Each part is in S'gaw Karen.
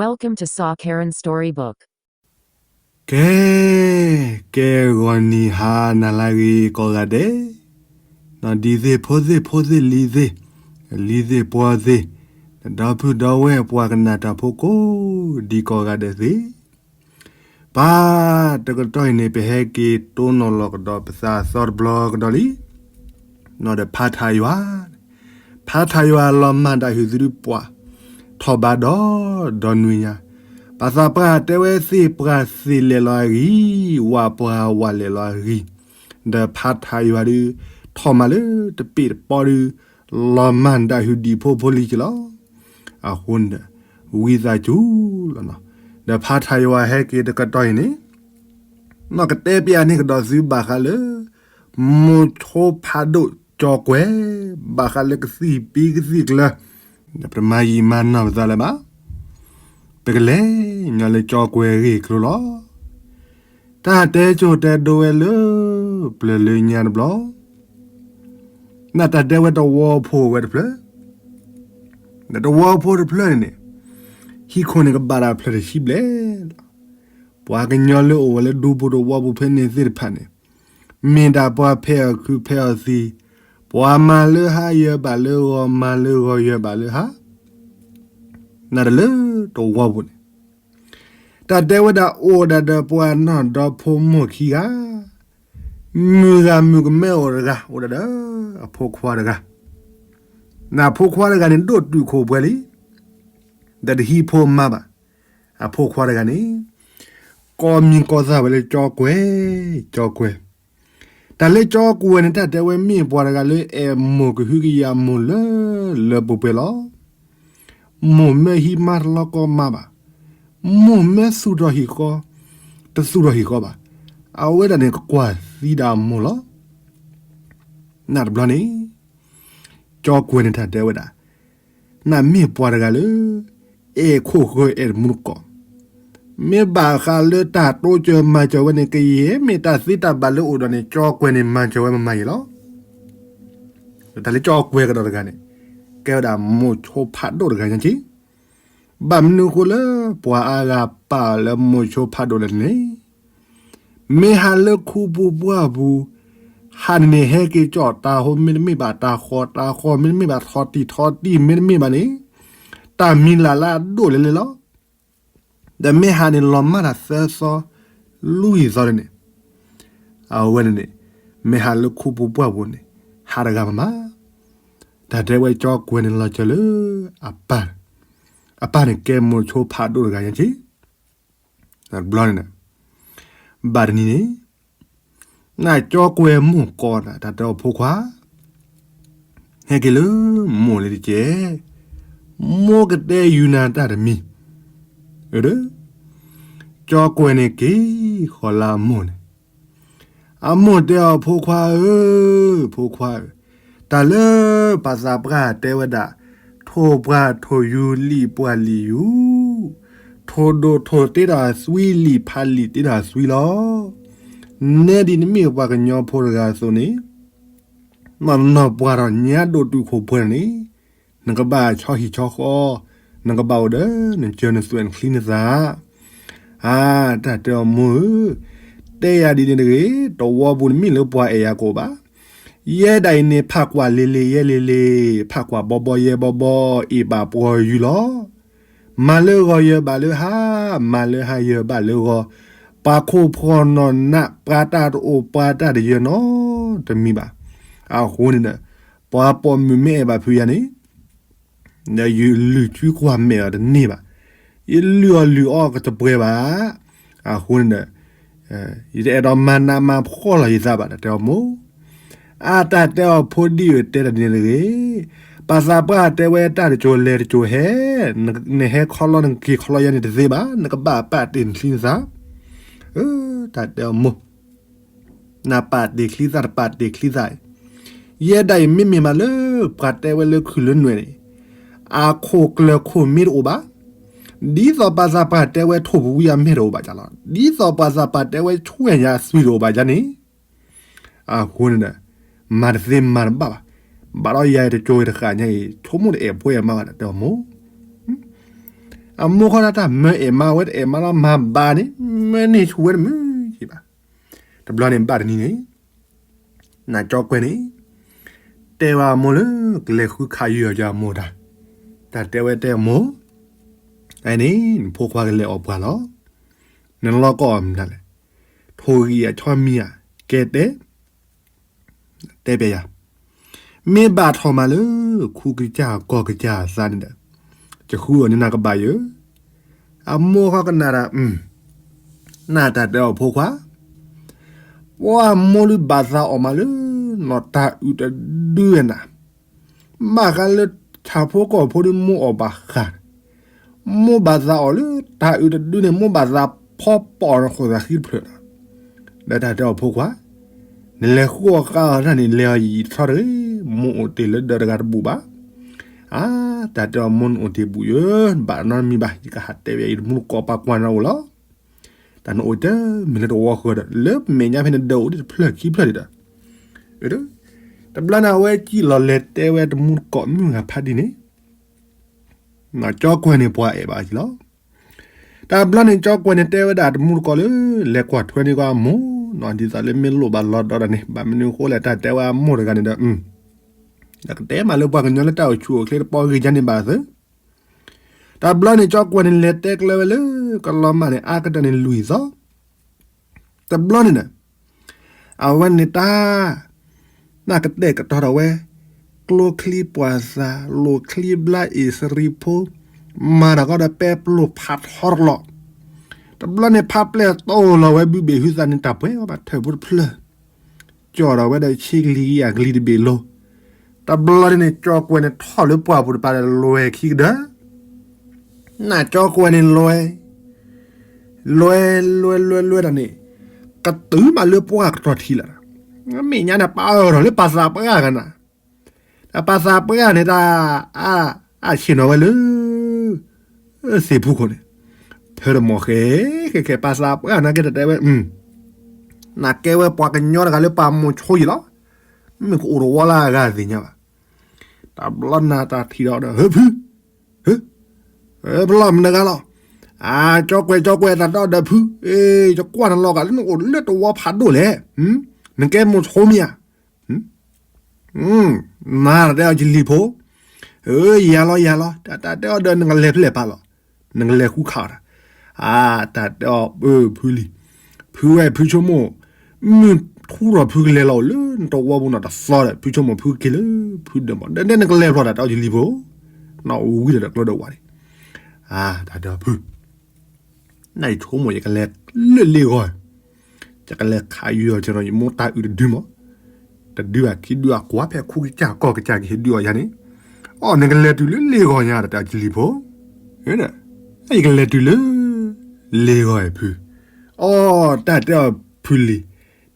Welcome to Saw Karen Storybook. ကဲ, ကဲဂီၤနံၤဟါနၤလၢအဂ့ၤကိးဂၤဒဲး, နီၢ်ဒံသ့ၣ်ဖိသ့ၣ်ဖိသ့ၣ်လံၤသ့ၣ်, လံၤသ့ၣ်ပှီၤသ့ၣ်, ဒီပုၢ်ဒီဝဲၢ်ပှၤကနၣ်တၢ်ဖိကိးဒံကိးဂၤဒဲးသ့ၣ်, ပၢ်တကတီၢ်အံၤန့ၣ် ပဟဲက့ၤတိၢ်နီၣ်လီၤကဒီးပသးသီတဘျီကဒီးလံ. နီၢ်ဒီးဖးထးယွၤ, ဖးထးယွၤလီၤမၢ်ဒၣ်ဟုၣ်သုဒုပှၤ, ထီၣ်ဘးဒီးဒီနွံညါ, ပှၤသးပှၢ်တဲဝဲသ့ၣ်ပှၢ်သ့ၣ်လဲၤလီၤအဂံၢ်, ဝၣ်ပှၢ်ဝၣ်လဲၤလီၤအဂံၢ်, ဒီးဖးထးယွၤဒုး, ထီၣ်မးလၢတပ့ၢ်တပီၢ်ဒုး, လီၤမၢ်ဒၣ်ဟုၣ်ဒံၣ်ဖိဖိလံၤက့ၤလီၤ. အဃိန့ၣ်ဒီး, ဝံသးစူၤလီၤနီၤ, ဒီးဖးထးယွၤဟဲက့ၤတကတီၢ်အံၤန့ၣ် နီၢ်ကတဲပျးန့ၢ်ကဒီးသုဘၣ်ဃးလၢ မိၤဆိဖးဒိၣ်ကၠီကွဲၤ, ဘၣ်ဃးလၢကသံၣ်ပံကသံၣ်ကျၢၤ, ဒီးပတမၤယံာ်မၤနီၢ်ပသးလၢၤဘၣ်. ပကလဲၤညီလၢကၠီကွဲၤဂ့ၢ်ကျိၤလီၤ. တၢ်တဲစိၤတဲဒိဝဲလၢ ပျၢၤလၢညါတဘျီ, နတၢ်တဲဝဲတဝီဖိဝဲတဖျၢၣ်, ဒီးတဝီဖိတဖျၢၣ်န့ၣ်န့ၣ်, ဟံၣ်ခိၣ်န့ၣ်ကဘၣ်တၢ်ဖျၢၣ်တဆံဘျဲၣ်လီၤ. ပှၤကညီလၢအိၣ်ဝဲလၢဒူပူၤတဝီပူၤဖဲန့ၣ်သ့ၣ်တဖၣ်န့ၣ်, မ့ၢ်ဒၣ်ပှၤဖဲးအီၣ်ခုးဖဲးအီၣ်သံ, ပှၤမၤလၢဟါယၢၤဘၣ်လၢဂီၤ, မၤလၢဂီၤယၢၤဘၣ်လၢဟါ, နတၢ်လၢတဝီပူၤန့ၣ်, တၢ်တဲဝဲဒၣ်အိၣ်ဒၣ်ဒီးပှၤနီၢ်ဒီဖိမိၢ်ခံဂၤ, မုၢ်ဂၤမုၢ်ကမဲအိၣ်တဂၤ, အိၣ်ဒၣ်ဒီးအဖိခွါတဂၤ, နဖိခွါတဂၤန့ၣ်ဒိၣ်တုာ်ခိၣ်ပှဲၤလံ, ဒီးတဟံးဖိမါဘၣ်. အဖိခွါတဂၤန့ၣ်, ကိးမံၤကိးသၣ်ဝဲလၢကၠီကွဲၤ, ကၠီကွဲၤ, တၢ်လၢကၠီကွဲၤန့ၣ် တၢ်တဲဝဲမ့ၢ်ပှၤတဂၤလၢအဲၣ်မိၢ်ကဟုကယာ်မိၢ်လၢလၢပှဲၤပှဲၤလီၤ. မိၢ်မ့ၢ်ဟံးမါတလီၤကီမါဘၣ်, မိၢ်မ့ၢ်သူၣ်ထီၣ်ဟံၣ်ဃီ, တသူၣ်ထီၣ်ဟံၣ်ဃီဘၣ်, အဝဲဒၣ်န့ၣ်ကကွၢ်သံဒၣ်အမိၢ်လီၤ. နတဘျီန့ၣ်, ကၠီကွဲၤန့ၣ်တၢ်တဲဝဲဒၣ်, နမ့ၢ်ပှၤတဂၤလၢ, အဲၣ်ခိၣ်ဃၢၤအဲၣ်တမူတကိး, မ့ၢ်ဘၣ်ဃးလၢတၢ်တိစၢၤမၤစၢၤဝဲန့ၣ် ကယဲၢ်မ့ၢ်တၢ်သ့တၢ်ဘၣ်လၢအိၣ်ဒီးန့ၣ် ကၠီကွဲၤန့ၣ်မၤစၢၤဝဲမမၤယဲၢ်လီၤ. တၢ်လၢကၠီကွဲၤကဒီးတဂၤန့ၣ်, ကဲဝဲဒၣ်မိၤဆိဖးဒိၣ်တဂၤညါက့, ဘၣ်မနုၤအဃိလၢပှၤအါဂၤပာ်အီၤလၢမိၤဆိဖးဒိၣ်လဲၣ်န့ၣ်, မ့ၢ်ဟးလၢခူပူၤပှၢ်ပူၤ, ဟးန့ၣ်န့ၣ်ဟဲက့ၤကၠီၣ်တၤဟီမ့တမ့ၢ်ဘၣ်တၤဃီ, တၤဃီမ့တမ့ၢ်ဘၣ်ထီၣ်တံၢ်ထီၣ်တံၢ်မ့တမ့ၢ်ဘၣ်န့ၣ်, တၢ်မံၤလၢ်လၢအဒိၣ်လဲၣ်လဲၣ်လီၤ. ဒီးမ့ၢ်ဟးန့ၣ်လီၤမၢ်တၢ်သၢသီ, လွံၢ်သီန့ၣ်, အဝဲန့ၣ်န့ၣ်, မ့ၢ်ဟးလၢခူပူၤပှၢ်ပူၤန့ၣ်, ဟးတဂၤမမၤ, တၢ်တဲဝဲကၠီကွဲၤန့ၣ်လီၤစၢၤလၢ, အပၢ်, အပၢ်န့ၣ်ကဲမိၤဆိဖးဒိၣ်တဂၤညါက့, တဘျီန့ၣ်, ဘၣ်တနံၤန့ၣ်, နကၠီကွဲၤမိၢ်ကိးနၤ တၢ်တဲအီၤဖိခွါ, ဟဲက့ၤလၢမိၢ်လံတက့ၢ်, မိၢ်ကတဲယူၤနၤတၢ်တမံၤ, ဒီး, ကၠီကွဲၤန့ၣ်က့ၤဃီၤလၢအမိၢ်န့ၣ်, အမိၢ်တဲအီၤဖိခွါဧၢ, ဖိခွါဧၢ, တၢ်လၢပှၤသးပှၢ်တဲဝဲဒၣ်, ထိၣ်ပှၢ်ထိၣ်ယူၤလံာ်ပှၢ်လံာ်ယူၤ, ထိၣ်ဒိၣ်ထိၣ်တ့ထီၣ်အသွံလံာ်ဖးလံာ်တ့ထီၣ်အသွံလီၤ. နဲဒ်နမ့ၢ်ပှၤကညီဖိတဂၤအသိးန့ၣ်, နီၢ်နီၢ်ပှၢ်ထီၣ်ညါဒိၣ်တုာ်ခိၣ်ပှဲၤန့ၣ်, နကဘၣ်ဆီဟံၣ်ဆီဃီ, နကဘၣ်အိၣ်ဒီးနစၢၤနသွဲၣ်နချံနသၣ်, အါ တၢ်တဲအီၤမိၢ်ဧၢ, တဲယၤဒ်န့ၣ်တဂ့ၤ, တဝီပူၤန့ၣ်မ့ၢ်လၢပှၤအဲၣ်ယၤကိးဘၣ်, ယဲဒၣ်အံၤန့ၣ် ဖးကွၢ်လ့လ့ယဲလ့လ့, ဖးကွၢ်ဘီဘီယဲဘီဘီ, အ့ၣ်ဘၣ်ပှၤယူၤလီၤ. မၤလၢဂီၤယၢၤဘၣ်လၢဟါ, မၤလၢဟါယၢၤဘၣ်လၢဂီၤ, ပှၤခိၣ်ဖှီၣ်နီၢ်နး ပှၤတၢ်တအိၣ်ပှၤတၢ်တယၢၤနီတမံၤဘၣ်. အဃိန့ၣ်ဒီး, ပှၤပိာ်မုၣ်မ့ၢ်အဲၣ်ဘၣ်ဖုးယၤန့ၣ် ဒီးယလုၢ်ထူကွၢ်မဲာ်အီၤတန့ၢ်ဘၣ်, ယလုၢ်အီၣ်လုၢ်အီကတပှဲၤဘၣ်. အဃိန့ၣ်ဒီး, ယတအဲၣ်ဒိးမၤနးမၤဖှီၣ်လီၤယသးဘၣ် တၢ်တဲအီၤမိၢ်. အါ တၢ်တဲအီၤဖိဒ်အတဲတၢ်ဒ်န့ၣ်တဂ့ၤ, ပှၤသးပှၢ်တဲဝဲတၢ်တစိၤလဲၤတစိၤဟဲ, နဟဲခီလီနက့ၤခီလီယဲန့ၣ်တသ့ဘၣ်, နကဘၣ်ပာ်တ့ၢ်နချံနသၣ်. တၢ်တဲအီၤမိၢ် နပာ်တ့ၢ်ချံသၣ်တပာ်တ့ၢ်ချံသၣ်အံၤ, ယဲဒၣ်အံၤမ့မ့ၢ်မးလၢ ပှၤတဲဝဲလၢခုၣ်လၢနွဲၣ်န့ၣ်, အခိၣ်ကျၢၢ်ခိၣ်မ့ၢ်တအိၣ်ဘၣ်, ဒ်သိးပှၤသးပှၢ်တဲဝဲထိၣ်ပဝံအမဲာ်တအိၣ်ဘၣ်လီၤ, ဒ်သိးပှၤသးပှၢ်တဲဝဲဆွဲၣ်ညါအသွံတအိၣ်ဘၣ်ယါန့ၣ်, အဃိန့ၣ်ဒီး, မၤတသ့မၤတဘၣ်ဘၣ်, ဘၣ်ဒီးယၤတကၠိၤတဃာ်ညါအံၤ ဆိကမိၣ်တအဲၣ်ပှဲၤမးဘၣ် တၢ်တဲအီၤမိၢ်. အမိၢ်ခီတၢ်တၢ်မၢအဲၣ်မါဝဲတအဲၣ်မါလီၤ မၤဘၣ်န့ၣ် မၢန့ၢ်ဆူၣ်ဝဲတမုာ်ကံဘၣ်. တဘျီန့ၣ်ဘၣ်တနံၤန့ၣ် နကၠီကွဲန့ၣ် တဲဝဲအမိၢ်လၢ ကလဲၤဃုခးယုာ်အီၤကမိၢ်တၢ်, တၢ်တဲဝဲတဲအမိၢ်, အန့ၣ် နဖိခွါကလဲၤအီၣ်ပှၤလီၤ. နလီၢ်ကီၢ်အမနုၤလဲၣ်. ထိၣ်ဂံၢ်အဆီမံၤဧါ, ကဲတဲ တဲပျဲယၤ, မ့ၢ်ဘၣ်ထီၣ်မးလၢ ခူကစၢ်ကီၢ်ကစၢ်အသးန့ၣ်ဒီး ယဃုအီၤန့ၢ်နၤကဘၣ်ယဲ. အမိၢ်ဃီကနၣ်ဒီး နတၢ်တဲအီၤဖိခွါ, ပှၤမိၢ်လုၢ်ဘၣ်သးအီၣ်မးလၢ နီၢ်တၢ်အုးတဒုနၤ, ဘၣ်ဃးလၢဆၣ်ဖိကီၢ်ဖိဒီးမိၢ်အီၣ်ဘၣ်ဃး မိၢ်ဘၣ်သးအီၣ်လၢတၢ်အုးတဒုန့ၣ် မိၢ်ဘၣ်သးဖီပီၣ်နဃိသးဃံတဖျၢၣ်လီၤ. ဒီးတၢ်တဲအီၤဖိခွါ, နလဲၤဃုအီၣ်ဃုအီၣ်တၢ်န့ၣ် လဲၤအီၤယံာ်ယံာ်တထီတဂ့ၤ, မိၢ်အိၣ်တ့ၢ်လၢဒၢးတဂၤတဘူၣ်ဘၣ်. အါ, တၢ်တဲအီၤမိၢ်နအိၣ်တ့ၢ်ဘူၣ်ယဲ, ဘၣ်နီတမံၤဘၣ်, ယကဟးတဲဝဲယတမူတကိးပာ်ကွၢ်နၤအိၣ်လီၤ. တၢ်နအိၣ်တမ့ၢ်လၢတဝီဃၢၤဒီး လၢမဲာ်ညါဖဲန့ၣ်ဒၢးအိၣ်ဒံးတဖျၢၣ်ခံဖျၢၣ်ဒံးဒီး တဘျီန့ၣ်အဝဲစံၣ်လီၤလဲၤတဲဝဲတမူတကိးမုၢ်ဂၤဖးဒ်န့ၣ်, ကၠီကွဲန့ၣ်ပှၤအဲၣ်ဘၣ်က့ၤလီၤ. တဘျီန့ၣ်ကၠီကွဲန့ၣ်တဲဝဲဒၣ်တမူတကိးလၢ လဲၤကွၢ်ထွဲန့ၢ်ကွၢ်အမိၢ်နီၤ ဒ်သိးလၢမ့ၢ်လိၣ်ဘၣ်လီၤဒီးတၢ်န့ၣ် ဘၣ်မနုၤအဃိလဲၣ် တၢ်တဲဝဲအမိၢ်တဂၤန့ၣ်ဒီး ကတဲမးလၢပှၤကညီလၢတၢ်အိၣ်ဆူၣ်အိၣ်ချ့တပီဂ့ၤညါန့ၣ်ဘၣ်သ့ တဘျီန့ၣ်ကၠီကွဲန့ၣ်လဲၤတဲကျဲဝဲလၢ ကလီၤမၢ်န့ၣ် အါကတၢၢ်န့ၣ်လွံၢ်သီ တဘျီန့ၣ်ဒီး အဝဲန့ၣ်တၢ် နၢ်ကတဲာ်ကတီၤဒီးဝဲ ကျိချံပှၤသး လိာ်ချံဘျါအ့ၣ်စရံဖိ မၤတၢ်ကီဒီးပဲပျိၢ်ဖးထီတလီၢ် တဘျီန့ၣ်ဖးပျဲၢ်တီလီၤဝဲ ဘုဘ့ၣ်ဟုသးန့ၣ် တၢ်ပှဲၤဘၣ်ထၢၣ်ဖိတဖျၢၣ် ကၠီၣ်ဒီးဝဲဒီးဆံကလံၤအကလံၤတဘ့ၣ်လိၤ တဘျီန့ၣ် ကၠီကွဲန့ၣ်ထီၣ်လၢပှၢ်ပူၤတပၤဒီးလွဲၢ်ခံကဒၢ နၢ်ကၠီကွဲန့ၣ်လွဲ လွဲ လွဲ လွဲ လွဲတၢ်န့ၣ် ကတုၤမးလၢပှၢ်ကတီၢ်ထံလီၤ. မ့ၢ်ညါန့ၣ် ပာ်အၢၣ်ထီၣ်လၢပှၤသးပှၢ်ဂၤနၤ, ပှၤသးပှၢ်န့ၣ် တၢ် အဆ့ၣ်နီၤဝဲလၢ သ့ၣ်ဖူခိၣ်န့ၣ် ဖၢတမီၢ်ဃဲ ဃဲ ဃဲ ပှၤသးပှၢ်န့ၣ်က့တတဲဝဲ နကဲဝဲပှၤကညီတဂၤလၢပှၤမိၤဆိယံၤလီၤ. မ့ၢ်ကအိၣ်တဝီလၢအဂၤသ့ၣ်ညါဘၣ်. တဘျီနၤတၢ်ထံၣ်ဒီး ဟၢဖု ဖလီၢ်မနုၤဂၤလီၤ. အၢ ကၠီကွဲး ကၠီကွဲး တၢ်တဲအီၤဒီးဖု, ယကွၢ်နလီၤဂာ်လၢနအိၣ်လၢတဝီဖးဒိၣ်လဲၣ်. နကဲမိၤဆိမ့ၢ်ဧါ. နတၢ်တဲအီၤယလံၤဖိ, ယၤလီၤ ယၤလီၤ. တၢ်တဲအီၤဒီးနကလဲၤဖဲလဲၣ်ပာ်လီၤ. နကလဲၤဃုခးအီၤတၢ်. အၢ တၢ်တဲအီၤ ဖုလံၤ, ဖုဝဲ ဖုဆိကမိၣ်, မုၢ်ထူဒီးဖုကလဲၤလီၤအိၣ်လၢနတဝီပူၤနီၤတသီဒီး ဖုဆိကမိၣ်ဖုက့ၤလၢ ဖုဒၢးမီၤ ဒီးနကလဲၤဖျီတၢ် တၢ်တဲအီၤယလံၤဖိ, နအိၣ်ဝံၤဒီးကျိဒီးဝးန့ၣ်. အၢ တၢ်တဲအီၤဖု နယဆိကမိၣ်ယကလဲၤလၢလ့ဂီၤ, ယကလဲၤခးယွၤကဒီးယမိၢ်တၢ်အုးတဒုမး, တဒုဘၣ်ခံဒုအကွၢ် ဖဲခူကစၢ်ကီၢ်ကစၢ်ကဟ့ၣ်ဒုးအီၤယၤန့ၣ်, အိ နကလဲၤတုၤလၢလ့ဂီၤညါဒီး တၢ်ယလံၤဖိ, ယကလဲၤတုၤလၢ လ့ဂီၤဖု, အိ တၢ်တဲအီၤဖုလံၤ,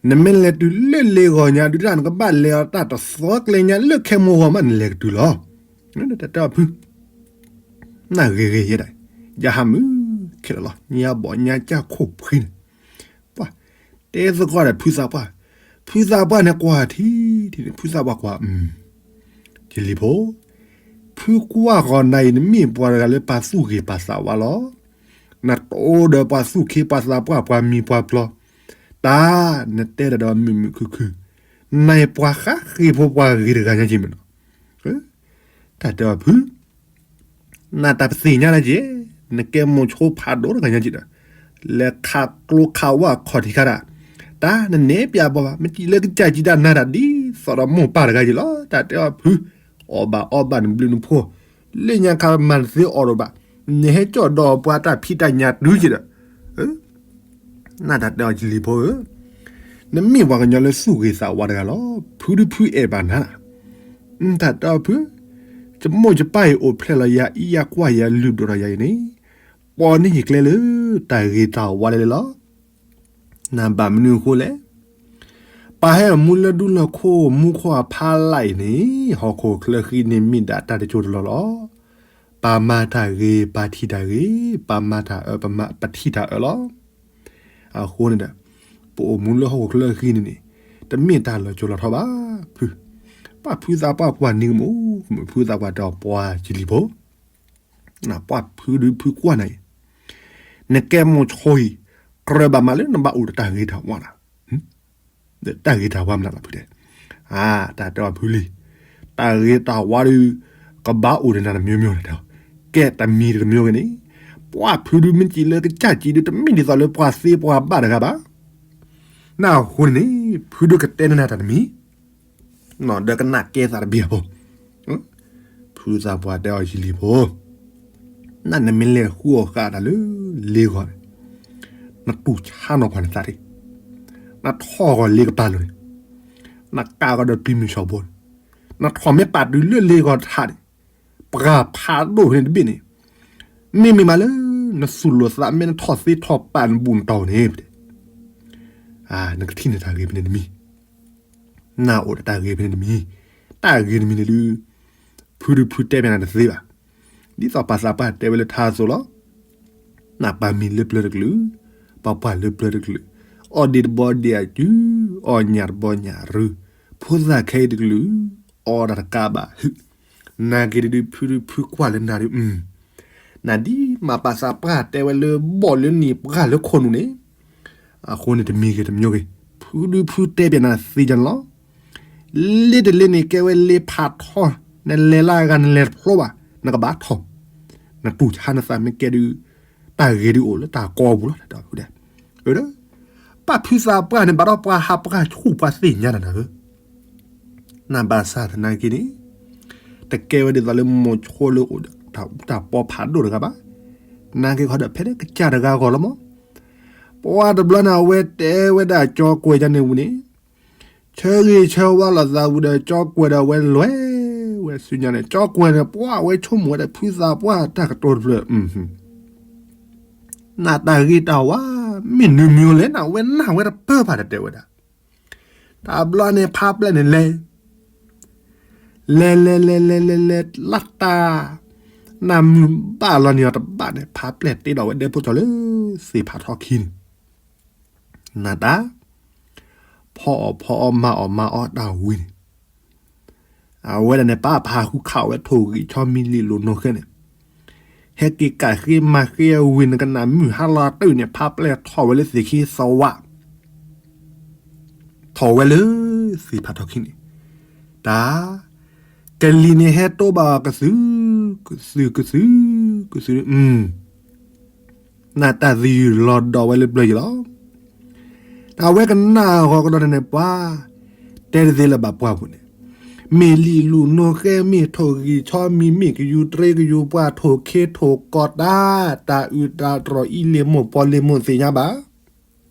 နမ့ၢ်လဲၤတုၤလၢလ့ဂီၤညါဒုးတၢ် နကဘၣ်လဲၤအီၤတၢ်တသီကျဲညါလၢခဲမိၢ်ဂီၤမး နလဲၤကတုၤလီၤ. တၢ်တဲအီၤဖု နဂ့ၤဂ့ၤယဲဒၣ်, ယဟးမုာ်ခဲလၢာ်လီၤ ညါဘီၣ်ညါကၢ်ခိၣ်ဖှံန့ၣ်, ပှၤတဲသကိးဒီးဖုသးပှၢ်, ဖုသးပှၢ်န့ၣ်ကွၢ်ထံထံန့ၣ် ဖုသးပှၢ်ကွၢ်, ယလံၤဖိ, ဖုကွၢ်ဃီၤနၤအံၤ နမ့ၢ်ပှၤတဂၤလၢပှၤသူၣ်ဂ့ၤပှၤသးဝါလီၤ. နတအိၣ်ဒီးပှၤသူၣ်ခ့ပှၤသးပှၢ် ပှၤမံၤပှၤပျီၤ, တၢ်နတဲတၢ်ဒီးမုာ်မုာ်ခုၣ်ခုၣ်, နအံၤပှၤဃါဃ့ဖိပှၤဂ့ၤတဂၤညါက့ၤမ့ၢ်နီၤ. တၢ်တဲအီၤဖု နတၢ်ပသ့ၣ်ညါလၢက့ၤ, နကဲမိၤဆိဖးဒိၣ်တဂၤညါက့ၤဒီး, လဲၤခးကျိခးဝၣ်ခီၣ်ထံးခါတၢ်, တၢ်နနဲၣ်ပျးဘီဘၣ် မ့ၢ်စံးလၢကစၢ်ကံတၢ်နၤတၢ်ဒ်သိးဒီးမိၢ်ပၢ်တဂၤက့ၤလီၤ. တၢ်တဲအီၤဖု အီၣ်ဘၣ်အီဘၣ်နဘျုးနဖှိၣ်, လၢညါခါမၤတသ့အီၣ်ဒိၣ်ဘၣ်, နဟဲကၠီၣ်ဒီးပှၤတၢ်ဖံးတၢ်ညၣ်တုၤက့ၤဒီး နတၢ်တဲအီၤယလံၤဖိဧၢ, နမ့ၢ်ပှၤကညီလၢသူၣ်ဂ့ၤသးဝါတဂၤလီၤ. ဖုဒုဖုအဲၣ်ဘၣ်နၤ, တၢ်တဲအီၤဖု, ယမိၢ်ယပၢ်အံၤအိၣ်ဖျဲၣ်လီၤယၤ အံၤယကွၢ်ယၤလုၢ်ဒိၣ်ထီၣ်ယၤအံၤန့ၣ်, ပိာ်န့ၢ်ယကျဲလၢ တၢ်ဂ့ၤတၢ်ဝါလဲလဲလီၤ. နဘၣ်မနုၤအဃိလဲၣ်. ပဟဲအမူလၢဒူလၢၢ်ခိၣ်မူခိၣ်အဖီလာ်အံၤန့ၣ်, ဟီၣ်ခိၣ်ချၢဃံန့ၣ်မ့ၢ်ဒၣ်တၢ်တစိၢ်တလီၢ်လီၤ. ပမၤတၢ်ဂ့ၤ ပထံၣ်တၢ်ဂ့ၤ, ပမၤတၢ်အၢ ပထံၣ်တၢ်အၢလီၤ. အဃိန့ၣ်ဒီး, ပအိၣ်မူလၢဟီၣ်ခိၣ်ချၢဃံန့ၣ်န့ၣ်, တမ့ၢ်တၢ်လီၤစိၢ်လီၤထီဘၣ်. ဖု, ပှၤဖုသးပှၢ်ကွၢ်နံၤကမူ, ဖုသးပှၢ်တဲအီၤပှၤယလံၤဖိ, ပှၤဖုဒုဖုကွၢ်နၤအံၤ, နကဲမိၤဆိအံၤ, ကြၢးဘၣ်မးလၢနဘၣ်အိၣ်ဒီးတၢ်ဂ့ၤတၢ်ဝါနၤ, ဒီးတၢ်ဂ့ၤတၢ်ဝါမနုၤလီၤဖုတဲ, တၢ်တဲအီၤဖုလံ, တၢ်ဂ့ၤတၢ်ဝါဒုး ကဘၣ်အိၣ်ဒီးနၤတမျိုးမျိုးန့ၣ်တဲ, ကဲတမံၤတမျိုးဂ့ၤန့ၣ်, ပှၤဖုဒုမ့ၢ်စံးလၢကစၢ်စံးဒုး တမ့ၢ်ဒ်သိးလၢပှၤသ့ပှၤဘၣ်တဂၤဘၣ်. နအဃိန့ၣ်န့ၣ် ဖုဒုကတဲနၤတၢ်တမံၤ ဒီးကနၣ်ကဲသးတဘ့ၣ်အဖိ, ဖုသးပှၢ်တဲအီၤယံာ်လံဖိ, နနမ့ၢ်လဲၤဃုအီၣ်ဃာ်တၢ်လၢလ့ဂီၤန့ၣ်, နတူၢ်ဆါနီၤပှၤနသးတ့ၢ်, နထီၣ်ဂီၤလ့ကပၤလိၤန့ၣ်, နကးဂီၤဒီးပျံၤမုၢ်ဆှီဘိန့ၣ်, နထီၣ်မ့ၢ်ပာ်တုၤလၢလ့ဂီၤထးန့ၣ်, ပှၤဖးဒိၣ်န့ၣ်တဘ့ၣ်န့ၣ်, မ့မ့ၢ်မးလၢ နသူၣ်လိာ်သးမ့ၢ်နထီၣ်သ့ထီၣ်ပာ်နဘူးနတီၤန့ၣ်, နကထံၣ်န့ၢ်တၢ်ဂ့ၤဖဲန့ၣ်တမံၤ နအိၣ်ဒီးတၢ်ဂ့ၤဖဲန့ၣ်တမံၤ, တၢ်ဂ့ၤတမံၤန့ၣ်ဒုး ဖုဒုဖုတဲဘၣ်နၤတသ့ဘၣ်. ဒ်သိးပှၤသးပှၢ်တဲဝဲလၢထါအသိးလီၤ. နပှၤမံၤလၢပျၢၤတကလုာ်, ပှၤပှၢ်လၢပျၢၤတကလုာ်, အီၣ်ဒ့တဘီဒ့အစု, အီၣ်ညၣ်တဘီညၣ်အရူ, ဖိသၣ်ခဲအံၤတကလုာ်, အီၣ်ဒၣ်တကးဘၣ်ဟု, နာ်က့ၤတဒုးဖုဒုဖုကွၢ်လၢနၤဒုး, နဒ်မးပှၤသးပှၢ်တဲဝဲလၢဘီၣ်လၢနံၤပှၢ်လၢခိၣ်နူာ်န့ၣ်, အဃိန့ၣ်တမံၤဂ့ၤတမံၤဂ့ၤ, ဖုဒုဖုတဲဘၣ်နၤသ့ဒ်န့ၣ်လီၤ. လ့တလ့န့ၣ်ကဲဝဲလ့ဖးထီ, နလဲၤလၢအဂၤနလဲၤတဖျိဘၣ်, နကဘၣ်ထီၣ်, နတူၢ်ဆါနသးမ့ၢ်ကဲဒုး, တၢ်ဂ့ၤဒုးအိၣ်လၢတၢ်ကီပူၤလီၤ. ဒီး, ပှၤဖုသးပှၢ်န့ၣ် ဘၣ်ဒီးပှၤဟးပှၢ်ဆူၣ်ပှၤသ့ၣ်ညါနၤနၤဧၢ, နဘၣ်ဆၣ်သနာ်က့န့ၣ်, တကဲဝဲဒ်သိးလၢမိၤဆိလၢအိၣ်ဒီးတၢ်အူတၢ်ပီဖးဒိၣ်တဂၤဘၣ်. နာ်က့ၤခီဒီးဖဲလၢကစၢ်တဂၤဂီၢ်လီၤမး, ပှၤတဘျီန့ၣ် အဝဲတဲဝဲဒၣ်ကၠီကွဲးယါန့ၣ်ဝံၤန့ၣ်, ဆၢဂ့ၤဆၢဝါလိာ်သးဝံၤဒီး ကၠီကွဲးဒီးအဝဲလဲၤဝဲဆူညါန့ၣ်, ကၠီကွဲးန့ၣ် ပှၤဝဲဆိကမိၣ်ဝဲဒီးဖုသးပှၢ်တၢ်ကတိၤတဖျၢၣ် နတၢ်ဂ့ၤတၢ်ဝါ, မ့ၢ်နုၤမံၤလဲၣ် နဝဲနၢ်ဝဲတပၢၢ်ဘၣ်ဒီးတဲဝဲဒၣ်, တဘျီန့ၣ်ဖးပျဲၢ်န့ၣ်လဲၤ, လဲၤလဲၤလဲၤလဲၤလဲၤလဲၤလၢတၢ်, နၢ်မုၢ်ဘၣ်လီၤန့ၣ်အီၤတဘၣ်န့ၣ် ဖးပျဲၢ်တ့ဒီးဝဲဒဲဖိကၠီလၢ သ့ၣ်ဖးထီခံန့ၣ်, နတၢ်, ဖီအီၣ်ဖီအီမၤအီၣ်မၤအီတၢ်ဝံၤန့ၣ် အဝဲဒၣ်န့ၣ် ပာ်ဖးဃုခးဝဲထိၣ်ဂံၢ်ဆီမံၤလံာ်လိာ်နီၢ်ဃဲန့ၣ်, ဟဲက့ၤကးဃ့မၤဃ့အဝံၤ နကနၣ်မုၢ်ဟါလီၤတုၤန့ၣ် ဖးပျဲၢ်ထီၣ်ဝဲလၢသ့ၣ်ခံသဝး, ထီၣ်ဝဲလၢသ့ၣ်ဖးထီခံန့ၣ်, တၢ်, ကလံၤန့ၣ်ဟဲတိဘၣ်အီၤကသု, ကသုကသု, ကသု, နတၢ်သယုၢ်လီၤဒီးဝဲလၢပျၢၤယံၤလီၤ. အဝဲကနၣ်အဂီၢ်ကဒီးန့ၣ်န့ၣ် ပှၤ, တဲတသ့လၢၤဘၣ်ပှၢ်ပူၤန့ၣ်, မ့ၢ်လံာ်လိာ်နီၢ်ဃဲ မ့ၢ်ထိၣ်ဂံၢ်ဆီမံၤ မ့ၢ်ကယူၤတြ့ကယူၤပှၤ ထိၣ်ခ့ထိၣ်ကီတၢ်, တၢ်အုးတၢ်တြီၤအံၤလ့ၤမိၢ်ပီလ့ၤမိၢ်သ့ၣ်ညါဘၣ်.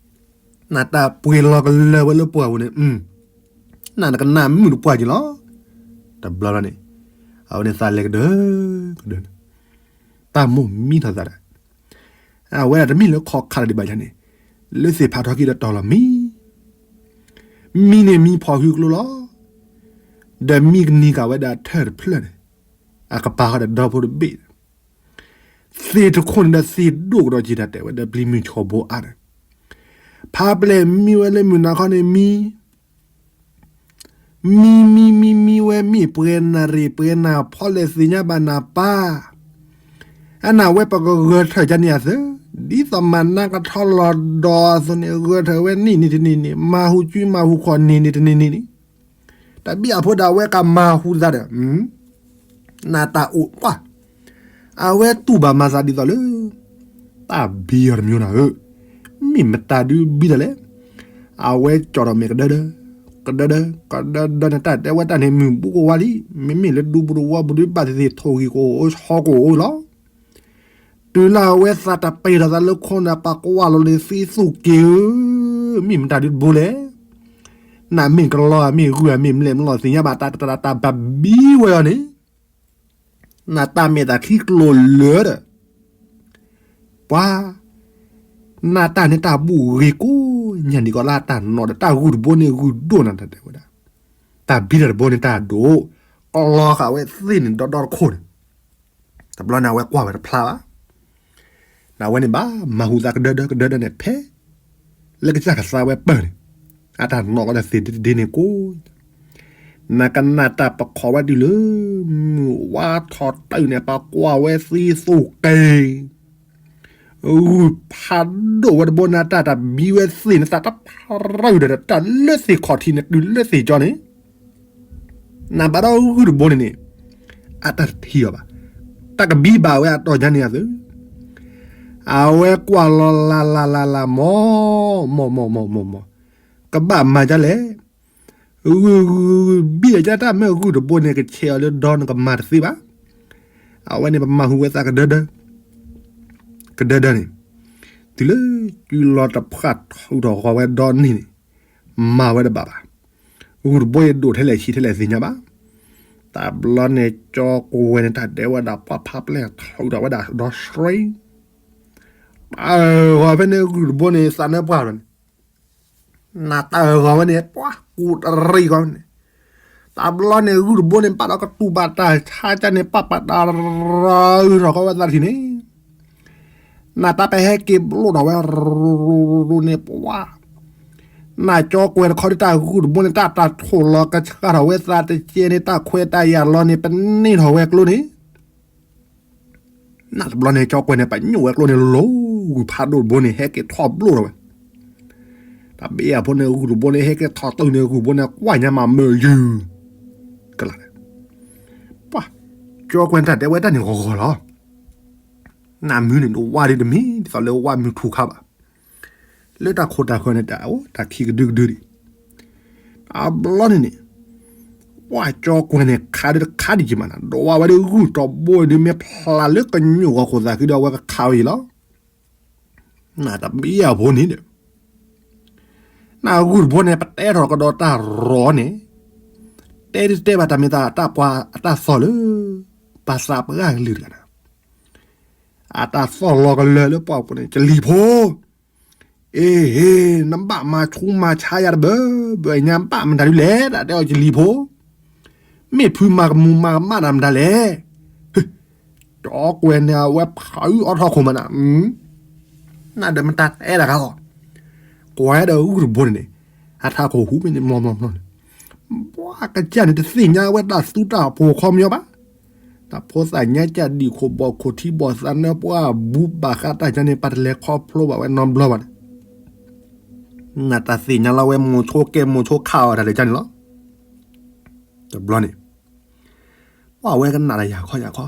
နတၢ်ပှ့ၤလီၤကလၢာ်ဝဲလၢပှၢ်ပူၤန့ၣ်, နနကနၣ်မုၢ်တပှၢ်က့ၤလီၤ. တဘျီလီၤန့ၣ်, အဝဲန့ၣ်သးလဲၤကဒၢ, ကဒၢ, တၢ်မိၣ်မံထီၣ်သးဒီး, အဝဲဒၣ်တမ့ၢ်လၢခီၣ်ခါလၢဒံးဘၣ်ယါန့ၣ်, လၢသ့ၣ်ဖးထီခံဒီးတီၤလီၤမံ, မံန့ၣ်မံဖီၣ်ဃုာ်ကျိလီၤ. ဒီးမံကနံၤကးဝဲဒၣ်ထၢၣ်တဖျၢၣ်န့ၣ်, အကပၤဃီဒီးဒီဖိတဘ့ၣ် သ့ၣ်တခိၣ်န့ၣ်ဒီးသ့ၣ်ဒိၣ်ကဒီးက့ၤတၢ်တဲဝဲဒီးပျံၤမုၢ်ဆီဘိအါန့ၣ်, ဖးပျဲၢ်မံဝဲလၢမုၢ်နၤခီန့ၣ်မံ, မံမံမံမံဝဲမ့ၢ်ပှဲၤနၣ်ရံၣ်ပှဲၤနၣ်ဖီလဲၣ်သ့ၣ်ညါဘၣ်နၢ်ပၢ်, အနၢ်ဝဲပကဂၢၢ်ထၢၣ်ကန့ၣ်အသၢ, ဒ်သိးမၤနါကထီလီၤဒီးအသိးန့ၣ် ဂၢၢ်ထၢၣ်ဝဲနံၣ်န့ၣ်တနံၣ်န့ၣ် မၤဟူးကုမၤဟူးခီၣ်နံၣ်န့ၣ်တနံၣ်န့ၣ်န့ၣ်, တဘံၣ်အဖိဒၣ်ဝဲကမၤဟူးသးဒီး နတၢ်အိၣ်ပှၢ်, အဝဲတူၢ်ဘၣ်မၤသးဒ်သိးလၢ တၢ်ဘံအီၤတမျိုးနၤဧၢ, မ့ၢ်မတၤဒုးဘံတၢ်လဲၣ်, အဝဲကၠီၣ်ထီၣ်မ့ၢ်ကဒၢဒၢ, ကဒၢဒၢ, ကဒၢဒၢန့ၣ် တၢ်တဲဝဲတၢ်န့ၣ် မုၢ်ဘူးကဝါလံ, မ့မ့ၢ်လၢဒူပူၤတဝီပူၤဒုးဘၣ်သ့ၣ်သ့ၣ်ထိၣ်ဂံၢ်ကအိၣ် ဟီကအိၣ်လီၤ. တုၤလၢအဝဲသးတပ့ၤထီၣ်သးလၢခိန့ၣ် ပှၤကွၢ်လီၤလၢသ့သူၣ်က့ၤဧၢ, မ့ၢ်မတၤဒုးတဘိလဲၣ်, နမ့ၢ်ကလီမ့ၢ်ဂုၢ်မ့ၢ်မလဲၣ်မလီၤသ့ၣ်ညါဘၣ် တၢ်တၢ်တၢ်တၢ်ဘၣ်ဘံဝဲအီၤန့ၣ်, နတၢ်မဲာ်သးခံကျိၤလၢာ်ဒီး ပှၤ, နတၢ်န့ၣ်တၢ်ဘူၣ်ဂ့ၤကိးညါဒံးကီးလၢတၢ်နီၣ်ဒီး တၢ်ဂုၢ်တဘိန့ၣ်ဂုၢ်ဒိၣ်နၤတၢ်တဲဝဲဒၣ်, တၢ်ဘံတၢ်တဘိန့ၣ်တၢ်ဒိၣ်, ကလီဃာ်ဝဲသ့ၣ်န့ၣ်ဒီဒီတခိၣ်န့ၣ်, တဘျီန့ၣ်အဝဲကွၢ်ဝဲတဖျါဘၣ် နဝဲန့ၣ်ဘၣ်မၤဟူးသးကဒၢဒၢကဒၢဒၢန့ၣ်ဖဲ လၢကစၢ်ကသါဝဲပၢၢ်န့ၣ်, အတၢ်နီၣ်ကဒီးသ့ၣ်ဒ့တဒ့န့ၣ်ကိးညါ, နကနၣ်တၢ်ပခိးဝဲတုၤလၢ မုၢ်ဝါထီၣ်တၢ်န့ၣ် ပကွၢ်ဝဲသ့သိၣ်ကဲ ဂုၢ်ဖးဒိၣ်ဝဲတဘိန့ၣ် တၢ်တဘံဝဲသ့ၣ်န့ၣ် သးတဖးရၢဒီး တၢ်လၢသ့ၣ်ခီၣ်ထံးန့ၣ် တုၤလၢသ့ၣ်ကၠီန့ၣ် နဘၣ်ဒီးဂုၢ်တဘိန့ၣ်န့ၣ် အတၢ်တထံၣ်အီၤဘၣ်. တၢ်ကဘံဘၣ်ဝဲအတီၢ်ညါန့ၣ်အသု အဝဲကွၢ်လီၤလၢ်လၢ်လၢ်လၢ် မီၢ် မီၢ် မီၢ် မီၢ် မီၢ် မီၢ် ကဘၣ်မၤဒ်လဲၣ်. ဂုၢ်ဂုၢ်ဂုၢ်ဂုၢ် ဘံၣ်အကတၢ်မ့ၢ်ဂုၢ်တဘိန့ၣ် ကဆဲးအီၤလၢဒီနကမၤတသ့ဘၣ်. အဝဲန့ၣ် ပမၤဟူးဝဲသးကဒၢဒၢ ကဒၢဒၢန့ၣ် တုၤလၢကုလီၤတဖၣ်ထုးထီၣ်ဃီၤဝဲဒီန့ၣ်န့ၣ် မၤဝဲတဘၣ်ဘၣ်. ဂုၢ်တဘိအံၤဒိၣ်ထဲလဲၣ်ဆံးထဲလဲၣ်သ့ၣ်ညါဘၣ်. တဘျီန့ၣ် ကၠီကွဲန့ၣ် တၢ်ဒဲးဝဲဒၣ်ပှၢ်ဖးပျဲၢ်ထုးထီၣ်ဝဲဒၣ်ဒီဆှံ တၢ်အၢၣ်ဂီၤဖဲန့ၣ်ဂုၢ်တဘိန့ၣ် သးနၢပှၢ်ဒီးန့ၣ် နတၢ်အၢၣ်ဂီၤဝဲန့ၣ် ပှၢ်ကူးတရံးဂီၤန့ၣ် တဘျီန့ၣ်ဂုၢ်တဘိန့ၣ် ဘၣ်ဒီးကတူၢ်ဘၣ်တၢ်ဆါကၢ်န့ၣ် ပၢ်ပာ်တၢ်ရၢထီၣ်ဃီဝဲသးတထံၣ်န့ၣ် နတၢ်ပဟဲက့ၤဘျိၣ်ထီၣ်ဝဲ ရူရူရူန့ၣ် ပှၢ် နကၠီကွဲတခီဒ်တၢ်ဂုၢ်တဘိန့ၣ် တၢ်တၢ်ထိၣ်လီၤကဆှၣ်ထီၣ်ဝဲသးတကဲန့ၣ် တၢ်ခွဲးတၢ်ယာ်လီၤန့ၣ် ပန့ၢ်ထီၣ်ဝဲကျိန့ၣ် နတဘျီန့ၣ် ကၠီကွဲန့ၣ် ပညိၣ်ဝဲကျိန့ၣ်လိၤ ဂုၢ်ဖးဒိၣ်တဘိန့ၣ် ဟဲက့ၤထီၣ်ဘျိၣ်ထီၣ်ဝဲ တၢ်ဘံအဖိန့ၣ်ဂုၢ်တဘိန့ၣ် ဟဲက့ၤထီၣ်တုၤန့ၣ်ဂုၢ်ဘိန့ၣ် ကွၢ်ညါမးမုာ်ယုၢ် ကလး ပှၢ် ကၠီကွဲန့ၣ် တၢ်ဒဲးဝဲတၢ်န့ၣ်ဂီၤဂီၤလီၤ နမုၢ်န့ၣ် နဝါဒ်တမ့ၢ်ဒ်သိးလၢဝါမုၢ်ထူခါဘၣ်. လၢတၢ်ခိၣ်တၢ်ဃၢၤန့ၣ် တၢ်အိၣ်တၢ်ခံးကဒုကဒုဒံး အဘျီန့ၣ်န့ၣ် ပှၢ်ကၠီကွဲန့ၣ် ခးဒုတခးဒံးက့ၤမးနၤ ဒိးဝါဝဲဒၣ်ဂုၢ်တဘိဒုး မ့ၢ်ဖျါလၢကညိၣ်ဂီၤခိၣ်သးခုဒီး အဝဲကခးဝဲအံၤလီၤ. နတၢ်ဘံအဖိန့ၣ်ဒီး နဂုၢ်တဘိန့ၣ် ပတဲထီၣ်ကဒီးတၢ်ရီန့ၣ် တဲဒုတဲဘၣ်တၢ်မ့ၢ်သးတၢ်ပှၤအတၢ်သီၣ်လၢ ပှၤသးပှၢ်ကလုာ်တဂၤန့ၣ် အတၢ်သီၣ်လီၤကလၢာ်လၢပှၢ်ပူၤန့ၣ် ကလံၤဖိ အ့ နဘၣ်မၤဆူးမၤဆါယၤတဘၢဘၢညါ ဘၣ်မတၤဒုလဲၣ် တၢ်တဲအီၤကလံၤဖိ မ့ၢ်ဖုမၤကမူၤမၤကမၣ်နၤမတၤလဲၣ်. ကၠီကွဲန့ၣ် အဝဲဖးအုၣ်အီထီၣ်ခိၣ်မးနၤ နဒီးမတၤတဲတဂၤလီၤ. ကွၢ်ဒီးဂုၢ်တဘိန့ၣ်န့ၣ် အထးခိၣ်ဟူးမ့ၢ်န့ၣ် မီၢ်မီၢ်မီၢ်န့ၣ် ပှၤကစၢ်န့ၣ် တသ့ၣ်ညါဝဲတၢ်သူတၢ်ဖိခီပညီဘၣ်. တၢ်ဖိသၣ်ညါကၢ်ဒံၣ်ခိၣ်ဘီၣ်ခိၣ်ထံဘီၣ်သးနၢပှၢ်ဘူးဘၣ်ဃးတၢ်ကၢ်န့ၣ် ပှၤတလဲၤခီဖျိဘၣ်ဝဲနီတဘျီဘၣ်န့ၣ် နတၢ်သ့ၣ်ညါလီၤဝဲမိၤဆိကဲမိၤဆိခးအီၤတၢ်လၢကၢ်န့ၣ်လီၤ. တဘျီန့ၣ် ပှၤဝဲကနၣ်တၢ်ယၤခီယၤခီ,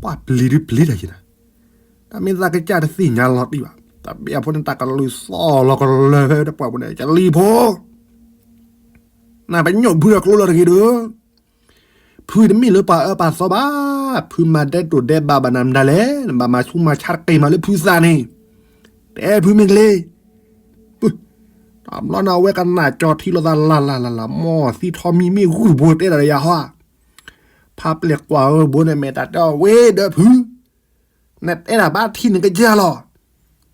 ပှၤပျံၤဒုပျံၤတၢ်ယံၤနၤ, တၢ်မ့ၢ်သးကစၢ်တသ့ၣ်ညါလီၤတံၢ်ဘၣ်, တၢ်ဘၣ်အဖိန့ၣ် တၢ်ကလုၢ်သီၣ်လီၤကလၢာ်ဖဲတပှၢ်ပူၤန့ၣ် ကလံၤဖိ, နပညိၣ်ဖုဒီးကျိလီၤတဂ့ၤဒီး, ဖုတမ့ၢ်လၢပှၤအၢပှၤသီဘၣ်, ဖုမၤဒဲးတိၢ်ဒဲးဘးဘၣ်နၤမတၤလဲၣ်, နဘၣ်မၤဆူးမၤဆါတက့ၢ်မးလၢဖုသးန့ၣ်, တဲဖုမ့ၢ်ကလ့ တဘျီန့ၣ် အဝဲကနၣ်ကၠီထံလိာ်သးလၢ်လၢ်လၢ်လၢ်, မ်သံထီမံၤမ့ၢ်ဂုၢ်တဘိတဲဒၣ်ဒီးယၤဟီဧါ, ဖးပျဲၢ်ကွၢ်ဧၢဘိန့ၣ် မ့ၢ်တၢ်တဲအီၤဝဲဒီးဖု, နတဲတၢ်ဘၣ်ထံၣ်နကစၢ်လီၤ,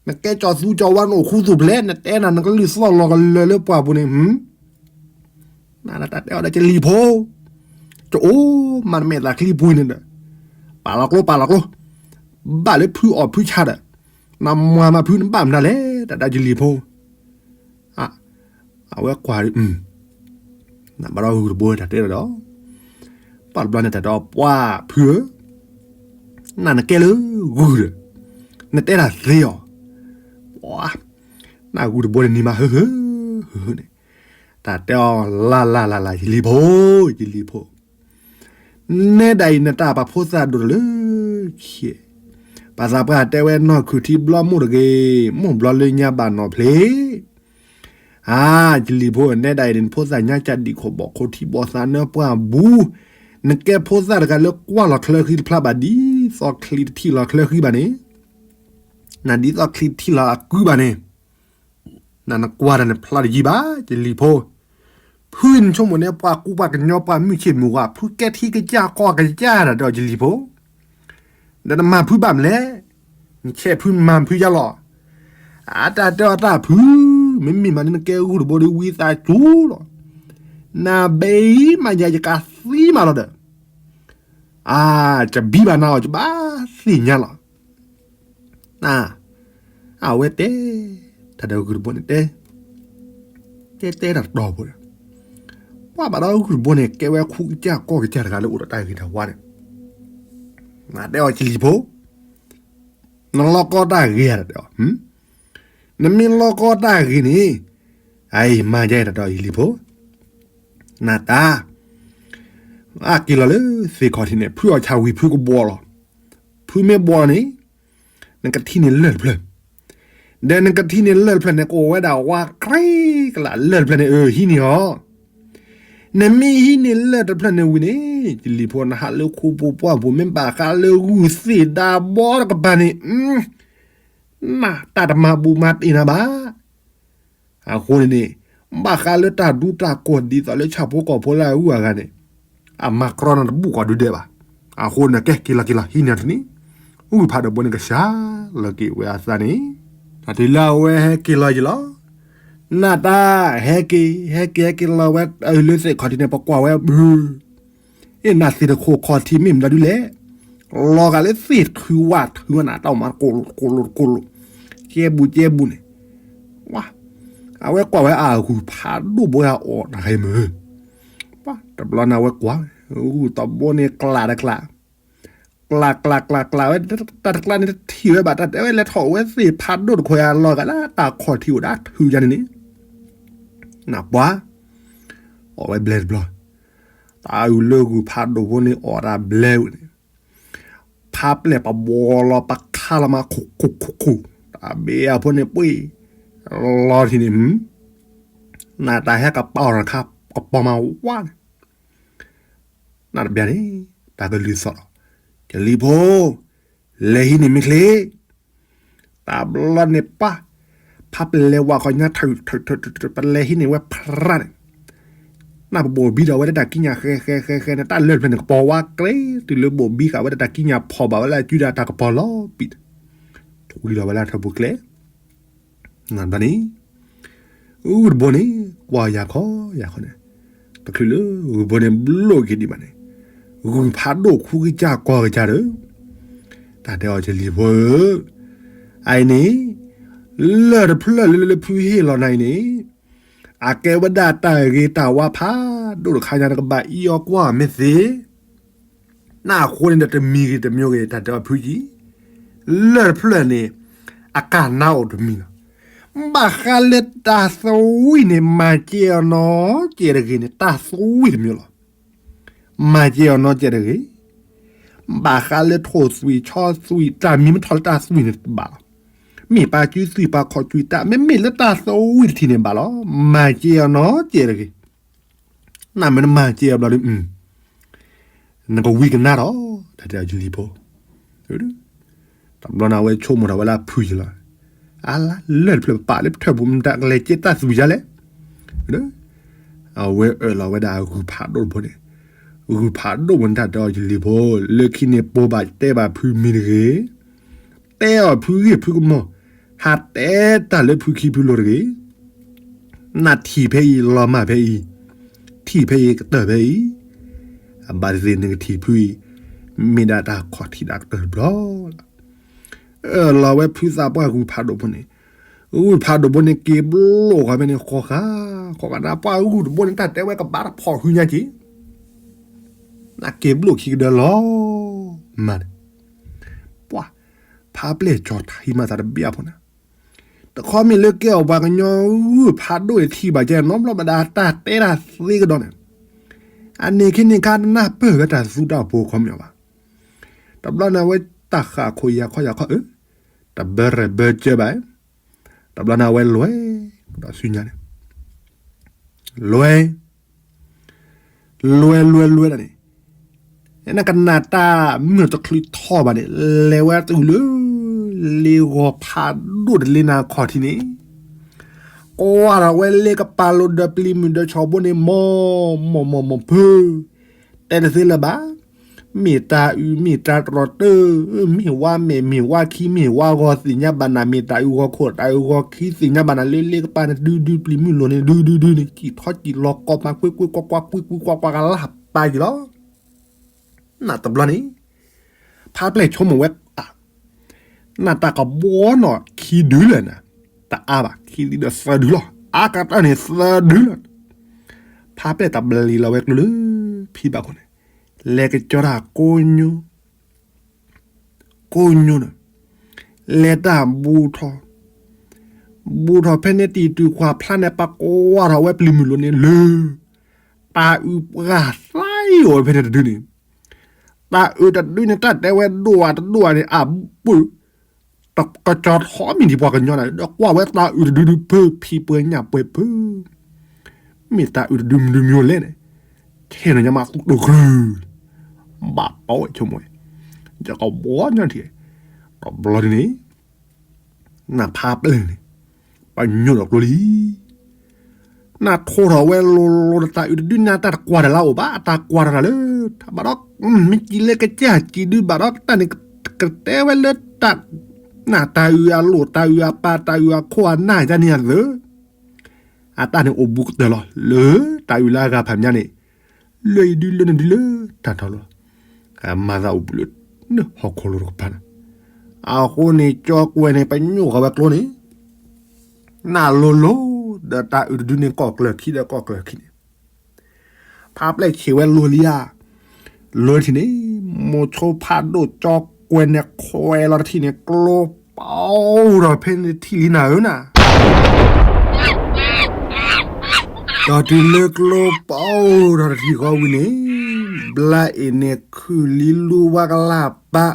နကဲကၠီသူကၠီဝါနအိၣ်ခူသူၣ်ဖျဲး, နတဲနၤနကလုၢ်သီၣ်လီၤကလၢာ်လၢပှၢ်ပူၤန့ၣ်, နတၢ်တဲအီၤဒီးကလံၤဖိ, ကအိၣ်မးနမဲာ်သၣ်ချံပှ့ၤန့ၣ်ဒီး, ပာ်လီၤကျိပာ်လီၤကျိ, ဘၣ်လၢဖုအီၣ်ဖုဆါဒီး, နမၤမၤဖုနဘၣ်မတၤလဲၣ်, တၢ်တဲကလံၤဖိ အဝဲကွၢ်, နဘၣ်ဒီးဂုၢ်တဘိတၢ်တဲဒီး, ပှၢ်တဘျီန့ၣ်တၢ်တဲအီၤပှၢ်ဖုဧၢ, နနကဲလၢဂုၢ်ဒီး, နတဲတၢ်သ့အီၤ, ပှၢ်, နဂုၢ်တဘိန့ၣ်နံၤမးဟၢဟၢ, ဟၢဟၢန့ၣ်, တၢ်တဲအီၤလၢ်လၢ်လၢ်လၢ် ယလံၤဖိ, ယလံၤဖိ နဲဒၣ်အံၤနတၢ်ပာ်ဖိသၣ်ဒိၣ်တလၢခံ, ပှၤသးပှၢ်တဲဝဲနီၢ်ခုၣ်ထံဘျီမိၢ်တဂ့ၤ, မိၢ်ဘျီလၢညါဘၣ်နီၢ်ဖျ့, အါ, ယလံၤဖိ နဲဒၣ်အံၤန့ၣ် နဖိသၣ်ညါကၢ်ဒံၣ်ခိၣ်ဘီၣ်ခိၣ်ထံဘီၣ်သးနၢပှၢ်ဘူး, နကဲဖိသၣ်တဂၤလၢကွၢ်လီၤချၢဃံတဖျါဘၣ်, ဒ်သိးချံတထံၣ်လီၤချၢဃံဘၣ်န့ၣ်, နဒ်သိးချံတထံၣ်လီၤအကုဘၣ်န့ၣ် နနကွၢ်တၢ်န့ၣ်ဖျါတယံာ်ဘၣ် ယလံၤဖိ, ဖုနဆိကမိၣ်န့ၣ် ပှၤကူပှၤကညီပှၤမုၢ်ဆ့ၣ်မုၢ်ဂီၤ ဖုကဲထံကစၢ်ကီၢ်ကစၢ်တၢ်ဒီးယလံၤဖိ, ဒီးနမၤဖုဘၣ်မလဲၣ်, နဆဲးဖုမၤဖုယါလီၤ, အတၢ်တဲအီၤတၢ်ဖု, မ့မ့ၢ်မးန့ၣ်နကဲဂုၢ်တဘိဒီးဝံသးစူၤလီၤ, နဘဲမၤယၤယကးသံမးလီၤဒီး, အါ, ယဘံဘၣ်နၤအီၤ ယဘၣ်သ့ၣ်ညါလီၤ အဝဲတဲ, တၢ်ဒီးဂုၢ်တဘိန့ၣ်တဲ, တဲတဲတၢ်တတီၤဖိဒီး, ပှၤဘၣ်ဒီးဂုၢ်တဘိန့ၣ် ကဲဝဲခူကစၢ်ကီၢ်ကစၢ်တဂၤလၢအိၣ်ဒီးတၢ်ဂ့ၤတၢ်ဝါန့ၣ်, တဲအီၤ ကလံၤဖိ, နလီကီတၢ်ဂ့ၤဧါ တဲအီၤ, နမ့ၢ်လီကီတၢ်ဂ့ၤန့ၣ်, အအံၤမၤယဲတၢ်ဒီး ယလံၤဖိ, နတၢ် အက့ၤလီၤလၢသ့ၣ်ခီၣ်ထံးန့ၣ် ဖုအီၣ်ဆၣ်ဝံၤဖုကဘှီလီၤ. ဖုမ့ၢ်ဘှီန့ၣ် နကထံၣ်န့ၢ်လၢၢ်တဖျၢၣ်, ဒီးနကထံၣ်န့ၢ်လၢၢ်တဖျၢၣ်န့ၣ် ကအိၣ်ဝဲဒၣ်ဝါကြ့ကလး, လၢၢ်တဖျၢၣ်န့ၣ် အၢ ဟံးန့ၢ်အီၤ, နမ့ၢ်ဟံးန့ၢ်လၢၢ်တဖျၢၣ်န့ၣ်ဝံၤန့ၣ် ယလံၤဖိ နဟးလၢခိပူၤပှၢ်ပူၤ မ့ၢ်ဘၣ်ဃးလၢဂုၢ်သ့ၣ်ဒါဘီတကပၤန့ၣ်, နတၢ်တမၤဘူၣ်မၤတ့ၢ်နၤဘၣ်. အဃိန့ၣ်န့ၣ် ဘၣ်ဃးလၢတၢ်ဒူတၢ်ကိၢ်ဒ်သိးလၢဆၣ်ဖိကီၢ်ဖိလၢအဂုၤအဂၤန့ၣ်, အမၤကြီနၤတဘူၣ်ကိးဒုဒဲးဘၣ်. အဃိန့ၣ် ကဲ က့ၤလီၤက့ၤလီၤ ဟံးန့ၢ်တန့ၣ်, ဂုၢ်ဖးဒိၣ်ဘိန့ၣ်ကစှၤလီၤက့ၤဝဲအသးန့ၣ်, တၢ်တုၤလၢအဝဲဟဲက့ၤလီၤယံၤလီၤ, နတၢ် ဟဲက့ၤ ဟဲက့ၤဟဲက့ၤလီၤဝဲလၢသ့ၣ်ခီၣ်ထံးန့ၣ် ပကွၢ်ဝဲဘု အ့ၣ် နသ့ၣ်တခိၣ်ခီၣ်ထံးမ့ၢ်မတၤဒုလဲၣ်, လီၤဂာ်လၢသ့ၣ်ထုးဝၣ်ထုးဝဲန့ၣ် တၢ်အိၣ်မးတကိၢ်လိာ်တကိၢ်လိာ်တကိၢ်လိာ်, ကဲဘူးကဲဘူးန့ၣ်, ဝါ, အဝဲကွၢ်ဝဲအဂုၢ်ဖးဒိၣ်ဘိအီၣ်တၢ်ဟဲမုၢ်, ပှၤတဘျီန့ၣ်အဝဲကွၢ်, ဂုၢ်တဘိန့ၣ်ကျးတကျး, ကျးကျးကျးကျးဝဲ, တၢ်တကျါန့ၣ်တထံၣ်ဝဲဘၣ် တၢ်တဲဝဲလဲၤထီၣ်ဝဲသ့ၣ်ဖးဒိၣ်တခိၣ်ယါလီၤဂာ်လၢတၢ်ခီၣ်ထံးအိၣ်ဒၣ်ထုးယါန့ၣ်န့ၣ်, နပှၤ, အီၣ်ဝဲဘျဲတဘျီ, တၢ်အုၣ်လၢဂုၢ်ဖးဒိၣ်ဖိန့ၣ်အီၣ်တၢ်ဘျဲဝဲန့ၣ်, ဖးပျဲၢ်ပဘှီလီၤပခါလီၤမးခိၣ်ခိၣ်ခိၣ်ခိၣ်, တၢ်ဘ့ၣ်အဖိန့ၣ်ပှ့ၤ, လီၤထံၣ်န့ၣ်, နတၢ်ဟဲကပီၤအီၤတခါ ကပီၤမးဝါန့ၣ်, နတဘျီန့ၣ်, တၢ်ကလုၢ်သီၣ်လီၤ, ကလံၤဖိ, လဲၤဟံးန့ၢ်မ့ၢ်ချ့, တၢ်ဘျီန့ၣ်ပၢ်, ဖးပလဲၤဝဲခီညါထုးထုးထုးထုး ပလဲၤဟံးန့ၢ်ဝဲဖရၣ်န့ၣ်, နပဘိၣ်ဘံဒီးဝဲလၢတၢ်ကံးညာ်ဃဲဃဲဃဲဃဲန့ၣ် တၢ်လၢၢ်တဖျၢၣ်န့ၣ် ကပီၤဝါကျဲ, တုၤလၢဘိၣ်ဘံဃာ်ဝဲလၢတၢ်ကံးညာ်ဖီၣ်ဘၣ်ဝဲလၢအစုဒၣ်တၢ်ကပီၤလီၤပံာ်, ထူလီၤဝဲလၢထၢပူၤကျဲ နဘျီန့ၣ်, ဂုၢ်တဘိန့ၣ် ကွၢ်ယၤခီယၤခီန့ၣ်, တချုးလၢဂုၢ်ဘိန့ၣ်ဘျိၣ်က့ၤဒံးဘၣ်န့ၣ်, ဂုၢ်ဖးဒိၣ်ခူကစၢ်ကီၢ်ကစၢ်ဒီး, တၢ်တဲအီၤ ကလံၤဖိဧၢ, အအံၤန့ၣ်, လၢၢ်တဖျၢၣ်လၢလၢလၢဖုဟ့ၣ်လီၤနၤအံၤန့ၣ်, အကဲဝဲဒၣ်တၢ်ဂ့ၤတၢ်ဝါဖးဒိၣ်တခါညါ နကဘၣ်အံးအီၤကွၢ်မ့ၢ်သ့ နအဃိန့ၣ်ဒီးတမံၤဂ့ၤတမံၤဂ့ၤ တၢ်တဲအီၤဖုကံ, လၢၢ်တဖျၢၣ်န့ၣ်, အကၢ်နါအိၣ်တမံၤလီၤ. ဘၣ်ဃးလၢတၢ်သဝံၣ်န့ၣ် မၤစဲအီၤနီတစဲးတဂ့ၤန့ၣ် တၢ်သဝံၣ်တမံၤလီၤ. မၤစဲအီၤနီတစဲးတဂ့ၤ. ဘၣ်ဃးလၢထိၣ်သွံၣ်ဆီသွံၣ် တၢ်မံၤမ့ၢ်ထီၣ်လၢတၢ်သွံၣ်န့ၣ်ဘၣ်လီၤ. မ့ၢ်ပာ်စုသွံၣ်ပာ်ခီၣ်သွံၣ်တၢ် မ့မ့ၢ်လၢတၢ်သဝံၣ်တထံၣ်န့ၣ်ဘၣ်လီၤ. မၤစဲအီၤနီတစဲးတဂ့ၤ. နမ့ၢ်နမၤစဲအီၤဘျီဒီး နကဝံကနါဒီး တၢ်တဲအီၤ ကလံၤဖိ, တဘျီန့ၣ် အဝဲဆိကမိၣ်ထီၣ်ဝဲလၢအဖုယံၤလီၤ. အါလါ လၢၢ်တဖျၢၣ်ပပာ်လၢထၢၣ်ပူၤ မတၤကလဲၤကဲတၢ်သွံၣ်ယါလဲၣ်. အဝဲအၢၣ်လီၤဝဲဒၣ်ဂုၢ်ဖးဒိၣ်တဘိန့ၣ်, ဂုၢ်ဖးဒိၣ်ဝဲန့ၣ် တၢ်တဲအီၤ ကလံၤဖိ, လၢခံန့ၣ် ပိာ်ဘၣ်တဲဘၣ်ဖုမံၤတဂ့ၤ. တဲအီၤဖုဂ့ၢ်ဖုကမီၤ, ဟးတဲတၢ်လၢဖုခံဖုလိၤတဂ့ၤ. နထံၣ်ဖဲအံၤ လီၤမၢ်ဖဲအံၤ, ထံၣ်ဖဲအံၤကတၢၢ်ဖဲအံၤ, အဘၣ်သ့ၣ်သ့ၣ်နကထံၣ်ဖုအံၤ, မ့ၢ်ဒၣ်တၢ်ခီၣ်ထံးဒၣ်ကတၢၢ်တဘျီလီၤ. အၢၣ်လီၤဝဲဖုသးပှၢ်ဂုၢ်ဖးဒိၣ်ဖိန့ၣ်, ဂုၢ်ဖးဒိၣ်ဖိန့ၣ် က့ၤဘျိၣ်ဃီဖဲန့ၣ် ဃီဃာ်, ဃီဃာ်န့ၣ် ပှၢ်ဂုၢ်တဘိန့ၣ် တၢ်တဲဝဲကဘၣ်တဖီၣ်ဟုညါက့ၤ နက့ၤဘျိၣ်ခံကဒၢလီၤ. မၤန့ၣ်, ပှၤ, ဖးပျဲၢ်ကၠီၤထံမၤသးတဘျီဖိန့ၣ်, တခီမ့ၢ်လၢကဲအီၤပှၤကညီဂုၢ်ဖးဒိၣ်န့ၣ် ထံၣ်ဘၣ်ကဲနီတဘျီဘၣ်ဒီး တၢ်တဲတၢ်သ့ကဒီးန့ၣ်, အန့ၣ်ခ့န့ၣ်ခါ နၢ်ပၢၢ်ဝဲတၢ်သူတၢ်ဖိခီမ့ၢ်အီၤဘၣ်. တဘျီန့ၣ် အဝဲတၢ်ဃၣ်ခိၣ်ယာ်ခီယာ်ခီအၢ, တဘၢရဲၣ်ဘၢကၢဘၣ်, တဘျီန့ၣ် အဝဲလွဲၢ်, ဒီးဆူညါန့ၣ်, လွဲၢ်, လွဲၢ်လွဲၢ်လွဲၢ်ဒၣ်န့ၣ်, နကနၣ်တၢ်မုၢ်တချုးထီၣ်ဘၣ်န့ၣ် လဲၤဝဲတုၤလၢ လ့ဂီၤဖးဒိၣ်တလ့နၤခီၣ်ထံးန့ၣ်, ကွၢ်ထီၣ်ဝဲလ့ကပၤလိၤဒီးပျံၤမုၢ်ဒီးဆီဘိန့ၣ် မီၢ်မီၢ်မီၢ်မီၢ်ဖု တဲတသ့လၢၤဘၣ်. မ့ၢ်တၢ်အုၣ်မ့ၢ်တၢ်တြီၤတၢၢ်, မ့ၢ်ဝါမဲာ်မ့ၢ်ဝါခံမ့ၢ်ဝါဂီၤသ့ၣ်ညါဘၣ်နၤ, မ့ၢ်တၢ်အုၣ်ဂီၤခိၣ်တၢ်အုၣ်ဂီၤခံသ့ၣ်ညါဘၣ်နၤ, လၢလ့ကပၤန့ၣ် ဒုဒုပျံၤမုၢ်လိၤန့ၣ် ဒုဒုဒုန့ၣ် စံၣ်ထီၣ်စံၣ်လီၤကီၢ်မး ကွ့ကွ့ကွၢ်ကွၢ် ကွံကွံကွၢ်ကွၢ်ကလၢ်ပာ်က့ၤလီၤ. နတဘျီန့ၣ် ဖးပျဲၢ်ဆိကမိၣ်ဝဲ, နတၢ်ကဘီနီၢ်ခံဒုလၢာ်နၤ, တအါဘၣ် ခံဒုဒီးသၢဒုလီၤ, အါကတၢၢ်န့ၣ်သၢဒုလီၤ. ဖါပျဲၢ်တၢ်ဘျံးလီၤဝဲကျိလၢ ဖံဘၣ်ခိၣ်န့ၣ်, လဲၤကစီၤတၢ်ကိးညိ ကိးညိန့ၣ်, လဲၤတၢ်ဘူးထီၣ်, ဘူးထီၣ်ဖဲန့ၣ်တံၤတုၤကွၢ်ဖျါန့ၣ် ပှၤကွၢ်ထီၣ်ဝဲပျံၤမုၢ်လိၤန့ၣ်လၢ တၢ်အုးပှၢ်သံအီၤဝဲဖဲန့ၣ်တဒုန့ၣ်, တၢ်အုးတဒုန့ၣ် တၢ်တဲဝဲဒိၣ်ဧါတဒိၣ်ဧါန့ၣ် အဘူး ကစီၤထီၣ်မ့ၢ်ဒံးပှၤကညီန့ၣ် ဒီးကွၢ်ဝဲတၢ်အုးတဒုဒုဖုဖံပှဲၤညၣ်ပှဲၤဖု, မ့ၢ်တၢ်အုးတဒုမနုၤမံၤလဲၣ်န့ၣ်, ထဲန့ၣ်ညါမးသူၣ်တိၢ်ကြၢး, ဘၣ်ပီဝဲဆိကမိၣ်ဝဲ, ယကဘှီညါထံၣ်, တဘျီဒ်န့ၣ်, နၢ်ဖါပျဲၢ်န့ၣ်, ပညိၣ်ဒီးကျိလံ နၢ်ထိထီၣ်ဝဲလိၤလိၤဒီးတၢ်အုးတဒုန့ၣ် အတၢ်တကွၢ်တၢ်လၢအအိၣ်ဘၣ် အတၢ်ကွၢ်တၢ်လၢ, ဘၣ်ဒီး, မ့ၢ်ကံၤလၢကစၢ်ကံၤဒုဘၣ်ဒီးတၢ်န့ၣ်ကတဲဝဲလၢတၢ်, နၢ်တၢ်အုးအလိၣ်တၢ်အုးအပၢ်တၢ်အုးအခိၣ်အနၢ်ယါန့ၣ်အသၢ, အတၢ်န့ၣ်အိၣ်ဘူးကတၢၢ်လီၤလၢတၢ်အုးလၢအဂၤဖးမးန့ၣ်, လၢအံၤဒုလၢန့ၣ်ဒုလၢတၢ်ထီၣ်လီၤ, အမၤသးအိၣ်ဘူးလၢ, နဟီၣ်ခိၣ်လိၤတကပၤန့ၣ်, အဃိန့ၣ် ကၠီကွဲၤန့ၣ် ပညိၣ်ဃီၤဝဲကျိန့ၣ် နၢ်လိၤလိၤ, ဒီးတၢ်အုးတဒုန့ၣ် ကီၢ်ကျၢၢ်ခံဒီးကီၢ်ကျၢၢ်ခံန့ၣ်, ဖါပျဲၢ်ဆံးဝဲလိၤလံဧါ, လိၤထံၣ်န့ၣ်, မိၤဆိဖးဒိၣ်ကၠီကွဲၤန့ၣ်ခွဲးလီၤတထံၣ်န့ၣ် ကျိပအိၣ်ထီၣ်ဖဲန့ၣ်တထံၣ်လံနၤဧၢနၤ ဒီးတုၤလၢကျိပအိၣ်ထီၣ်တထံၣ်ဃီဝံၤန့ၣ်, ဘျါအ့ၣ်န့ၣ်ခုၣ်လံလူဝါကလၢ်ပာ်,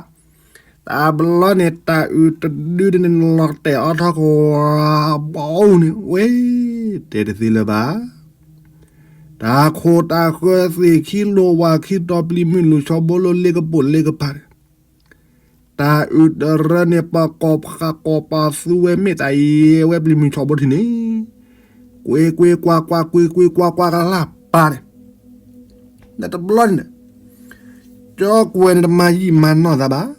တဘျီန့ၣ် တၢ်အုးတဒုန့ၣ်လီၤတဲာ်အီၤထီၣ်ကဝၤဘီန့ၣ် ဝဲ, တဲတသ့လၢၤဘၣ်. တၢ်ခိၣ်တၢ်ဃၢသ့ၣ်ခံလိၤဝၤခံတီၤ ပျံၤမုၢ်လူၤဆီဘိလၢလ့ကပိာ်လ့ကပၤန့ၣ်, တၢ်အုးတရၢန့ၣ် ပကိးဖးကိးပသူဝဲ မ့ၢ်တၢ်အံၤဝဲပျံၤမုၢ်ဆီဘိထံၣ်န့ၣ်, ကွ့ကွ့ကွၢ်ကွၢ် ကွ့ကွ့ကွၢ်ကွၢ်ကလၢ်ပာ်န့ၣ်, ဒီးတဘျီန့ၣ်, ကၠီကွဲၤန့ၣ်တမၤယံာ်မၤနီၢ်သးဘၣ်.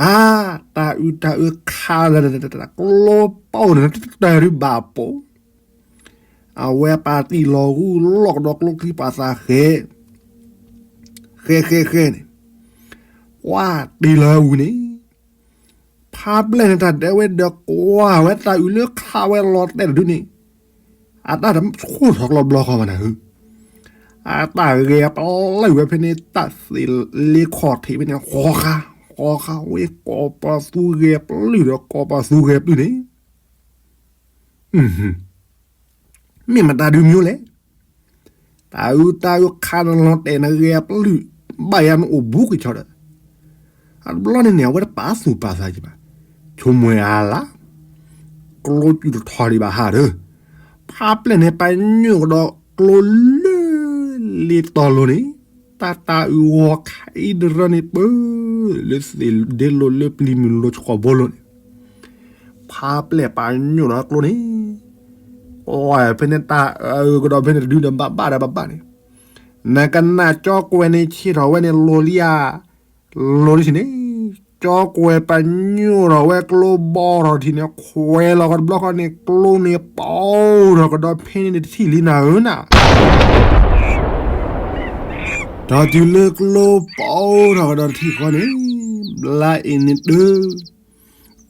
အါ, တၢ်အုးတၢ်အုးခးလၢ ကျိပအိၣ်န့ၣ် တၢ်ရူၢ်ဘၣ်ပိာ်, အဝဲပာ်တံၢ်လီၤဂူၢ်လီၢ်ကဒီးကျိချံပာ်သးဃဲ, ဃဲဃဲဃဲန့ၣ်, ကွၢ်တ့ၢ်လီၤဝံၤန့ၣ်, ဖါပျဲၢ်န့ၣ် တၢ်ဒဲဝဲဒီးကွၢ်ဝဲတၢ်အုးလၢခးဝဲလီၤတဲာ်တဒုန့ၣ်, အတၢ်တဆှိၣ်ထီၣ်ကျီဘျီဃီဘၣ်နၤဧၢ, အတၢ်ဂဲၤပျုၢ်ဝဲဖဲန့ၣ် တၢ်သ့ၣ်လ့ခီၣ်ထံးဖဲန့ၣ် ဃီဃါ, ဃီဃါဝဲ ကိးပသူဂဲၤပျုၢ်ဒီးကိးပသူဂဲၤပျုၢ်န့ၣ် မ့ၢ်မတၤဒုမံၤလဲၣ်. တၢ်အုးတၢ်အုးခးနလီၤတဲာ်နဂဲၤပျုၢ်, ဘၣ်ယၤနအိၣ်ဘူးက့ၤဆီဒီး, အတဘျီန့ၣ်န့ၣ် အဝဲတပာ်သူၣ်ပာ်သးက့ၤဘၣ်, ဆိကမိၣ်အါလၢ်, ကျိစူၢ်တထီၣ်ဒံးဘၣ်ဟးဒီး, ဖါပျဲၢ်န့ၣ်ပညိၣ်ကဒီးကျိလၢ လ့တီၤလိၤန့ၣ်, တၢ်တၢ်အုးဂီၤခးအံၤတရၢန့ၣ်ပၢ, လၢသ့ၣ်ဒ့လိၤလၢပျံၤမုၢ်လိၤဆီဘိလိၤန့ၣ် ဖါပျဲၢ်ပာ်ညိၣ်ဒီးကျိန့ၣ်, အဖဲန့ၣ်တၢ်အုးကဒီးဖဲန့ၣ်တဒုဒီးဘၣ်ဘၣ်ဒီးဘၣ်ဘၣ်န့ၣ်, နကနၣ်ကၠီကွဲၤန့ၣ်ဆံးထီၣ်ဝဲန့ၣ်လိၤလံဧါ, လိၤလံထံၣ်န့ၣ်, ကၠီကွဲၤပာ်ညိၣ်ထီၣ်ဝဲကျိဘီထီၣ်ထံၣ်န့ၣ် ခွဲးလီၤကဒီးတဘျီဃီန့ၣ် ကျိန့ၣ်ပအိၣ်ထီၣ်ကဒီးဖဲန့ၣ်တထံၣ်လံနၤဧၢနၤ ဒီးတုၤလၢကျိပအိၣ်ထီၣ်ကဒီးတထံၣ်ဃီန့ၣ်, ဘျါအ့ၣ်န့ၣ်ဒုး,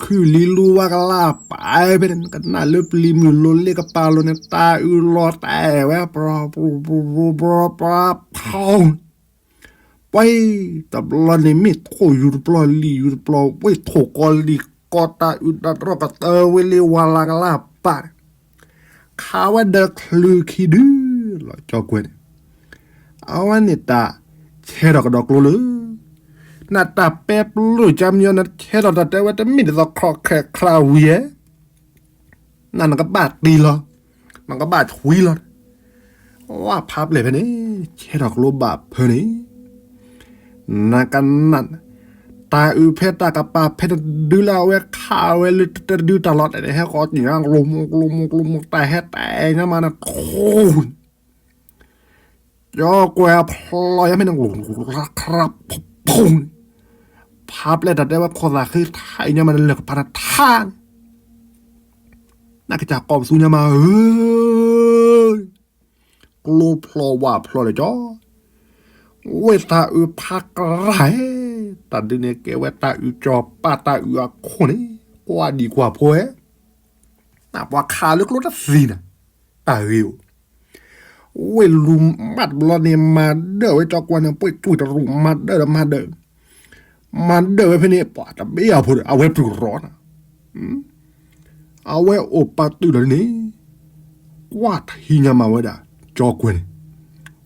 ခုၣ်လံလူဝါကလၢ်ပာ်ဖဲန့ၣ် ကနၣ်လၢပျံၤမုၢ်လိၤလ့ကပၤလိၤန့ၣ် တၢ်အုးလီၤတဲာ်ဝဲ ပှၤ, ပှၤ, ပှၤ, ပှၤ, ပှၤ, ပှၤ, ပှၤတဘျီန့ၣ်မ့ၢ်ထိၣ်ယူၤတပျီလံာ်ယူၤတပျီ ဝဲထိၣ်ကီလံာ်ကီတၢ်အုးတၢ်တြီၢ်ကတၢၢ်ဝဲလံဝါလၢကလၢ်ပာ်န့ၣ် ခးဝဲဒီးချုးခံဒုလီၤ ကၠီကွဲၤန့ၣ်, အဝဲန့ၣ်တၢ်ဆဲးထီၣ်ကဒီးကျိလၢ, နတၢ်ပဲပျုၢ်ကမညီနဆဲးထီၣ်တၢ်တဲဝဲတမ့ၢ်ဒ်သိးခီၣ်ခဲၣ်ချါဝံၤဧါ, နနကဘၣ်တ့ၢ်လီၤ, နကဘၣ်ဆွံလီၤ, ဝဲဖးပျဲၢ်ဖဲန့ၣ်, ဆဲးထီၣ်ကျိဘၣ်ဖဲန့ၣ် နကနၣ်, တၢ်အုးဖဲတၢ်ကပၤဖဲတဒုလၢအဝဲခးဝဲလၢတတဒုတၢ်လီၤတဲာ်န့ၣ် ဟဲဃီၤက့ၤညါ ကျိမိၢ်ကျိမိၢ်ကျိမိၢ် တၢ်ဟဲတဲာ်ညါမးန့ၣ် ထိၣ်, ကၠီကွဲၤအဖျီညါဖဲန့ၣ် ကျိ, ခရၣ်, ဖုၣ်, ဖးပျဲၢ်တၢ်တဲဝဲခိၣ်သၣ်ဃ့ထါအံၤညါမးန့ၣ် လၢကပၤတထါန့ၣ် နကစၢ်ကိးပသူညါမးဧၢ, ကျိဖျီဝါဖျီလၢကၠီ, ဝဲတၢ်အုးဖးကရၢ်ဧၢ, တၢ်ဒုးန့ၣ်ကဲဝဲတၢ်အုးကၠီၤပၢ်တၢ်အုးအခိၣ်န့ၣ်, ကွၢ်ဒံးကွၢ်ဖိဧၢ, နပှၤခးလၢကျိတသ့နၤ, တၢ်ဂ့ၤဧိၤ, ဝ့ၢ်လူၤမးတဘျီန့ၣ် မၤဒၢၣ်ဝဲကၠီကွဲန့ၣ် ပှ့ၢ်ကွံာ်တရူး မၤဒၢၣ်ဒီးမၤဒၢၣ်, မၤဒၢၣ်ဝဲဖဲန့ၣ် ပှၤတဘ့ၣ်အဖိဒီး အဝဲပျုၢ်ရီနၤ, အဝဲအိၣ်ပာ်တုာ်လီၤန့ၣ်, ကွၢ်ထံညါမၤဝဲဒၣ် ကၠီကွဲန့ၣ်,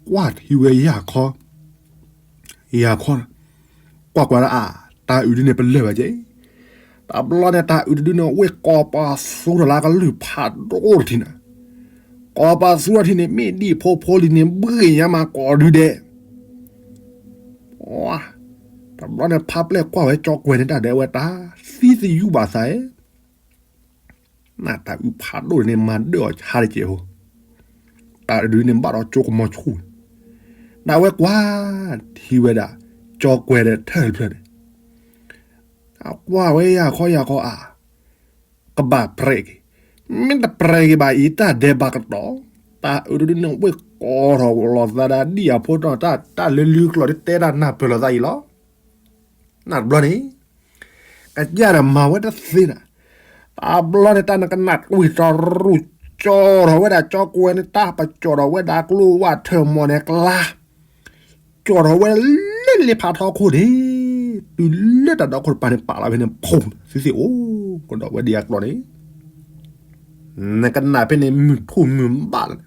ကွၢ်ထံဝဲယၢ်ခီ ယၤခီ, ကွၢ်ကွၢ်ဒၣ်အါ, တၢ်အုးဒုန့ၣ် ပလၢၢ်ဘၣ်က့ၤ, တဘျီန့ၣ် တၢ်အုးတဒုန့ၣ် ဝ့ၢ်ကိးပသူထီၣ်လၢကလုၢ်ဖးဒိၣ်တထံးန့ၣ်, ကိးပသူထီၣ်ထံးန့ၣ် မ့ၢ်ဒံၣ်ဖိဖိလံၤန့ၣ် ဘှ့ၣ်ညါမးကိးဒုဒဲး, တဘျီန့ၣ် ဖါပျဲၢ်ကွၢ်ဝဲကၠီကွဲန့ၣ် တၢ်ဒဲးဝဲတၢ်သံသယုၢ်ဘၣ်သးဧၢ နတၢ်အုးဖးဒိၣ်န့ၣ် မၤဒၢၣ်အီၤဆါတကဲးဖိ, တၢ်အုးဒုန့ၣ် ဘၣ်ဒီးကၠိကမီၤဆူၣ်, ဒၣ်ဝဲကွၢ်ထံဝဲဒၣ် ကၠီကွဲဒီးထၢၣ်တဖျၢၣ်န့ၣ်, အကွၢ်ဝဲယၢ်ခီယၢ်ခီအါ, ကဘၣ်ပြဲးက့ၤ, မ့ၢ်တပြဲးက့ၤဘၣ်အံၤ တၢ်ဒဲးဘးကတီၤ, တၢ်အုးဒုန့ၣ် ဝ့ၢ်ကိးထီၣ်လိာ်သးဒီးဒံၣ်အဖိတီၢ် တၢ်လၢလံၤကျိာ် တတဲတၢ်နၢ်ပၢၢ်လိာ်သးအံၤလီၤ. နတဘျီန့ၣ် ကစၢ်ဒီးမၤဝဲတသ့နီၤ, တဘျီန့ၣ် တၢ်နကနၣ်ကွံာ်တရူး ကၠီထီၣ်ဝဲဒၣ်ကၠီကွဲန့ၣ် တၢ်ပကၠီထီၣ်ဝဲဒၣ်ကျိဝၢ်ထၢၣ်မီၢ်န့ၣ်ကျါ, ကၠီထီၣ်ဝဲလၢလ့ဖးထီခိၣ်န့ၣ်, တုၤလၢတၢ်ဒီခိၣ်တပၤန့ၣ် ပာ်လီၤဖဲန့ၣ် ဖုသ့ၣ်အိၣ်ကဒီးဝဲဒံးအကျိာ်န့ၣ်, နကနၣ်ဖဲန့ၣ် မုၢ်ထူၣ်မုၢ်ဘၣ်လီၤန့ၣ်,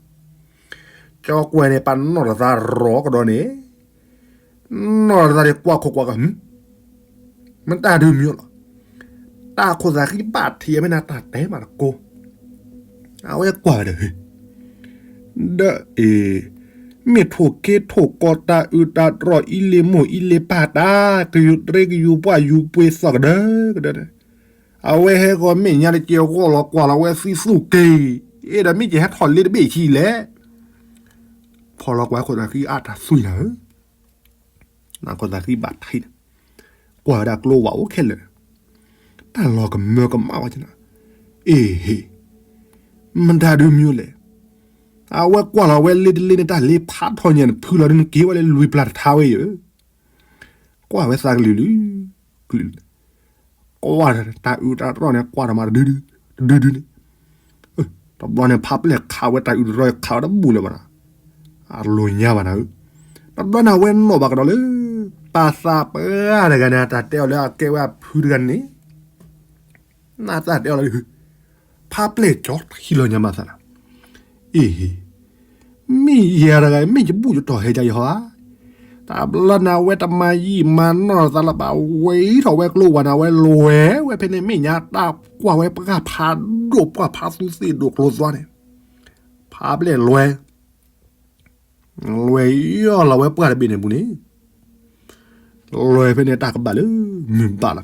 ကၠီကွဲန့ၣ် ပာ်နီၣ်ထီၣ်သးရီၤကဒီးန့ၣ်, နီၣ်ထီၣ်သးန့ၣ် ကွၢ်ခိၣ်ကွၢ်က မတၢ်ဒုးမံၤလီၤ, တၢ်ခိၣ်သးဃံဘၣ်ထံးအမဲာ်နၤ တၢ်တဲမးတကိး, အဝဲကွၢ်ဝဲဒီး ဒီးအံၤ, မ့ၢ်ထိၣ်က့ထိၣ်ကီတၢ်အုးတၢ်တြီၢ် အံလ့မိၢ်အံလ့ပၢ်တၢ် ကယူၤတရ့ကယူၤပှၢ်ယူၤပှ့ၤသီၣ်ကဒၢကဒၢန့ၣ်, အဝဲဟဲဂီၤမဲာ်ညါတက့ၢ် ဂီၢ်လီၤကွၢ်လီၤဝဲသံသူၣ်က့ၤ, အဲၣ်ဒိးမ့ၢ်ကဟဲထီၣ်လ့တဘ့ၣ်ဆံးလဲၣ်, ဖီၣ်လီၤကွၢ်ခိၣ်သးဃံအါတၢ်သွံၣ်နၤဧၢ နခိၣ်သးဃံဘၣ်ထံးန့ၣ်, ကွၢ်ဝဲဒၣ်ကျိဝၢ်အိၣ်ခဲလၢာ်, တၢ်လီၤကမၢကမၣ်ဝဲကနၤ, အ့ဟ့, မတၤဒုးမံၤလဲၣ်, အဝဲကွၢ်လီၤဝဲလ့တလ့န့ၣ် တၢ်လ့ဖးထီညါန့ၣ် ဖုလီၤဒုးနက့ၤဝဲလၢလွံၢ်ပျၢ်တထါဝဲအံၤ, ကွၢ်ဝဲသးကလုာ်လုာ်, ကလုာ် ကွၢ်တၢ်အုးတၢ်တြီၢ်န့ၣ် ကွၢ်တၢ်မးတဒုဒု, တဒုဒုန့ၣ်, တဘျီန့ၣ် ဖါပျဲၢ်ခးဝဲတၢ်အုးတြီၢ်ခးဝဲတဘူၣ်လၢၤဘၣ်နၤ, အလိၤညါဘၣ်နၤဧၢ, တဘျီန့ၣ် အဝဲနီၣ်ဘၣ်ကဒီးလၢ ပၢ်သးပှၢ်တဂၤန့ၣ် တၢ်တဲအီၤလၢအကဲဝဲအဖုတဂၤန့ၣ်, နတၢ်တဲအီၤလၢ ဖါပျဲၢ်ကၠီထံလီၤညါမးသးနၤ, အ့ဟ့ မ့ၢ်ယၤတဂၤ မ့ၢ်ယဘူၣ်ယတီၢ်ဟဲကယဟီဧါ, တဘျီန့ၣ်အဝဲတမၤယံာ်မၤနီၢ်သးလၢၤဘၣ် ဝဲထီၣ်ဝဲကျိဝၢ်န့ၣ် အဝဲလဲၤဝဲဖဲန့ၣ် မ့ၢ်ညါတၢ်ကွၢ်ဝဲပှၢ်ဖးဒိၣ် ပှၢ်ဖးသူသ့ၣ်ဒိၣ်ကျိသွါန့ၣ်, ဖါပျဲၢ်လဲၤ လဲၤယီၢ်လီၤဝဲပှၢ်တဘ့ၣ်န့ၣ်ပူၤန့ၣ်, လဲၤဖဲန့ၣ်တၢ်ကဘၣ်လၢမုၢ်ဘၣ်လီ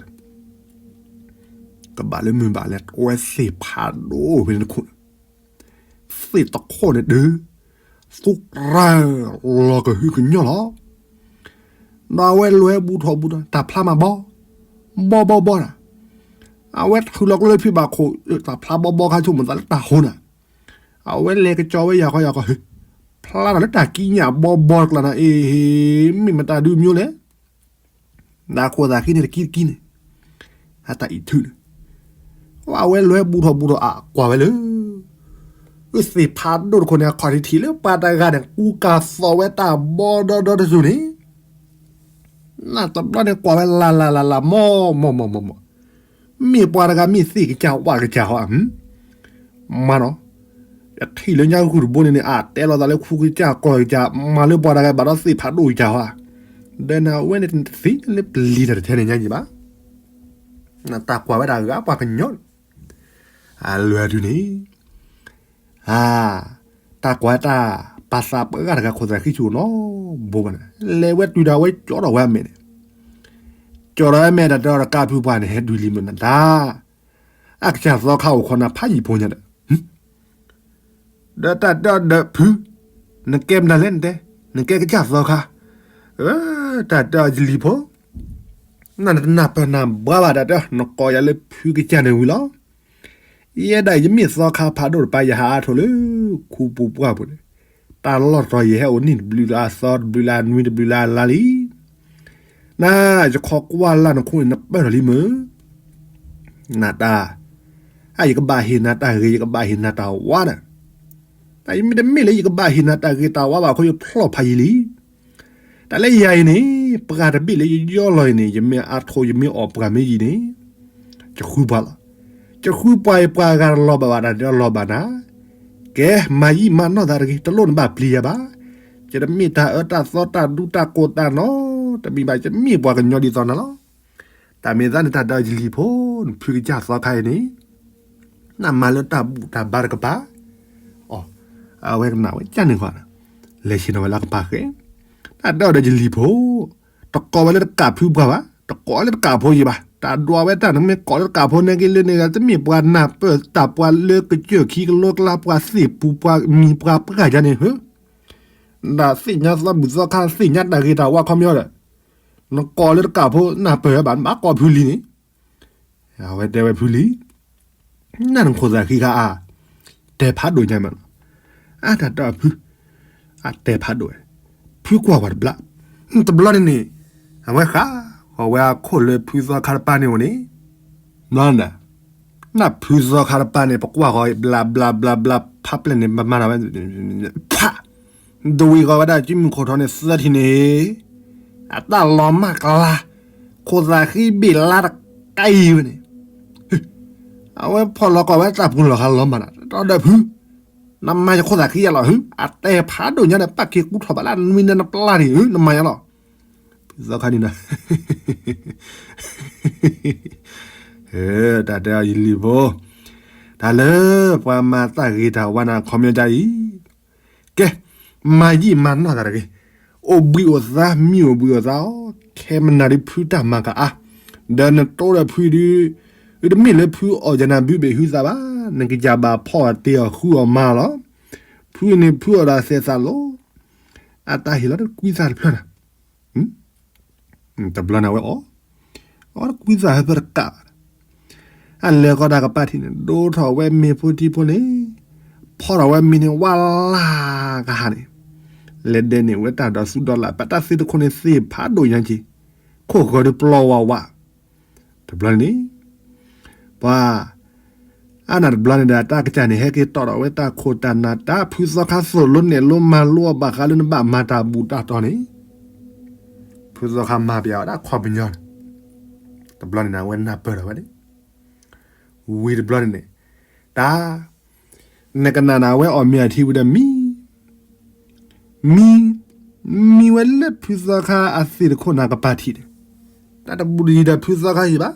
ၤ, ကဘၣ်လၢမုၢ်ဘၣ်လဲၤ တဝဲသ့ၣ်ဖးဒိၣ်ဖဲန့ၣ်တခိၣ်န့ၣ်, သ့ၣ်တခိၣ်န့ၣ်ဒုး, သူၣ်ရၢလီၤကဟုကညီၢ်လီၤ, ဒီးအဝဲလဲၤဘူးထီၣ်ဘူးထီၣ် တၢ်ဖျါမးဘီ, ဘီဘီဘီနၤ, အဝဲထုးလီၤကျိလၢဖံဘၣ်ခိၣ် တၢ်ဖျါဘီဘီခါဆိကမိၣ်သးလၢတၢ်ဟိနၤ, အဝဲလဲၤကစီၤဝဲယၤခီယၤခီ ဖျါထီၣ်လၢတၢ်ကံးညာ်ဘီဘီတကျါနၤ အ့ဟ့ မ့ၢ်မတၤဒုးမံၤလဲၣ်, နခိၣ်သးဃံန့ၣ်တကံတကံန့ၣ်, အတၢ်အံးထုးန့ၣ်, အဝဲလဲၤဘူးထီၣ်ဘူးထီၣ်အကွၢ်ဝဲလၢ အသ့ၣ်ဖးဒိၣ်တခိၣ်န့ၣ် အခီၣ်ထံးထံးလၢပှၤတဂၤန့ၣ် ကူကၤသီၣ်ဝဲတၢ်ဘီဒီဒီတစိၤန့ၣ်, နတဘျီန့ၣ်ကွၢ်ဝဲလၢ်လၢ်လၢ်လၢ် မီၢ်မီၢ်မီၢ်မီၢ်မီၢ်, မ့ၢ်ပှၤတဂၤမ့ၢ်သ့ၣ်ကစၢ်ဝၣ်ကစၢ်ဟီဧါ, မၤနီၤ, ယထံၣ်လၢညါဂုၢ်တဘိန့ၣ်န့ၣ် အတဲလီၤသးလၢခူကစၢ်ကီၢ်ကစၢ် မၤလၢပှၤတဂၤဘၣ်ဒီးသ့ၣ်ဖးဒိၣ်ကစၢ်ဟီဧါ, ဒီးနဝဲန့ၣ်တသ့လၢပလံၤတၢ်တထဲန့ၣ်ညါယံၤဘၣ်, နတၢ်ကွၢ်ဝဲဒၣ်ဂၤပှၤကညီန့ၣ်, အလွဲၢ်တုၤန့ၣ် အါ, တၢ်ကွၢ်တၢ်ပာ်သးပှၢ်ဂၤတဂၤခိၣ်သးဃံဆူၣ်နီၤ, ဘိဘၣ်န့ၣ် လဲၤဝဲတုၤဒီးဝဲကၠီထီၣ်ဝဲအမဲာ်န့ၣ်, ကၠီထီၣ်ဝဲအမဲာ်တၢ်တဲအီၤတကးဖုပှၢ်န့ၣ် ဟဲဒုးလံမုၢ်နတၢ်, အကစၢ်သီခါအိၣ်ခိးနၤဖးယံာ်ဖိညါဒီး ဒီးတၢ်တဲအီၤဒီးဖု, နကဲမနုၤလဲၣ်နတဲ, နကဲကစၢ်သီခါ, တၢ်တဲအီၤယလံၤဖိ, နနၢ်ပၢၢ်နၢ်ဘှါဘၣ်တၢ်တဲအီၤ နကိးယၤလၢဖုကစၢ်န့ၣ်ဝံၤလီၤ. ယဲဒၣ်ယမ့ၢ်သီခါဖးဒိၣ်တပၤ ယဟးအါထီၣ်လၢခူပူၤပှၢ်ပူၤန့ၣ်, တၢ်လီၢ်တတီၤယဟဲအိၣ်နံၣ်တဘျုးလၢအသီတဘျုးလၢအနွံတဘျုးလၢအလါလံ. နၤ ယခီကွၢ်လၢနခိၣ်န့ၣ် နပၢၢ်ထီၣ်လံမုၢ်, နတၢ်, အါ ယကဘၣ်ဟ့ၣ်နၤတၢ်ဂ့ၤ ယကဘၣ်ဟ့ၣ်နၤတၢ်ဝါဒီး, တၢ်ယမ့ၢ်တမ့ၢ်လၢယကဘၣ်ဟ့ၣ်နၤတၢ်ဂ့ၤတၢ်ဝါဘၣ်အဃိ ယဖျီၣ်ဖးယံာ်လံ. တၢ်လၢယၤအံၤန့ၣ် ပှၤတဘ့ၣ်လၢယယီလီၤအံၤန့ၣ် ယမ့ၢ်အါထိး ယမ့ၢ်အီၣ်ပှၤမ့ၢ်ယံာ်န့ၣ် ယဃုပှၤလီၤ. ယဃုပှၤအံၤ ပှၤဂၤတလီၤဘၣ်ဘၣ် တၢ်တဲလီၤဘၣ်နၤ, ကဲ မၤယံာ်မၤနီၢ်သးတဂ့ၤ, တလိၣ်နဘၣ်ပျံၤယၤဘၣ်. ယတမ့ၢ်တၢ်အၢတၢ်သီ တၢ်ဒူတၢ်ကိၢ်တၢ်နီတမံၤဘၣ်, ယမ့ၢ်ပှၤကညီဒ်သိးနၤလီၤ. တၢ်မ့ၢ်သးန့ၣ် တၢ်ဒီးယလံၤဖိ နဖုကစၢ်သီခါအံၤန့ၣ် နမၤလၢတၢ်ဘူၣ်တၢ်ဘါတကပၤ, အဝဲကနၣ်ဝဲကန့ၣ်ဃီ, လဲၤဆ့ၣ်နီၤဝဲလၢကပၤဃဲ, တၢ်ဒီးဒီးယလံၤဖိ, တကိးဝဲလၢတကးဖုပှၢ်ဘၣ်, တကိးလၢတကးဖိယံၤဘၣ်, တၢ်ဒွးဝဲတၢ် နမ့ၢ်ကိးလၢတကးဖိန့ၣ်က့ၤလၢန့ၣ် တမ့ၢ်ပှၤနၢ်ပၢၢ်တၢ် ပှၤလၢကစၢၢ်ခံကလိကျါ ပှၤသ့ၣ်ပူၤ ပှၤမံၤပှၤပှၢ်ယါန့ၣ် ဟၢ နသ့ၣ်ညါသီဘူၣ်သီခါ သ့ၣ်ညါတၢ်ဂ့ၤတၢ်ဝါခီပညီဒီး နကိးလၢတကးဖိ နၢ်ပၢၢ်ဝဲဘၣ် နဘၣ်ကိးဖုလံၤန့ၣ်, အဝဲတဲဝဲဖုလံၤ, နနခိၣ်သးဃံခါအါ, တဲဖးဒိၣ်ညါမး, အါတၢ်တၢ်ဖု, အတဲဖးဒိၣ်ဝဲ, ဖုကွၢ်ဝဲတဘျီ, တဘျီန့ၣ်န့ၣ်, အဝဲဃး, ဃီၤဝဲအခိၣ်လၢဖုသီခါတပၤန့ၣ်အိၣ်န့ၣ်, န နဖုသီခါတပၤန့ၣ် ပကွၢ်ဃီၤ ဘျးဘျးဘျးဘျး ဖးပျဲၢ်န့ၣ် ပမၤတၢ်ဝဲ, ဖး, ဒဝံၤဃီၤဝဲဒၣ် ကံမုၢ်ခိၣ်ထီန့ၣ် သၢထံၣ်န့ၣ်, အတၢ်လီၤမၢ်ကျါ, ခိၣ်သးဃံဘ့ၣ်လါတကဲအံၤဝဲန့ၣ်, အဝဲဖီၣ်လီၤကီးဝဲတၢ်ပူၤလီၤဟါလီၤမးနၤ တၢ်ဒီးဖု, နမၤယခိၣ်သးဃံယါလီၤ ဟၢ အတဲဖးဒိၣ်ညါဒီး ပၣ်က့ၤကူထီၣ်ဘၣ်လၢနွံနၢနပျၢ်န့ၣ် ဟၢ နမၤယါလီၤ, ဖုသီခါန့ၣ်ဒီး တၢ်တဲအီၤယလံၤဖိ, တၢ်လၢပှၤမၤတၢ်ဂ့ၤတၢ်ဝါနၤခီပညီဒ်အံၤ, ကဲ, မၤယံာ်မၤနီၢ်သးတဂ့ၤ, အိၣ်ဘှံးအိၣ်သါ မံအိၣ်ဘှံးအိၣ်သါအီၤ, ခဲမနၤဒ်ဖုတၢ်မၤကအါ, ဒီးနတိဒီးဖုဒုး, တမ့ၢ်လၢဖုအီၣ်ယနၤဘုဘ့ၣ်ဟုသးဘၣ်, နကစၢ်ဘၣ်ဖီၣ်အီၤတ့ၢ်အီၤဃုအီၤမၤလီၤ, ဖုန့ၣ်ဖုအီၣ်ဒီးသဲးသးလီၤ, အတၢ်ဟ့ၣ်လီၤတကွံသးတဖျၢၣ်နၤ တဘျီန့ၣ်ဝဲအီၤ, အီတကွံသးဟဲဖဲတကးဘၣ်, အလဲၤဃီၤတၢ်ကပၤထံးန့ၣ် ဒိထီၣ်ဝဲမ့ၤဖိထံဖိန့ၣ်, ဖီထီၣ်ဝဲမ့ၤန့ၣ် ဝါလၢကဟၣ်န့ၣ်, လဲၤဒဲးန့ၢ်ဝဲတၢ်ဒီးသူဒီးလၢ် ပတၢ်သ့တခိၣ်န့ၣ်သ့ၣ်ဖးဒိၣ်ညါက့ၤ, ခိၣ်ဃၢၤဒုးပျီဝးဝး, တဘျီန့ၣ် ပှၤ အါနၤတဘျီန့ၣ်ဒီး တၢ်ကစၢ်န့ၣ် ဟဲက့ၤတီၣ်ဒီးဝဲတၢ်ခိၣ်တၢ်နၢ်တၢ် ဖုသီခါသိၣ်လိနဲၣ်လိမၤလိအီၤဘၣ်ဃးလၢနဘၣ်မၤတၢ်ဘူၣ်တၢ်တီၤန့ၣ်, ဖုသီခါမၤပယီၤဝဲဒၣ်ခီပညီန့ၣ်, တဘျီန့ၣ် အဝဲနၢ်ပၢၢ်ထီၣ်ဝဲန့ၣ်, ဝံၤတဘျီန့ၣ်န့ၣ်, တၢ် နကနၣ်နၤ အဝဲအီၣ်မ့ၤအထံဝံၤဒီးမံ မံ မံဝဲလၢဖုသီခါအသ့ၣ်တခိၣ်နၢ်ကပၤထံးန့ၣ်, တၢ်တဘူးတယံၤဒီးဖုသီခါယံၤဘၣ်,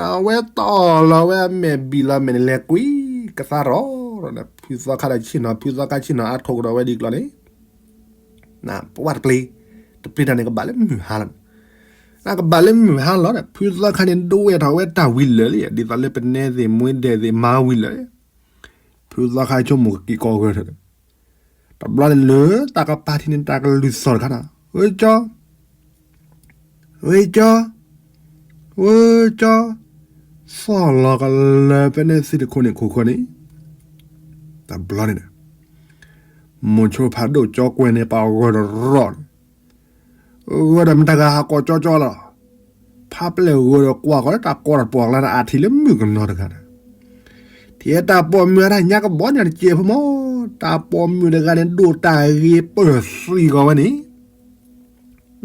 အဝဲတီၢ်လီၤဝဲအမဲာ်ဘံၣ်လီၤမဲာ်န့ၣ် လဲၤကွံာ်ကသါရီၤဒီး ဖုသီခါဒီးဆ့ၣ်နီၤ ဖုသီခါဆ့ၣ်နီၤအါထိးကဒီးဝဲဒ်ကျီၢ်န့ၣ်, ပဝဲတပျ့ၤ, တပျ့ၤတၢ်န့ၣ် ကဘၣ်လၢမုၢ်ဟါလီၤ, နကဘၣ်လၢမုၢ်ဟါလီၤဒီး ဖုသီခါန့ၣ် ဒိဝဲထီၣ်ဝဲတၢ်ဝံၤလၢာ်လံ, ဒ်သိးလၢပနဲသ့ၣ်မှ့ဒဲးသ့ၣ်မၤဝံၤလၢာ် ဖုသီခါဆိကမိၣ်ကက့ၤကိးဂၢၢ်ထၢၣ်, တဘျီန့ၣ်လၢတၢ်ကပၤထံးန့ၣ် တၢ်ကလုၢ်သီၣ်တခါနၤ, ဝဲကၠီ, ဝဲကၠီ, ဝဲကၠီ, သီၣ်လီၤကလၢဖဲန့ၣ်သ့ၣ်တခိၣ်န့ၣ်ခိၣ်ဃၢၤန့ၣ်, တဘျီန့ၣ်, မိၤဆိဖးဒိၣ်ကၠီကွဲၤန့ၣ် ပှၤဂၢၢ်တရီၣ်န့ၣ် ဂၢၢ်ဒီးမတၤဂၤဟးကိးကၠီကၠီလီၤ, ဖးပျဲၢ်ဂၢၢ်ဒီးကွၢ်ဃီၤလၢတၢ်ကီတၢ်ပီၣ်အကျါန့ၣ် အထံၣ်လၢမုၣ်ကနီၤတဂၤန့ၣ်, ထံၣ်တၢ်ပိာ်မုၣ်အတၢ်ညါကဘီညါတစဲးဖိမး, တၢ်ပိာ်မုၣ်တဂၤန့ၣ် ဒိၣ်တၢ်ဂ့ၤပၢၢ်သံဂီၤဝဲန့ၣ်,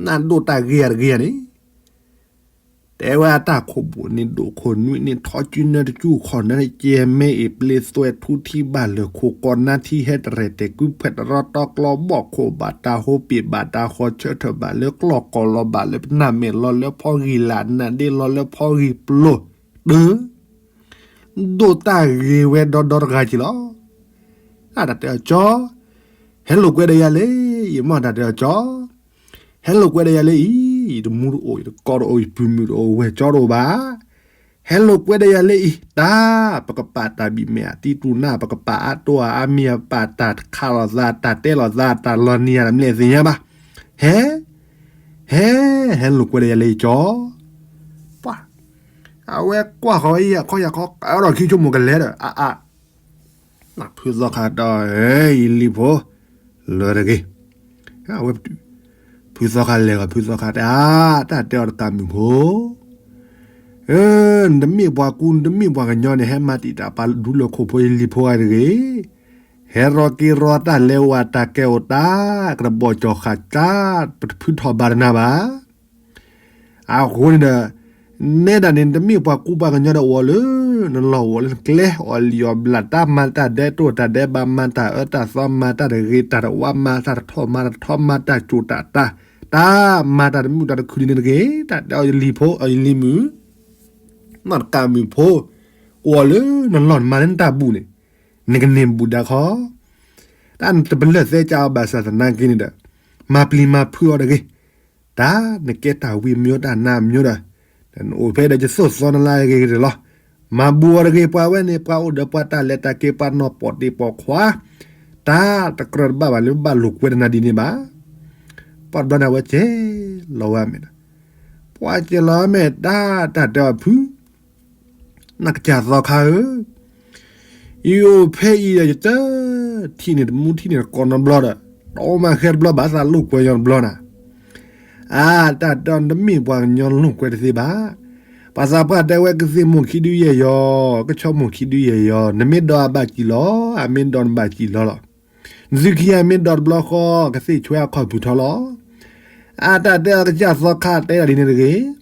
နဒိၣ်တၢ်ဂ့ၤယၤတဂ့ၤယၤန့ၣ် တဲဝဲအတၢ်ခိၣ်ဘိၣ်န့ၣ် ဒိၣ်ခိၣ်နွံန့ၣ် ထီၣ်စုနၢတစု ခီၣ်နၢတကဲ မဲအ့ၣ်ပျ့သွဲၣ်ထူထံဘၣ်လၢာ် ခိၣ်ကီၢ်နါထံဟဲတရဲၣ်တဲာ် ကုဖဲးတရီတီကျီဘီၣ်ခိၣ် ဘၣ်တၢ်ဟိပ့ၣ် ဘၣ်တၢ်ဟီဆၢထၢၣ် ဘၣ်လၢကျီၢ်ကီၢ်လီၤ ဘၣ်လၢပနၢ်မဲာ်လီၤ လၢဖီဂံၢ်လၢ် နၢ်ဒ့လီၤ လၢဖီဂံၢ်ပျိၤ တၢ ဒိၣ်တၢ်ဂ့ၤဝဲဒီဒီတဂၤက့ၤလီၤ. အတၢ်တဲအီၤကၠီ, ဟဲလိာ်ကွဲဒီးယၤလၢအံၤ, ယမ့ၢ်တၢ်တဲအီၤကၠီ, ဟဲလိာ်ကွဲဒီးယၤလၢအံၤ, ယတမူတအိၣ်, ယတကိးတအိၣ်, ယပုၢ်မုၣ်တအိၣ်, ဝဲၢ်ကၠီတအိၣ်ဘၣ်. ဟဲလိာ်ကွဲဒီးယၤလၢအံၤ, တၢ်, ပကပာ်တၢ်ဘံၣ်မဲာ်အတံတူၢ်နၢ်, ပကပာ်အါတိၢ်အါမံၤ, ပာ်တၢ်ခးလိာ်သး, တၢ်တဲလိာ်သး, တၢ်လီၤနံၤယၤ တမ့ၢ်သ့ၣ်ညါဘၣ်. ဟဲ, ဟဲ, ဟဲလိာ်ကွဲဒီးယၤလၢအံၤကၠီ. ပှၤ, အဝဲကွၢ်ဃီၤဝဲယၤခီယၤခီ ကဒီးခံဆိကမိၣ်ကလဲၤဒီး အါအါ ဖုသီခါတဲ, ယလံၤဖိ, လၢတဂ့ၤ. ဝဲ, ဖုသီခါလဲၤဂီၤ ဖုသီခါတဲ, အါ, တၢ်တဲအီၤတကးမုၢ်ဖိ, နတမ့ၢ်ပှၤကူ နတမ့ၢ်ပှၤကညီန့ၣ် ဟဲမၤတံာ်တာ်ပာ်ဒူလၢခိၣ်ဖိယလံၤဖိဂၤတဂ့ၤ. ဟဲရီက့ၤရီတၢ်လဲၤဝဲတၢ်ကဲအိၣ်တၢ် ကတဘီၣ်ကၠီၣ်ဃာ်တၢ် ပတဖုထီၣ်ဘၣ်တနၤဘၣ်. အဃိန့ၣ်ဒီး နဲဒၣ်န့ၣ် နတမ့ၢ်ပှၤကူပှၤကညီဒီးအိၣ်လၢ နလီၢ်အိၣ်လၢနကျဲ အီၣ်လံၣ်အီၣ်ဘျၣ် တၢ်မၤတၢ်ဒဲးတိၢ်တၢ်ဒဲးဘး မၤတၢ်အၢတၢ်သီ မၤတၢ်တဂ့ၤတၢ်တဝါ မၤတၢ်တထီၣ်မၤတၢ်တထီ မၤတၢ်ကၠိၣ်တၢ်တၢ် တၢ်မၤတၢ်တမုာ်တၢ်တခုၣ်လံန့ၣ်တဂ့ၤ တၢ်တဲအီၤယလံၤဖိ အီၤယလံၤမုၣ် နီၢ်တကးမုၣ်ဖိ အိၣ်လၢနလီၢ်နမၤလၢနတၢ်ဘူၣ်န့ၣ် နကန့ၢ်ဘူၣ်ဒါခီ တၢ်နတပလၢၢ်သဲကၢအီၤဘၣ်ဆၣ်သနာ်က့န့ၣ်ဒီး မၤပျံၤမၤဖုးအီၤတဂ့ၤ. တၢ်နကဲတၢ်ဝံၤမၠိတၢ်နါမၠိဒီး နအိၣ်ဖဲဒီးယသိၣ်သီနလၢအဂ့ၤဂ့ၤလီၤ. မၤဘူၣ်အီၤတဂ့ၤ ပှၤဝဲန့ၣ် ပှၤအိၣ်ဒီးပှၤတၢ်လဲၤတၢ်က့ၤ ပှၤနီၢ်ပိာ်တ့ၢ်ပိာ်ခွါ တၢ်တကြၢးတဘၣ်ဘၣ်လၢဘၣ်လိာ်ကွဲတနၤဒ်န့ၣ်ဘၣ်. ပှၤတဘျီန့ၣ်ဝဲကဲလီၤဝဲအမဲာ်ဒီး ပှၤကဲလီၤအမဲာ်တၢ် တၢ်တဲအီၤဖု နကစၢ်သီခါဧၢ, ယအိၣ်ဖဲအံၤဒီးယတထံၣ်န့ၢ်တမူထံၣ်န့ၢ်တကိးနီတဘျီဒီး တအိၣ်မၤဃဲတဘျီဘၣ်သးလိာ်ကွဲညီတဘျီနၤ. အါ တၢ်တဲအီၤနတမ့ၢ်ပှၤကညီလိာ်ကွဲတသ့ဘၣ်. ပှၤသးပှၢ်တဲဝဲကသ့ၣ်မိၢ်ခံဒုယဲၢ်ယီၤ, ကဆီမိၢ်ခံဒုယဲၢ်ယီၤ, နမ့ၢ်ဒီးအဘၣ်စံၣ်လီၤ, အမ့ၢ်ဒီးနဘၣ်စံၣ်လီၤလီၤ. နသုခံဂၤမ့ၢ်ဒီးတဘျီဃီ ကသ့ၣ်ဆွဲအခီၣ်ဖုးထီလီၤ. အါ တၢ်တဲအီၤကစၢ်သီခါတဲဒၣ်ဒ်န့ၣ်တဂ့ၤ.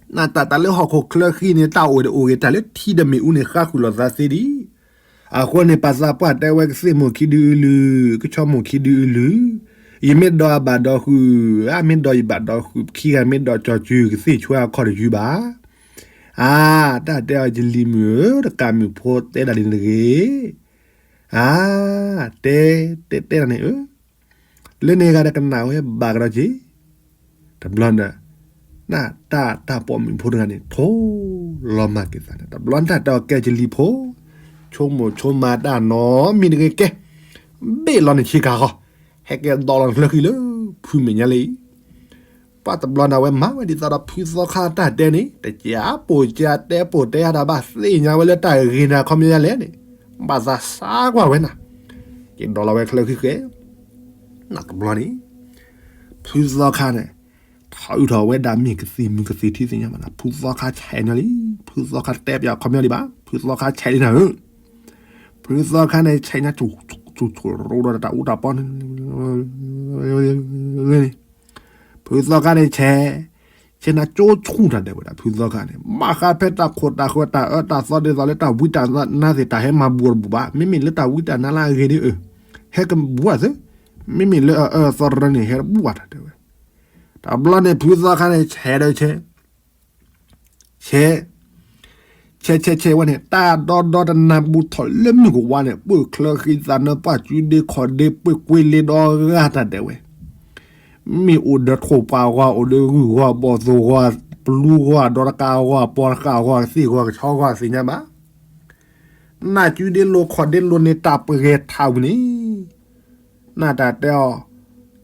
နတၢ်တၢ်လၢဟီၣ်ခိၣ်ချၢဃံန့ၣ် တၢ်အိၣ်ဝဲတအိၣ်ဂ့ၤ တၢ်လၢထံဒီးမ့ၣ်အူန့ၣ် ဃါဃုာ်လိာ်သးသ့ဒံး. အဃိန့ၣ် ပှၤသးပှၢ်တဲဝဲကသ့ၣ်မိၢ်ခံဒုအုလုၢ်, ကဆီမိၢ်ခံဒုအုလုၢ်, ယမ့ၢ်ဒီးအဘၣ်ဒီးဃုာ်, အမ့ၢ်ဒီးယဘၣ်ဒီးဃုာ်, ပခံဂၤမ့ၢ်ဒီးကၠီၤစုၤ ကသ့ၣ်ဆွဲအခီၣ်တယုၢ်ဘၣ်. အါ တၢ်တဲအီၤယလံၤမုၣ်ဧၢ, တကးမုၣ်ဖိတဲဒၣ်ဒ်န့ၣ်တဂ့ၤ. အါ တဲ တဲ တဲဒၣ်န့ၣ်ဧၢ, လၢန့ၣ်ဂၤဒီးကနၣ်ဝဲဘၣ်ကဒီးက့ၤ. တဘျီန့ၣ် နတၢ်တၢ်ပိာ်မုၣ်ဖိတဂၤန့ၣ် ထိၣ်လီၤမၢ်က့ၤသးန့ၣ် တဘျီနတၢ်တဲအီၤကဲယလံၤဖိ, ဆိကမိၣ်ဆိကမးတၢ်နီတမံၤတဂ့ၤကဲ, ဘ့ၣ်လီၤနဆ့ကၤဃီ, ဟဲက့ၤဒီးလီၤနချၢဃံလၢ ဖုမဲာ်ညါလံ. ပှၤတဘျီန့ၣ်ဝဲမၤဝဲဒ်သိးဒီးဖုသီခါတၢ်တဲန့ၣ် တကးပိာ်ကးတဲပိာ်တဲအါတၢ်ဘၣ် သ့ၣ်ညါဝဲလၢတၢ်ဂ့ၤန့ၣ်အခီပညီလဲၣ်န့ၣ်, ဘၣ်သးစါကွၢ်ဝဲနၤ, က့ၤဒီးလီၤဝဲချၢဃံဃဲ, နတဘျီန့ၣ် ဖုသီခါန့ၣ် ထီၣ်အုးထီၣ်ဝဲဒၣ်မ့ၢ်ကသံၣ်မုၢ်ကသံၣ်ထံသ့ၣ်ညါမးနၤ, ဖုသီခါဆဲးညါလံ, ဖုသီခါတဲပၠးအခီပညီဒံးဘၣ်, ဖုသီခါဆဲးလံနၤဧၢ, ဖုသီခါန့ၣ် ဆဲးညါ ဆူၣ်ဆူၣ်ရိဒီးတၢ်အူတၢ်ပီန့ၣ် ဖုသီခါန့ၣ်ဆဲး, ဆဲးနၤကၠိဆူၣ်တၢ်ဒဲးဝဲဒၣ် ဖုသီခါန့ၣ် ဘၣ်ဃးဖဲတၢ်ခိၣ်တၢ်ဃၢၤတၢ်အၢတၢ်သီဒ်သိးလၢတၢ်ဝံတၢ်နါသ့ၣ် တၢ်ဟဲမၤဘူၣ်တဘူၣ်ဘၣ်, မ့မ့ၢ်လၢတၢ်ဝံတၢ်နါလၢအဂ့ၤဒ်အၢ, ဟဲကဘူၣ်ဘၣ်သ့, မ့မ့ၢ်လၢအအၢအသီတရၢန့ၣ် ဟဲတဘူၣ်ဘၣ်တၢ်ဒဲးဝဲ, တဘျီန့ၣ် ဖုသီခါန့ၣ် ဆဲးဒီးဆဲး ဆဲး ဆဲးဆဲးဆဲးဝဲန့ၣ် တၢ်ဒီဒီတနၢ်ဘူၣ်ထီၣ်လၢမုၢ်ကဝါန့ၣ် ပၢၢ်ချၢဃံသးနၢပှၢ်စုဒ့ခီၣ်ဒ့ ပှ့ၤကွ့လ့ဒီဂၤတၢ်ဒဲးဝဲ, မ့ၢ်အိၣ်ဒီးထိၣ်ပှၢ်ဂီၢ် အိၣ်ဒီးဂုၢ်ဂီၢ် ဘီၣ်သိၣ်ဂီၢ် ပလူဂီၢ် ဒီတကးဂီၢ် ပီတကးဂီၢ် သ့ၣ်ဂီၢ် ကဆီဂီၢ် သ့ၣ်ညါဘၣ်, နၢ်စုဒ့လိၤခီၣ်ဒ့လိၤန့ၣ် တၢ်ပှဲၤဂဲၤထးဝံၤန့ၣ် နတၢ်တဲအီၤ,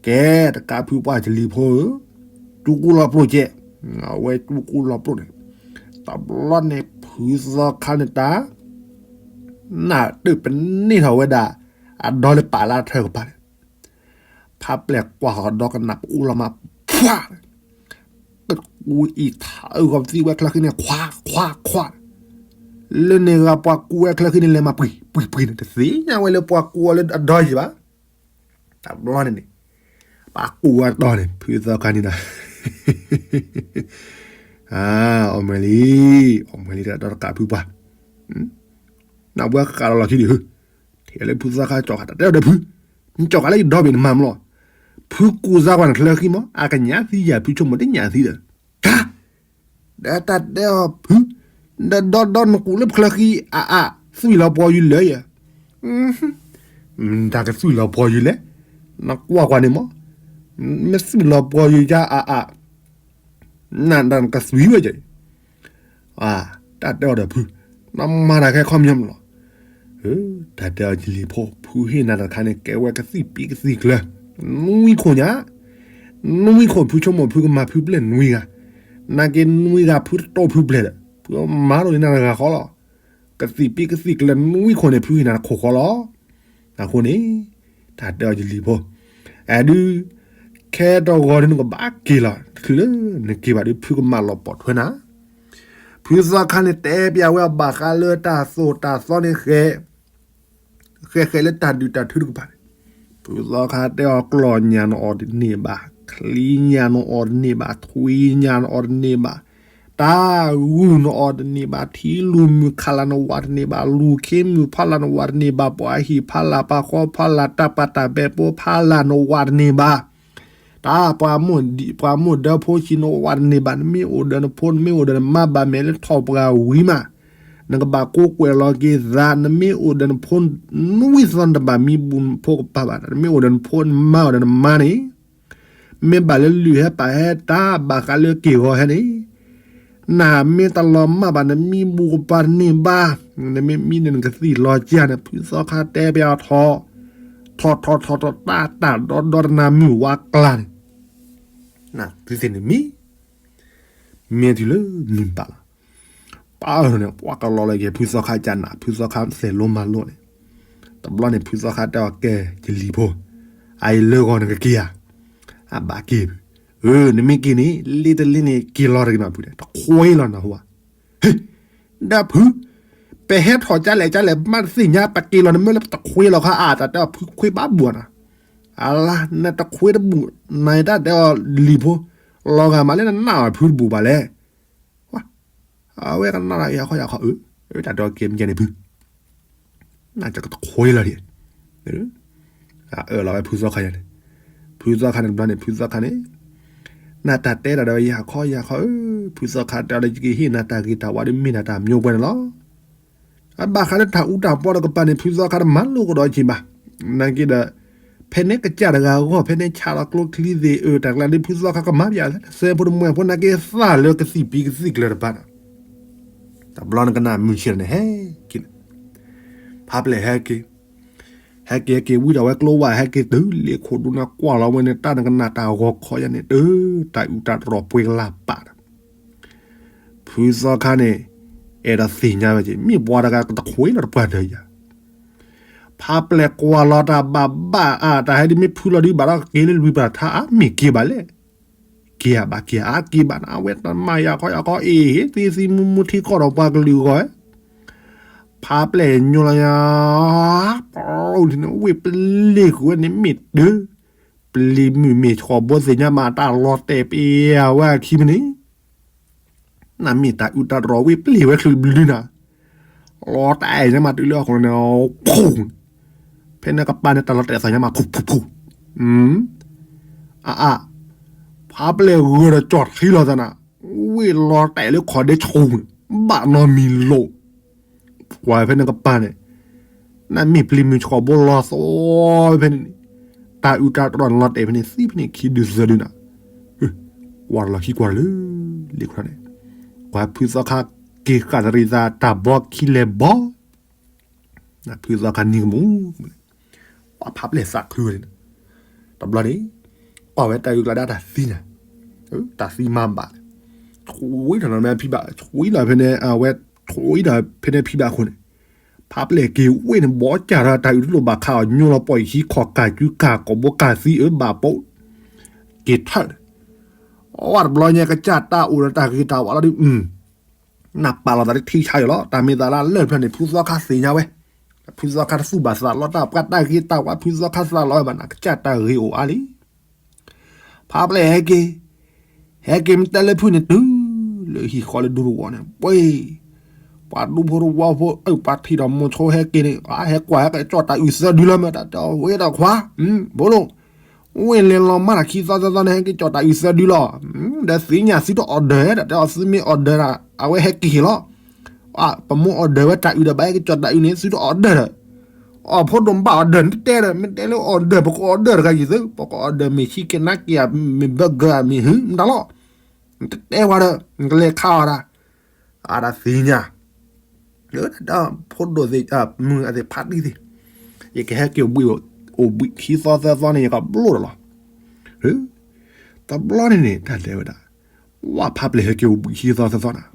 ကဲ တကးဖုပှၢ်ယလံၤဖိဧၢ, ကၠူကူလီၤပျိၢ်ကဲ, အဝဲကၠူကူလီၤပျိၢ်န့ၣ်, တဘျီန့ၣ်ဖုသီခါန့ၣ်တၢ်, နၢ်တပန့ၢ်ထီၣ်ဝဲဒၣ်, အဒီလၢပာ်လၢထၢကပၤန့ၣ်, ဖးပျဲၢ်ကွၢ်ဃီၤဒီကနၣ်ပအူလီၤမး, ဖှၣ် တကူအံၤထးအုးဂီၤပသံဝဲချၢဃံန့ၣ် ခွါခွါခွါ, လၢန့ၣ်ဂၤပှၤကူဝဲချၢဃံန့ၣ် လဲၤမၤပှံၤပှံၤပှံၤန့ၣ် တသ့ၣ်ညါဝဲလၢပှၤကူအီၤလၢအဒီယံၤဘၣ်, တဘျီန့ၣ်န့ၣ်, ပှၤကူဝဲတီၤန့ၣ် ဖုသီခါန့ၣ်ဒီး, အီၣ်မ့ၢ်လံ, အီၣ်မ့ၢ်လံတၢ်ဒီတကးဖုပှၢ်, နဝဲဃးလီၤလီၤခံဒံးဧၢ, ထဲလၢဖုသီခါကၠီဃာ်တၢ်တဲအီၤဒီးဖု, နကၠီဃာ်လၢယဒီဘ့ၣ်နမၤမလီၤ, ဖုကူစါကွၢ်နချၢဃံမး အကညးသံယၤဖုဆိကမိၣ်တညးသံဒီး, ကါ ဒီးတၢ်တဲအီၤဖု, ဒီးဒီဒီနကူးလၢပချၢဃံအါအါ, သွံၣ်လီၤပှီၤယုၤလၢယၤ, တၢ်ကသွံၣ်လီၤပှီၤယုၤလဲၣ်, နကွၢ်ကွၢ်န့ၣ်မး, မ့ၢ်သွံၣ်လီၤပှီၤယုၤယါအါအါ, နဒၣ်နကသွံၣ်ဝဲယၤ, တၢ်တဲအီၤဒီးဖု, နမၤတၢ်ခဲခီပညီမးလီၤ. တၢ်တဲအီၤယလံၤဖိ, ဖုဟ့ၣ်နၤတခါန့ၣ် ကဲဝဲကသံၣ်ပံကသံၣ်ကျၢၤ, နွံခိၣ်ညါ, နွံခိၣ်ဖုဆိကမိၣ်ဖုကမၤဖုပျဲၢ်နွံဂၤ, နာ်က့နွံဂၤဖုတတိၢ်ဖုပျဲၢ်ဒီး, ဖုမၤလိာ်န့ၢ်နၤတဂၤဃီလီၤ. ကသံၣ်ပံကသံၣ်ကျၢၤနွံခိၣ်န့ၣ် ဖုဟ့ၣ်နၤတခိၣ်ဃီလီၤ. အဃိန့ၣ်, တၢ်တဲအီၤယလံၤဖိ, အဲဒုး, ခဲတဂီၤဒုးနကဘၣ်က့ၤလီၤ, တချုးလၢနက့ၤဘၣ်ဒုး ဖုကမၤလီၤပိာ်ထွဲနၤ. ဖုသီခါန့ၣ်တဲပျးဝဲအဘၣ်ဃးလၢတၢ်သိၣ်တၢ်သီန့ၣ်ဃဲ, ဃဲးဃဲးလၢတၢ်ဒုးတၢ်ထုတကပၤန့ၣ်, ဖုသီခါတဲအီၤ ကျီၢ်ညၣ်နအီၣ်တန့ၢ်ဘၣ်, ချံညၣ်နအီၣ်တန့ၢ်ဘၣ်, ထွံၣ်ညၣ်နအီၣ်တန့ၢ်ဘၣ်, တၢ်ဂုၢ်နအီၣ်တန့ၢ်ဘၣ်, ထံလူၢ်မုၢ်ခးလၢ်နဝးတန့ၢ်ဘၣ်, လူၢ်ခ့မုၢ်ဖးလၢ်နဝးတန့ၢ်ဘၣ်, ပှၤဟံၣ်ဖးလၢ် ပှၤဃီဖးလၢ် တၢ်ပှၤတၢ်ပဲာ်ပိဖးလၢ်နဝးတန့ၢ်ဘၣ်. တၢ်ပှၤမိၢ်ဒၢဖိဆံးနဝးတန့ၢ်ဘၣ်, နမ့ၢ်အိၣ်ဒီးနဖိ နမ့ၢ်အိၣ်ဒီးနမါဘၣ်မဲာ်လၢထီၣ်ပှၤဝံၤမး, နကဘၣ်ကိးကွဲးလီၤက့ၤသး, နမ့ၢ်အိၣ်ဒီးနဖိ နဝံသီနတဘၣ်မံဘူးနဖိကပၤဘၣ်, နမ့ၢ်အိၣ်ဒီးနဖိ နမါအိၣ်ဒီးနမါန့ၣ် မ့ၢ်ဘၣ်လၢလုၢ်ဟဲပာ်ဟဲတၢ်ဘၣ်ဃးလၢက့ၢ်ဂီၤဟဲန့ၣ်, နမ့ၢ်တလီၤမၢ်ဘၣ် နမံဘူးကပၤတန့ၢ်ဘၣ်, နမ့ၢ်မံန့ၣ်နကသံၣ်လီၤကၢ်န့ၣ် ဖုသီခါတဲပျီထီၣ်, ထီၣ်ထီၣ်ထီၣ်ထီၣ် တၢ်တၢ်ဒီဒီတနၤမုၢ်ဝါကျါန့ၣ်, နသုသ့ၣ်န့ၣ်မံ မ့ၢ်တုၤလၢမုၢ်ဘၣ်လီၤ. ပၢ်န့ၣ် ပှၤကလီၤလၢက့ၤ ဖုသီခါကနၣ် ဖုသီခါသဲးလိမၤလိန့ၣ်, တဘျီန့ၣ် ဖုသီခါတဲအီၤ ကဲ ယလံၤဖိ, အအံၤလၢဂီၤနကက့ၤဧါ, အဘၣ်က့ၤဖု, အၢ နမ့ၢ်က့ၤန့ၣ် လ့တလ့န့ၣ် က့ၤလီၤတဂ့ၤနီၤဖု, တခွ့လီၤနဟူဧါ, ဟ့ၣ် ဒီးဖု, ပဟဲထီၣ်ကလဲၣ်ကလဲၣ် မ့ၢ်တသ့ၣ်ညါ ပက့ၤလီၤနမ့ၢ်လၢပတခွ့လီၤခါအါ တၢ်တဲအီၤ ဖုခွ့ဘၣ်ဘူးနီၤ, အလါ နတခွ့တဘူး, နတၢ်တဲအီၤလံၤဖိ, လီၤဂာ်မးလၢနနၢ်အီၤဖုတဘူးဘၣ်လဲၣ်, အဝဲကနၣ်ယၤခီယၤခီ အၢ တၢ်တဲအီၤကဲမ့ၢ်ကဲန့ၣ်ဖု နကတခွ့လီၤဒံး, အၢၣ်လီၤဝဲဖုသီခါယၤန့ၣ်, ဖုသီခါန့ၣ်တဘျီန့ၣ် ဖုသီခါန့ၣ်, နတၢ်တဲတၢ်ဒီးယၤခီယၤခီဧၢ, ဖုသီခါတဲအီၤလၢယကဟ့ၣ်နၤတၢ်ဂ့ၤတၢ်ဝါဒီးမ့ၢ်နၤတၢ်မျိုးပွဲန့ၣ်လီၤ. အဘၣ်ဃးလၢတၢ်အူတၢ်ပီတကပၤန့ၣ် ဖုသီခါတမၤလိကဒီးက့ၤဘၣ်, နာ်က့ဒီး, ဖဲန့ၣ်ကစၢ်တဂၤအဂီၢ် ဖဲန့ၣ်ဆးလီၤကျိချံသ့ၣ်အၢ တၢ်ကျါဒ်ဖုသီခါကမၤပျးလၢ စဲဖိတမွဲဖိနာ်က့သၣ်လၢကသံၣ်ပံၤကသံၣ်ကျၢၤတပၤန့ၣ် တဘျီနကနၣ်မုၢ်ဆ့ၣ်န့ၣ်ဟဲက့ၤန့ၣ်, ဖးပျဲၢ်ဟဲက့ၤ, ဟဲက့ၤဟဲက့ၤဝံၤဒီးဝဲကျိဝဲဟဲက့ၤတုၤလ့ၣ်ခိၣ်ဒူနၤကွၢ်လီၤဝဲန့ၣ် တၢ်နကနၣ်တၢ်ဂီၤခီယါန့ၣ် တၢ်အူတၢ်တြီၤပှဲၤလၢ်ပာ်ဒီး ဖုသီခါန့ၣ် အဲၣ်ဒိးသ့ၣ်ညါဝဲက့ၤ မ့ၢ်ပှၤတဂၤကတခွ့လီၤတပှၢ်တၢၢ်ယါ ဖးပျဲၢ်ကွၢ်လီၤတၢ်ဘၣ်ဘၣ်အါ တၢ်ဟဲဒ်မ့ၢ်ဖုလီၤဒ်ဘၣ်ဒီးကက့ၤလၢလွံၢ်ပၢၢ်ထါအါ မ့ၢ်က့ၤဘၣ်လဲၣ်. က့ၤဧါဘၣ်က့ၤဧါ အါက့ၤဘၣ်နၤ အဝဲတမၤယၤခီယၤခီအ့ၣ် ဟ့ၣ်သ့သံမူမူထံကီၢ်ဒီးပှၤကလုာ်အဂီၢ် ဖးပျဲၢ်ညိလီၤယါ ပဝ့ၢ်ပလ့ၢ်ဃုာ်ဝဲန့ၣ်မ့ၢ်တၢ် ပလံၤမုၢ်မ့ၢ်ဆှီဘိသ့ၣ်ညါမး တၢ်လီၤတဲာ်ပ့ၤအဝဲအခံမ့ၢ်န့ၣ် နမ့ၢ်တၢ်အုးတၢ်တြီၤဝ့ၢ်ပလ့ၢ်ဝဲချုးဘျုးနၤ လီၤတဲာ်ညါမးတုၤလၢဟီၣ်ခိၣ်န့ၣ် ဖဲန့ၣ်ကပၤန့ၣ် တၢ်လီၤတဲာ်သးညါမး ဖူဖူဖူ အါအါ ဖးပျဲၢ်ဂၢၢ်ဒီးကၠီၣ်ထံလီၤသးနၤ ဝ့ၢ်လီၤတဲာ်လၢခီၣ်ဒဲဆိန့ၣ် ဘၣ်နီတမံၤလိာ် ပှၤဖဲန့ၣ်ကပၤန့ၣ် နမ့ၢ်ပျံၤမုၢ်ဆှီဘိလီၤသီဖဲန့ၣ်န့ၣ် တၢ်အုးတၢ်တြီၤန့ၣ်လီၤတဲာ်ဖဲန့ၣ်သံဖဲန့ၣ်ခံဒုသၢဒုနၤ ကွၢ်လီၤခံကွၢ်လၢ လ့ၣ်ခီန့ၣ် ပှၤဖုသီခါက့ၤဃာ်တရံးသးတၢ်ဘီခံလဲၤဘီ ဖုသီခါနံၤကမူၣ် ပှၤဖးပျဲၢ်သးခုဝဲန့ၣ် တဘျီန့ၣ် ကွၢ်ဝဲတၢ်အုးကျါဒၣ်တၢ်သံနၤ တၢ်သံမၤဘၣ် ဆွံလီၤဖဲန့ၣ်ဖံဘၣ် ဆွံလီၤဖဲန့ၣ် အဝဲ ဆွံလီၤဖဲန့ၣ်ဖံဘၣ်အဃိန့ၣ် ဖးပျဲၢ်က့ၤဝ့ၢ်န့ၣ် ဘီကၢ်ဒီးတၢ်အုးတလိၣ်ဘၣ်ခးအီၤ ညိလီၤပှီၢ်ယခံခီၣ်ကၢ်ကုကၢ်ကီၢ်ဘိကၢ်သံအၢဘၣ်ပိာ် က့ၤထၢၣ် အဝဲတဘျီညါကစၢ်တၢ်အိၣ်ဒီးတၢ်ဂ့ၤတၢ်ဝါလီၤဒုး နပာ်လီၤသးတထံဆါယီၤလီၤ တၢ်မ့ၢ်သးလၢလၢၢ်ဖျၢၣ်န့ၣ် ဖုသီခါသ့ၣ်ညါဝဲ ဖုသီခါတသူၣ်ဘၣ်သးလီၤတၢ်ပှၤတၢ်ဂ့ၤတၢ်ဝါ ဖုသီခါသးလီၤဝဲဘၣ်နၤ ကစၢ်တၢ်ဂ့ၤအိၣ်အါလံ ဖးပျဲၢ်ဟဲက့ၤ ဟဲက့ၤမ့ၢ်တဲလၢဖုန့ၣ်တုၤ လၢဟံၣ်ဃီလၢဒူသဝီန့ၣ် ပှ့ၤ ပှၤဒူဖိသဝီဖိ အၢ ပှၤထံၣ်ဒီးမိၤဆိဟဲက့ၤန့ၣ် ဟဲကွၢ်ဟဲက့ၤကၠီၣ်တၢ်အုးသၢဒုလီၤမ့ၢ်တၢ်တဲအီၤဝဲဒီးခွါ ဘိလိ ဝ့ၢ်လဲၤလီၤမးတၢ်ခံသီသၢသီန့ၣ် ဟဲက့ၤကၠီၣ်တၢ်အုးသၢဒုလီၤ ဒီးသ့ၣ်ညါသုတအီၣ်ဒၢး တၢ်တဲအီၤသုမ့ၢ်အီၣ်ဒၢးဒၣ် အဝဲဟဲက့ၤဟ့ၣ်လီၤ ပမိၢ်အီၣ်ဒၢးဝဲတၢ်အုးဒီး ဘၣ်ဟဲက့ၤကၠီၣ်တၢ်အုးန့ၣ် သုတအီၣ်ဒၢးဒီး အီၣ်ဖိဒိၣ်ဘၣ်အီၣ်ဒၢး နတတဲဒီး မ့ၢ်တဲလၢအီၣ်ဒၢး ပကအီၣ်ဒၢးတဂၤယံၤသု ပကအီၣ်ဒၢးမ့ၢ်ဆံးက့ၤနါက့ၤ မ့ၢ်ဘၢဂၢၢ် မ့ၢ်ဟု မတၤလီၤ နတတဲဝဲဒီး နကလဲၤခးအီၤဒၣ် အါဒၣ်သ့ၣ်ညါ လၢတၢ်ဖိဒိၣ်သ့ၣ် မုၢ်အသ့ၣ်ဖးတံၢ်သ့ၣ် ယကဟဲက့ၤအိၣ်ဘှံး အိၣ်ဘှံးခံသီသၢသီန့ၣ် ယကဘျိၣ်ဒီးလီၤ တဘျီန့ၣ်န့ၣ် တၢ်လဲၤဝဲဒၣ် ဝၢ်ဖးပျဲၢ်ဟဲက့ၤအိၣ်ဘှံးခံသီသၢသီနၤ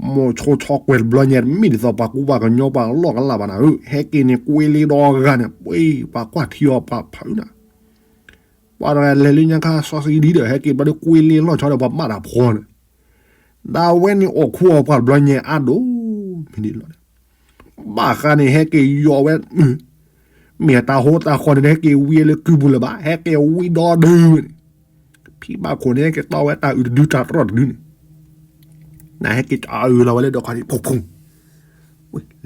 မိၤဆိဆီကွဲးတဘျီညါ တမ့ၢ်ဒ်သိးပှၤကူပှၤကညီပှၤလီၢ်ကလၢ်ဘၣ်နၤဧၢ ဟဲက့ၤန့ၣ် ကွ့လ့ဒီဂၤန့ၣ် ပှ့ၤ ပှၤကွၢ်ထံအီၤပှၤဖးအုးနၤ ပှၤတဂၤလဲၤလၢညါခါစီဆှံဒ်ဒီး ဟဲက့ၤဘျီဒီးကွ့လ့လီၢ်ဆီဒီးပှၤဘၣ်တၢ်ဖီန့ၣ် ဒ်ဝဲန့ၣ်အီၣ်ခူအီၣ်ပှၤတဘျီညါအါဒိၣ် မ့ၢ်ဒ်လီၤ ဘၣ်ဃးန့ၣ် ဟဲက့ၤယီၤဝဲ မုၢ် မ့ၢ်တၢ်ဟိတၢ်ဃီန့ၣ် ဟဲက့ၤဝံလၢကုပူၤလၢၤဘၣ်, ဟဲက့ၤဝံဒီဒုန့ၣ်, ဖံဘၣ်ခိၣ်န့ၣ် ဟဲက့ၤတီဝဲတၢ်အုးတဒုတၢ်တြီၢ်တဒုန့ၣ်, နဟဲက့ၤအုးလီၤဝဲလၢဒီးခီန့ၣ် ဖုဖု,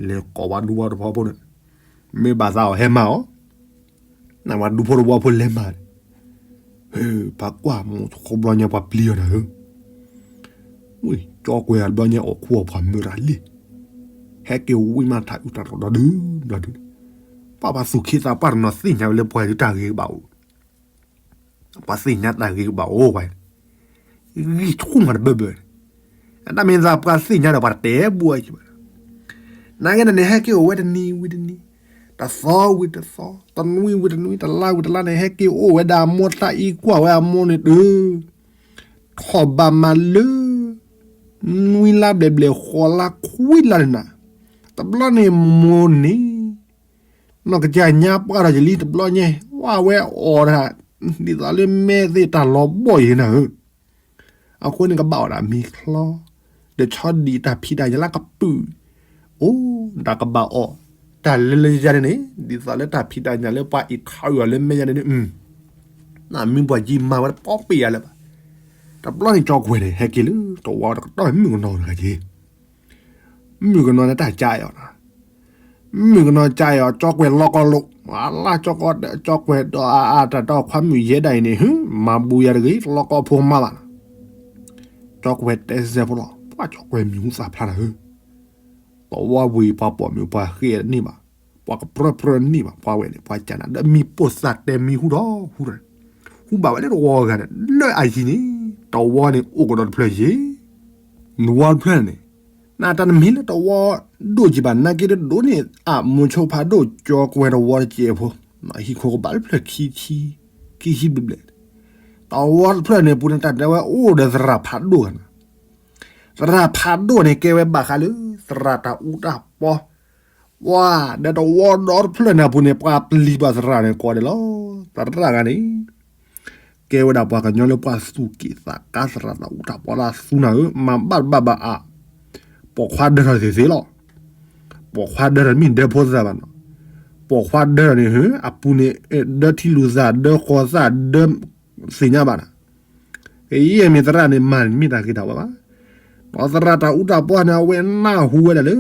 လဲၤကိးဝဲဒူဖိတဝီဖိန့ၣ်, မ့ၢ်ဘၣ်သးအီၤဟဲမၤအီၤ, နဝဲဒူဖိတဝီဖိလဲၤမၤန့ၣ်, ပှၤကွၢ်မိၢ်ဆိဘျီညါပှၤပျံၤအီၤနၤဧၢ, ဝံၤ ကၠီကွဲၤအဘျီညါအီၣ်ခူအီၣ်ဖးမုၢ်ရၤလံ, ဟဲက့ၤဝံမးတၢ်အုးတၢ်တြီၢ်ဒီဒု, ဒီဒုန့ၣ်, ပှၤပှၤသူၣ်ခ့သးပှၢ်တနီၤသ့ၣ်ညါဝဲလၢပှၤဒုတၢ်ဂ့ၤကဘၣ်အိၣ် ပှၤသ့ၣ်ညါတၢ်ဂ့ၤကဘၣ်အိၣ်ဝဲ, ဂံၢ်ဆူၣ်မးတဘၢဘၢန့ၣ်, အတၢ်မ့ၢ်သးပှၤသ့ၣ်ညါဒီးပှၤတတဲဘၣ်ကဘၣ်, နာ်က့န့ၣ် ဟဲက့ၤအိၣ်ဝဲတနံၤဝံၤတနံၤ, တသီဝံၤတသီ, တနွံဝံၤတနွံ, တလါဝံၤတလါန့ၣ် ဟဲက့ၤအိၣ်ဝဲဒၣ်မိၢ်သးအံကွၢ်ဝဲအမိၢ်န့ၣ်တ, ထီၣ်ဘၣ်မးလၢ နွံလါဘျဲၣ်ဘျဲၣ် ဃိးလါခွံလါန့ၣ်နၤ, တဘျီန့ၣ်မိၢ်န့ၣ် နီၢ်ကစၢ်ညါပှၢ်ထီၣ်ယလံတဘျီညါ, ဝဲဝဲအီၣ်ဒၣ် ဒ်သိးလၢမဲသ့ၣ်တၢ်လီၤဘီၣ်ယဲနၤဧၢ, အဃိန့ၣ်ကဘၣ်အီၣ်ဒၣ်မ့ၤချီ, ဒီးဆီဒံၣ်တၢ်ဖံးတၢ်ညၣ်လၢကပုာ်, အိၣ်ဒၣ်ကဘၣ်အီၣ်, တၢ်လၢလၢယၤန့ၣ်န့ၣ် ဒ်သိးလၢတၢ်ဖံးတၢ်ညၣ်လၢပှၤအံးခးအီၤလၢမဲာ်ညါန့ၣ်န့ၣ်, နမ့ၢ်ပှၤယံမၤဝဲတပီပ့ၤယၤလၢၤဘၣ်, တဘျီန့ၣ်ကၠီကွဲၤန့ၣ် ဟဲက့ၤလၢတဝီတကတီၢ်မုၣ်ကနီၤတဂၤက့ၤ မုၣ်ကနီၤန့ၣ်တၢ်ကါအီၤနီၤ, မုၣ်ကနီၤကါအီၤ ကၠီကွဲၤလီၤကီလိာ်, အလၢကၠီကွဲၤဒီးအအါတၢ်ဒီးခွါမုၣ်ယဲဒၣ်အံၤန့ၣ် ဟ့ၣ်မၤဘူယၤတဂ့ၤ လီၤကီဖိမါဘၣ်နီၤ, ကၠီကွဲၤတဲစဲဖိလီၤ ပှၤကၠီကွဲၤမံၤဟူသၣ်ဖျါနၤဧၢ, တဝီဝံၤပှၤပိာ်မုၣ်ပှၤဃ့အီၤတန့ၢ်ဘၣ်, ပှၤကပြၢပြၢန့ၢ်ဘၣ် ပှၤဝဲန့ၣ် ပှၤကၢ်နၤဒီးမံၤပိာ်သးတဲမံၤဟူထီၣ်ဟူထီၣ်န့ၣ်, ဟူဘၣ်ဝဲလၢတဝီဂၤန့ၣ် လၢအယံၤန့ၣ် တဝီန့ၣ်အိၣ်ကဒီးတဖျၢၣ်ယ့ၣ် နဝီတဖျၢၣ်န့ၣ်, နတၢ်နမ့ၢ်လၢတဝီဒိၣ်ကံဘၣ် နာ်က့တဒိၣ်န့ၢ် အမိၢ်ဆိဖးဒိၣ်ကၠီကွဲၤတဝီတကဲးဖိ, ဟံၣ်ခိၣ်ကဘၣ်လၢဖျၢၣ်ခံဆံ, ခံဆံဘျဲၣ်ဘျဲၣ်, တဝီတဖျၢၣ်န့ၣ်ပူၤန့ၣ် တၢ်တဲဝဲအိၣ်ဒီးသရၣ်ဖးဒိၣ်ဂၤန့ၣ်, သရၣ်ဖးဒိၣ်န့ၣ် ကဲဝဲဘၣ်ဃးလၢ သရၣ်တၢ်အူတၢ်ပီ, ပှၤဒီးတဝီဒီတဖျၢၣ်န့ၣ်အပူၤန့ၣ် ပှၤပျံၤဘၣ်သရၣ်န့ၣ်ကိးဂၤဒဲးလီၤ, သရၣ်ဂၤန့ၣ် ကဲဝဲဒၣ်ပှၤကညီလၢပှၤသူၣ်က့ၣ်သးကါသရၣ်သးအူတၢ်ပီလၢအသူနၤဧၢ, မၤဘၣ်တဘၣ်ဘၣ်အါ, ပိာ်ခွါဒၢထီၣ်သ့ၣ်သ့ၣ်လီၤ, ပိာ်ခွါဒၢထီၣ်မ့ၢ်ဒၢဖိသၣ်ဘၣ်နီၤ, ပိာ်ခွါဒၢထီၣ်န့ၣ် အပူၤန့ၣ် ဒၢထံလူၤသၣ် ဒၢဃီၤသၣ် ဒၢသ့ၣ်ညါဘၣ်နီၤ, ယဲမ့ၢ်သရၣ်န့ၣ်မၤန့ၣ်မ့ၢ်တၢ်ဂ့ၤတၢ်ဝါဘၣ်, ဒီးသရၣ်တၢ်အူတၢ်ပီန့ၣ် အဝဲနၢ်ဟူဝဲဒၣ်လၢ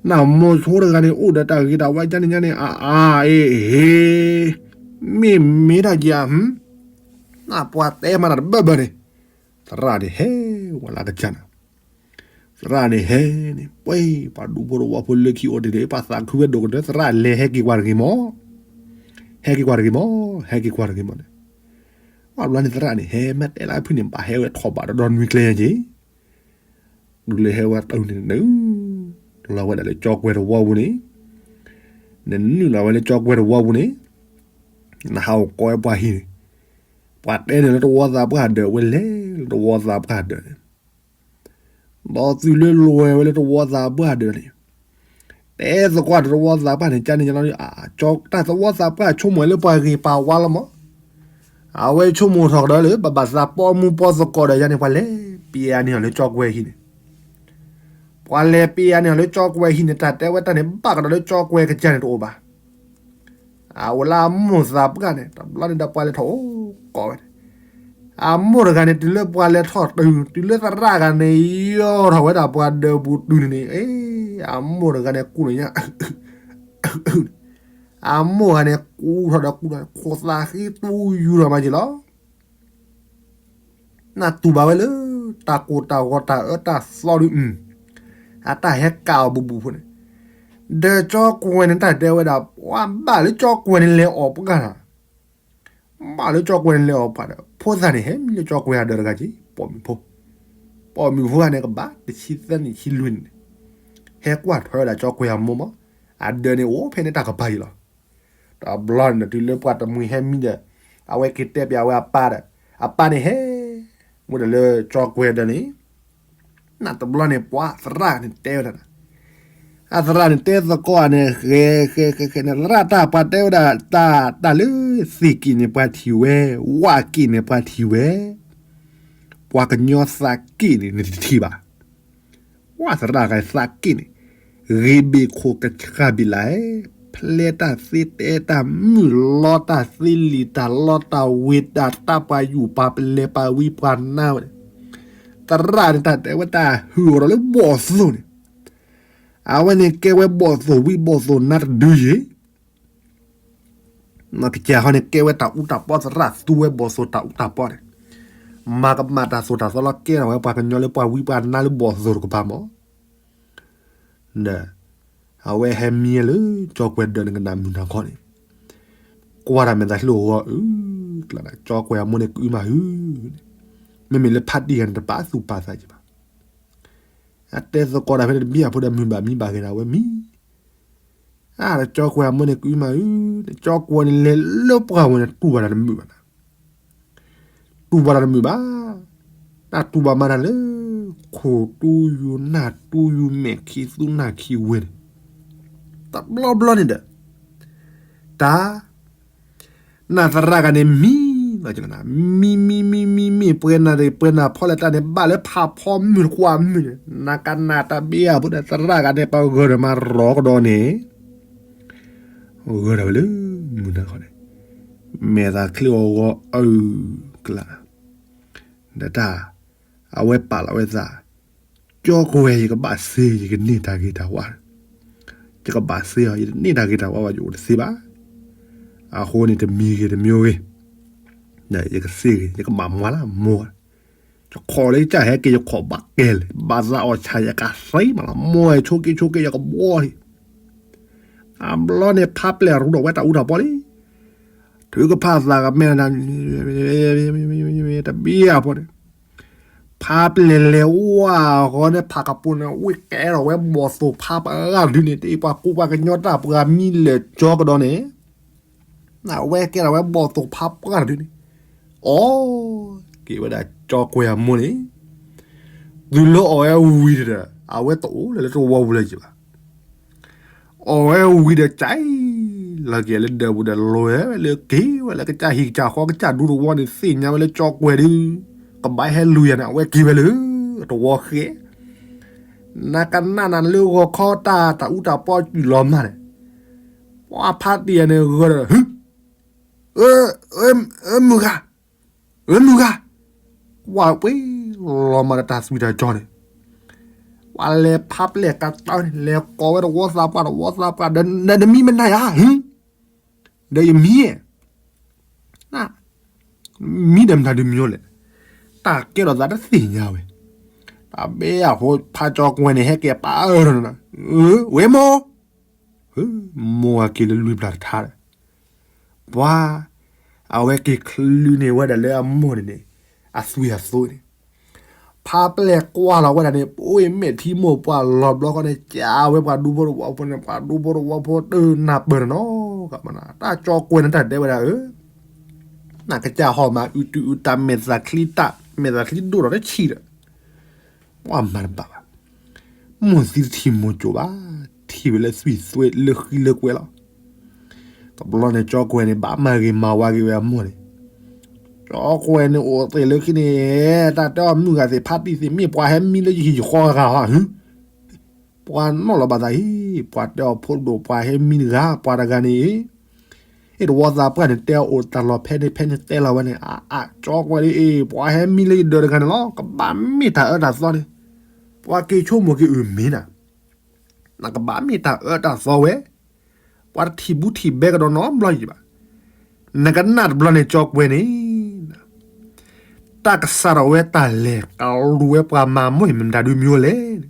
နမိၢ်ဆိတဂၤန့ၣ် အိၣ်ဒီးတၢ်ဂ့ၤတၢ်ဝါကန့ၣ်ညါန့ၣ် အအါအ့ၣ်ဟ့ၣ်, မ့ၢ်မ့ၢ်တၢ်က့ဧါ, နပှၤတဲမၤတၢ်တဘၢဘၢန့ၣ်, သရၣ်န့ၣ်ဟဲဝဲလၢကစၢ်နၤ, သရၣ်န့ၣ်ဟဲန့ၣ် ပှဲၤပှၤဒူဖိတဝီဖိလၢခံအိၣ်တ့ၢ်န့ၣ် ပှၤသးခုဝဲဒိၣ်ကတၢၢ် သရၣ်လဲၤဟဲက့ၤကွၢ်တဂ့ၤမး, ဟဲက့ၤကွၢ်တဂ့ၤမး, ဟဲက့ၤကွၢ်တဂ့ၤမးန့ၣ်, ဘၣ်ဘျီန့ၣ်သရၣ်န့ၣ် ဟဲမ့ၢ်တဲလၢဖုန့ၣ် ဘၣ်ဟဲဝဲထီၣ်ဘၣ်ဒီးဒီနွံကျဲယဲၢ်က့ၤ ဒုးလၢဟဲဝဲတုၤန့ၣ် နုာ်လီၤဝဲဒၣ်လၢကၠီကွဲၤတဝီပူၤန့ၣ်, နနုာ်လီၤဝဲလၢကၠီကွဲၤတဝီပူၤန့ၣ်, နဟးအိၣ်ကိးဝဲပှၤဟံၣ်န့ၣ်, ပှၤတဲန့ၣ်လၢတဝီသးပှၢ်ဒၢးဝဲလဲၤလၢတဝီသးပှၢ်ဒၢးန့ၣ်, ဒီးသုလၢလွဲၢ်ဝဲလၢတဝီသးပှၢ်ဒၢးန့ၣ်, တဲသကိးဒီးတဝီသးပှၢ်န့ၣ် ကန့ၣ်ညါလီၤ, တၢ်သဝီသးပှၢ်ဆိကမိၣ်လၢပှၤဂ့ၤပှၤဝါလီၤမး, အဝဲဆိကမိၣ်ထီၣ်ကဒီးလၢ ပဘၣ်သးပီမူပီသကိးဒီးယၤန့ၣ် ပှၤလဲၤပျံၤအါန့ၢ်အီၤလၢကၠီကွဲၤဟံၣ်န့ၣ်, ပှၤလဲၤပျံၤအါန့ၢ်အီၤလၢကၠီကွဲၤဟံၣ်န့ၣ် တၢ်တဲဝဲတၢ်န့ၣ် ဘၣ်ကဒီးလၢကၠီကွဲၤကစၢ်န့ၣ်တအိၣ်ဘၣ် အဝဲလၢအမိၢ်သးပှၢ်န့ၣ် တဘျီန့ၣ်ဒီးပှၤလဲၤထီၣ်အိၣ်ကိးဝဲန့ၣ်, အမိၢ်တဂၤန့ၣ် တုၤလၢပှၤလဲၤထီၣ်တုၤ တုၤလၢသရၣ်ဂၤန့ၣ် ယီၢ်ထီၣ်ဝဲဒၣ်ပှၤဒၢးပူၤတုၤန့ၣ်န့ၣ်, အမိၢ်တဂၤန့ၣ်ကူၣ်လၢညါ အမိၢ်ဂၤန့ၣ် ကူၣ်ထီၣ်ဒီးကူၣ်ထီၣ် ခိၣ်သးဃံသူယူၤထီၣ်မးက့ၤလီၤ. နတူၢ်ဘၣ်ဝဲလၢ တၢ်ကိၢ်တၢ်ဂီၤတၢ်အၢတၢ်သီဒုး, အတၢ်ဟဲကၣ်အီၤဘူးဘူးဖိန့ၣ်, ဒီးကၠီကွဲၤန့ၣ် တၢ်တဲဝဲဒၣ် ပှၤဘၣ်လၢကၠီကွဲၤန့ၣ်လဲၤအီၣ်ပှၢ်နၤ, ဘၣ်လၢကၠီကွဲၤန့ၣ်လဲၤအီၣ်ပှၢ်ဒီး ဖိသၣ်န့ၣ် ဟဲမံလၢကၠီကွဲၤအဒၢးတဂၤက့ၤ ပိာ်မုၣ်ဖိ, ပိာ်မုၣ်ဖိဂၤန့ၣ် ကဘၣ်တဆံသၢနံၣ်ဆံလွံၢ်နံၣ်န့ၣ်, ဟဲကွၢ်ထွဲဝဲဒၣ်ကၠီကွဲၤအမိၢ်မး, အဒၢးန့ၣ်အိၣ်ဖဲန့ၣ်တၢ်ကပၤအံၤလီၤ. တဘျီန့ၣ်ဒီး တုၤလၢပှၤတမှံၤဟဲမံဒီး အဝဲက့ၤတဲပၠးဝဲအပၢ်ဒီး အပၢ်န့ၣ်ဟဲ ဝဲဒၣ်လၢကၠီကွဲၤဒီးန့ၣ်, နတဘျီန့ၣ် ပှၤသရၣ်န့ၣ်တဲဝဲဒၣ်, အသရၣ်န့ၣ်တဲသကိးန့ၣ် ဃဲဃဲဃဲဃဲန့ၣ် သရၣ်တၢ်ပှၤတဲဝဲဒၣ် တၢ် တၢ်လၢသ့ၣ်က့ၣ်န့ၣ်ပှၤထံၣ်ဝဲ, ဝၣ်က့ၣ်န့ၣ်ပှၤထံၣ်ဝဲ, ပှၤကညီသးက့ၣ်န့ၣ် နတထံၣ်ဘၣ်. ဝၣ်သရၣ်ဂၤသးက့ၣ်န့ၣ် ဂ့ၤဘ့ၣ်ခိၣ်ကဆှၣ်ဘ့ၣ်လၢ်, ဖျဲတၢ်သ့တဲတၢ်မုၢ်လီၤတၢ်သ့လံာ်တၢ်လီတၢ်ဝ့ၤတၢ်တၢ်ပှၤယူၢ်ပှၤပလဲၤပှၤဝံပှၤနါဝဲန့ၣ်, သရၣ်န့ၣ်တၢ်တဲဝဲတၢ်ဟုၣ်အီၤဒီးလၢဘီၣ်သိၣ်န့ၣ်, အဝဲန့ၣ်ကဲဝဲဘီၣ်သိၣ်ဝံဘီၣ်သိၣ်နါတဒုယ့ၤ ကစၢ်ဟီန့ၣ် ကဲဝဲတၢ်အူတၢ်ပီသရၣ်သူဝဲဘီၣ်သိၣ်တၢ်အူတၢ်ပီန့ၣ်, မၤကမၣ်တၢ်သိၣ်တၢ်သီလီၤ ကဲထီၣ်ဝဲပှၤကညီလၢပှၤဝံပှၤနါလၢဘီၣ်သိၣ်တကပၤမး, ဒီး အဝဲဟဲမံလၢကၠီကွဲၤဒၢးနကနၣ်မုၢ်နၤခီန့ၣ်, ကွၢ်တၢ်မဲာ်သးချံအဂီၤအုၣ်ကျါ, ကၠီကွဲၤအမိၢ်န့ၣ်ကအုမၤဟုန့ၣ်, မ့မ့ၢ်လၢဖါတံၢ်ဂၤန့ၣ် တပာ်သူၣ်ပာ်သးက့ၤဘၣ် အတဲသကိးတၢ်ဖဲန့ၣ်တဘျီအဖိဒီးမုၢ်ဘၣ်မံဘၣ်ဂ့ၤဒၣ်ဝဲမံ, အါ ကၠီကွဲၤအမိၢ်န့ၣ်ကအုမၤအုၣ်, ကၠီကွဲၤန့ၣ်လဲၤလၢပှၢ်ဝဲန့ၣ် တူၢ်ဘၣ်တၢ်တမုာ်ဘၣ်နၤ, တူၢ်ဘၣ်တၢ်တမုာ်ဘၣ်, တၢ်တူၢ်ဘၣ်မၤတၢ်လၢ ခိၣ်တူယူၤနၢ်တူယူၤမဲာ်ခံသူနၢ်ခံဝဲန့ၣ်, တဘျီဘျီန့ၣ်ဒီး တၢ် နသရၣ်ဂၤန့ၣ်မံ, မံမံမံမံမံ ပှဲၤနၢ်ပှဲၤနၢ်ဖီလဲၣ်တၢ်န့ၣ် ဘၣ်လၢဖးဖီမုၢ်တကွၢ်မုၢ်န့ၣ် နကနၣ်တၢ်ဘ့ၣ်အဖိဒီး သရၣ်ဂၤန့ၣ် ပဂၢၢ်ဒီးမၤရီကဒီးန့ၣ်, ဂၢၢ်ဒီးဝဲလၢမုၢ်နၤခီန့ၣ်, မဲာ်သးချံအီၤဂီၤအုၣ်ကျါ ဒီးတၢ် အဝဲပာ်လီၤဝဲသး, ကၠီကွဲၤ ယကဘၣ်သ့ ယကန့ၢ်တၢ်ဂ့ၤတၢ်ဝါ, ယကဘၣ်သ့အီၤ ယတန့ၢ်တၢ်ဂ့ၤတၢ်ဝါဘၣ် ယအိၣ်တသ့ဘၣ်, အဃိန့ၣ် တမံၤဂ့ၤတမံၤဂ့ၤ, ယကသ့ဂ့ၤ ယကဘၣ်မၤလၢမိၢ်, ယခီၣ်လၢယကစၢ်ဟဲက့ၤ ယခီၣ်ဘၣ်ကဲလဲၣ် ဘၣ်သးအီၣ်ဆၣ် ယကသ့မးလီၤ မိၢ် ဆိက့ၤဆိက့ၤ ယကဘှီလံ အဘျီန့ၣ် ဖးပျဲၢ်ရူဒီးဝဲတၢ်အူတၢ်ပီလံ, ထုကဖၣ်သးကမဲာ်နၤ, တဘ့ၣ်အဖိန့ၣ်, ဖးပျဲၢ်လဲၤဝဲအဂီၢ်န့ၣ် ဖးကပူၤန့ၣ် ဝ့ၢ်ကဲထီၣ်ဝဲဘီၣ်သိၣ်ဖးပှၤဂၤဒုန့ၣ် တအံၤပှၤကူပှၤကညီတၢ်ပှၤမံလၢာ်ကၠီကဒီးန့ၣ်, အဝဲကဲထီၣ်ဝဲဘီၣ်သိၣ်ဖးပှၤဂၤဒုန့ၣ်, အီၣ်က့ၤဝဲဒၣ်ကၠီကွဲၤအမိၢ်န့ၣ်, တုၤလၢအီၣ်ဝဲဝံၤဒီး အဝဲတအိၣ်လၢၤလၢတဝီပူၤလၢၤဘၣ် အီၣ်ဝဲဝံၤဒီး ကၠဲလီၤက့ၤလၢဒၢးပူၤဒီး လဲၤဝဲလၢက့ၤဝဲလၢကစၢ်ဟံၣ်ကစၢ်ဃီကစၢ်ဒူတဝီန့ၣ် သ့ၣ်ညါဝဲလၢကၠီကွဲၤဒု, ကဘၣ်ဟဲလူၤယၤန့ၣ် အဝဲက့ၤဝဲလၢ တဝီဃဲ, နကနၣ်နၤလၢဂီၤခီတၢ် တၢ်အူတၢ်ပီစူၤလီၤမၢ်န့ၣ်, ပှၤဖးတံၢ်ယၤန့ၣ်ဂီၤဒီး မုၢ်ဂၤ, မုၢ်ဂၤ, ကွၢ်ပှ့ၤလီၤမၢ်ဒီးတၢ်သွံၣ်တၢ်စီၤန့ၣ်, ပှၤလဲၤဖးပျဲၢ်ကတၢၢ်န့ၣ် လဲၤကိးဝဲတဝီသးပှၢ်တဝီသးပှၢ် ဒီးနမံမနုၤဧါ, ဒီးယမံ, မံဒီးမတၤဒုမံလဲၣ်, တၢ်ကဲထီၣ်သးတသ့ၣ်ညါဝဲ, တၢ်ဘဲအဖိဖးကၠီကွဲၤန့ၣ် ဟဲက့ၤပာ်အၢထီၣ်န့ၣ်, ဝဲမိၢ်, မိၢ်အက့ၤလၢလွံၢ်ဘျၢတထါဒီး ပှၤ, အဝဲက့ၤချုးန့ၢ်ဝဲဒၣ်လၢအမိၢ်န့ၣ်န့ၣ်, အသွံၣ်အသိးန့ၣ်, ဖးပျဲၢ်ကွၢ်လီၤဝဲဒၣ်န့ၣ် ပအိၣ်အမဲာ်ထံမိၢ်ပှၢ်လီၤဘျီဃီန့ၣ် ကးဝဲပှၤဒူဖိတဝီဖိန့ၣ် ပှၤဒူဖိတဝီဖိတနၢ်ပၢၢ်န့ၣ်နီၤ, တၢ်ကၠီကွဲၤန့ၣ်တၢ်တဲဝဲဒၣ်ဧၢ, နကစၢ်ဟီၣ်မးအုးတုအုးတၢ်မဲာ်သးချံတၢ် မဲာ်သးချံဒိၣ်ထီၣ်တဆံးဒီး ပှၤမၤတဘၣ်ဘၣ်, မိၢ်သံတထံၣ်မိၢ်ကိၣ်ဘၣ်, ထံၣ်ဝဲလၢသွံၣ်သွဲးလၢဃံလၢကွဲးလီၤ. တဘျီန့ၣ် ကၠီကွဲၤန့ၣ် ဘၣ်မၤဂ့ၤမၤဝါက့ၤဝဲအမိၢ်န့ၣ်, ကၠီကွဲၤန့ၣ်အိၣ်သ့ၣ်လၢခံန့ၣ်, တၢ်တဲအီၤမုၢ်ဂၤသ့ၣ်ဖးတံၢ်သ့ၣ် မ့ၢ်ပှၤဟဲမံလၢယဟံၣ်ယဃီဂၤဧါ, ပှၤနီၣ်လီၤဘၣ်သးအံၤ, ပှၤတဲအီၤဖိဒိၣ် ပှၤဟဲမံတဂၤ ပှၤတဂၤန့ၣ် အ့ၣ် တဝီသးပှၢ်န့ၣ် တဲအီၤအိၣ်တၢ်လီၢ်ဖဲန့ၣ်ဖဲန့ၣ်တဲလီၤဝဲန့ၣ်, အါအါ ကၠီကွဲၤဒ်အံၤ ပှၤဟဲမံလၢယဒၢးတဂၤန့ၣ်လီၤ. ကဘၣ်မ့ၢ်တၢ်အၢတၢ်သီန့ၣ်, ပှၤက့ၤဆိကမိၣ်က့ၤအုၣ်မ့ၢ်နၤ, နကဘၣ်မ့ၢ်တၢ်အၢတၢ်သီဝဲ, ပှၤတထံၣ်ဘူးထံၣ်ဘဲကဒီးနီတဘျီယံၤဘၣ်. နကနၣ်တဘျီန့ၣ် ကၠီကွဲၤန့ၣ် တၢ်ကစးထီၣ်ဝဲတၢ်လဲၤ ကလူၤဝဲပှၤမၤမိၢ်အံၤမတၤဒုမံၤလဲၣ်န့ၣ်,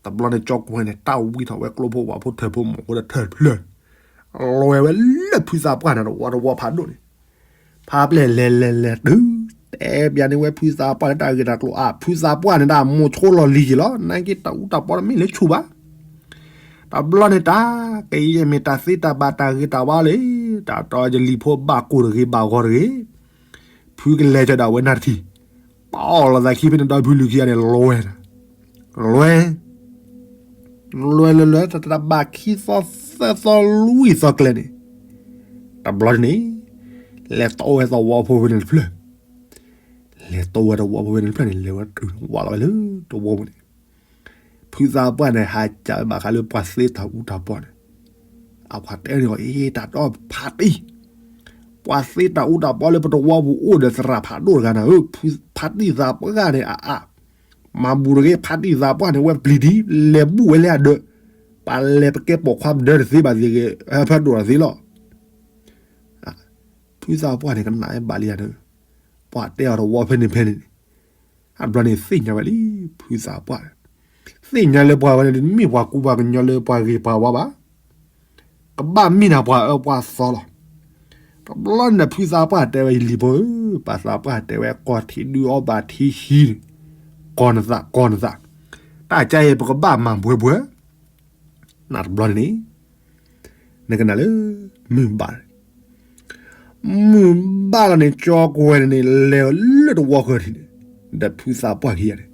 တဘျီန့ၣ် ကၠီကွဲၤန့ၣ် တၢ်ဝံထီၣ်ဝဲကျိဖိဝၣ်ဖိထၢၣ်ဖိမိၢ်ဖိဒီးထၢၣ်တဖျၢၣ်, လဲၤဝဲလၢဖုသးပှၢ်န့ၣ်တဝီတဝီဖးဒိၣ်န့ၣ်, ဖးပျဲၢ်လဲၤလဲၤလဲၤတုၤ တဲပျးန့ၢ်ဝဲဖုသးပှၢ်လၢတၢ်ဂ့ၢ်တၢ်ကျိၤအါ ဖုသးပှၢ်န့ၣ်ဒၣ်မိၢ်ဆိလီၤလံၤယံၤလီၤ နာ်က့တၢ်အူတၢ်ပီတမ့ၢ်လၢဆူၣ်ဘၣ် တဘျီန့ၣ်တၢ် ကယဲၢ်မ့ၢ်တၢ်သ့တၢ်ဘၣ်တၢ်ဂ့ၤတၢ်ဝါလံ, တၢ်တီယလံၤဖိဘၣ်ကိၢ်တဂ့ၤဘၣ်ဂီၤတဂ့ၤ, ဖုကလဲၤကဒီးဝဲနၢ်တထံၣ်, ပအီၣ်လီၤသးခံဖဲန့ၣ်ဒီဖုလုၢ်ခံဂၤန့ၣ် လဲၤ, လဲၤ, လဲၤလဲၤလဲၤ တၢ်တၢ်ဘၣ်ခံသီသၢသီလွံၢ်သီကျဲန့ၣ်, တဘျီန့ၣ်, လဲၤတီဝဲသဝီဖိဖဲန့ၣ်တဖျၢၣ် လဲၤတီဝဲသဝီဖိဖဲန့ၣ်တဖျၢၣ်န့ၣ် လဲၤဝဲတုၤဝဲလီၤဝဲလၢသဝီပူၤန့ၣ်, ဖုသးပှၢ်န့ၣ် ဟးကးဝဲဘၣ်ဃးလၢပှၤသ့တၢ်အူတၢ်ပီန့ၣ်, အပှၤတဲန့ၣ်အီၤ အ့ တၢ်ဒီဖးတံၢ်, ပှၤသ့တၢ်အူတၢ်ပီလၢပတဝီပူၤအိၣ်ဒီးသရၣ်ဖးဒိၣ်တဂၤနၤဧၢ, ဖု ဖးတံၢ်သးပှၢ်န့ၣ်အအါ, မၤဘူးတဂ့ၤ ဖးတံၢ်သးပှၢ်န့ၣ် ဝဲပျံၤဒံး လဲၤဘူးဝဲလၢအဒၢး, ပလဲၤပကဲပိာ်ခွါပဒၢတသ့ဘၣ်သ့ၣ်ဂ့ၤ ဖးဒိၣ်တသ့လီၤ. ဖုသးပှၢ်န့ၣ်ကနၣ်ဝဲဘၣ်လံယၤဒီး, ပှၤတဲအီၤတဝီဖဲန့ၣ်ဖဲန့ၣ်န့ၣ်, အဘျီန့ၣ်သ့ၣ်ညါဝဲလံ ဖုသးပှၢ်, သ့ၣ်ညါလၢပှၤဝဲန့ၣ် တမ့ၢ်ပှၤကူပှၤကညီလၢပှၤဂ့ၤပှၤဝါဘၣ်, ကဘၣ်မ့ၢ်နၤပှၤအၢပှၤသီလီၤ. တဘျီန့ၣ်ဖုသးပှၢ်တဲဝဲ ယလံၤဖိဧၢ, ပၢ်သးပှၢ်တဲဝဲ ကီၢ်ထံးဒုးအီၣ်ဘၣ်ထံဟံး, ကီၢ်နသး ကီၢ်နသး, တၢ်ကါအံၤပကဘၣ်မၤဘှဲဘှဲ, နတဘျီန့ၣ်န့ၣ်, နကနၣ်လၢ မုၢ်ဘၣ် မုၢ်ဘၣ်လီၤန့ၣ် ကၠီကွဲၤန့ၣ်န့ၣ် လဲၤလၢတဝီဃၢၤထံးန့ၣ်, ဒီးဖုသးပှၢ်ခံဂၤန့ၣ်,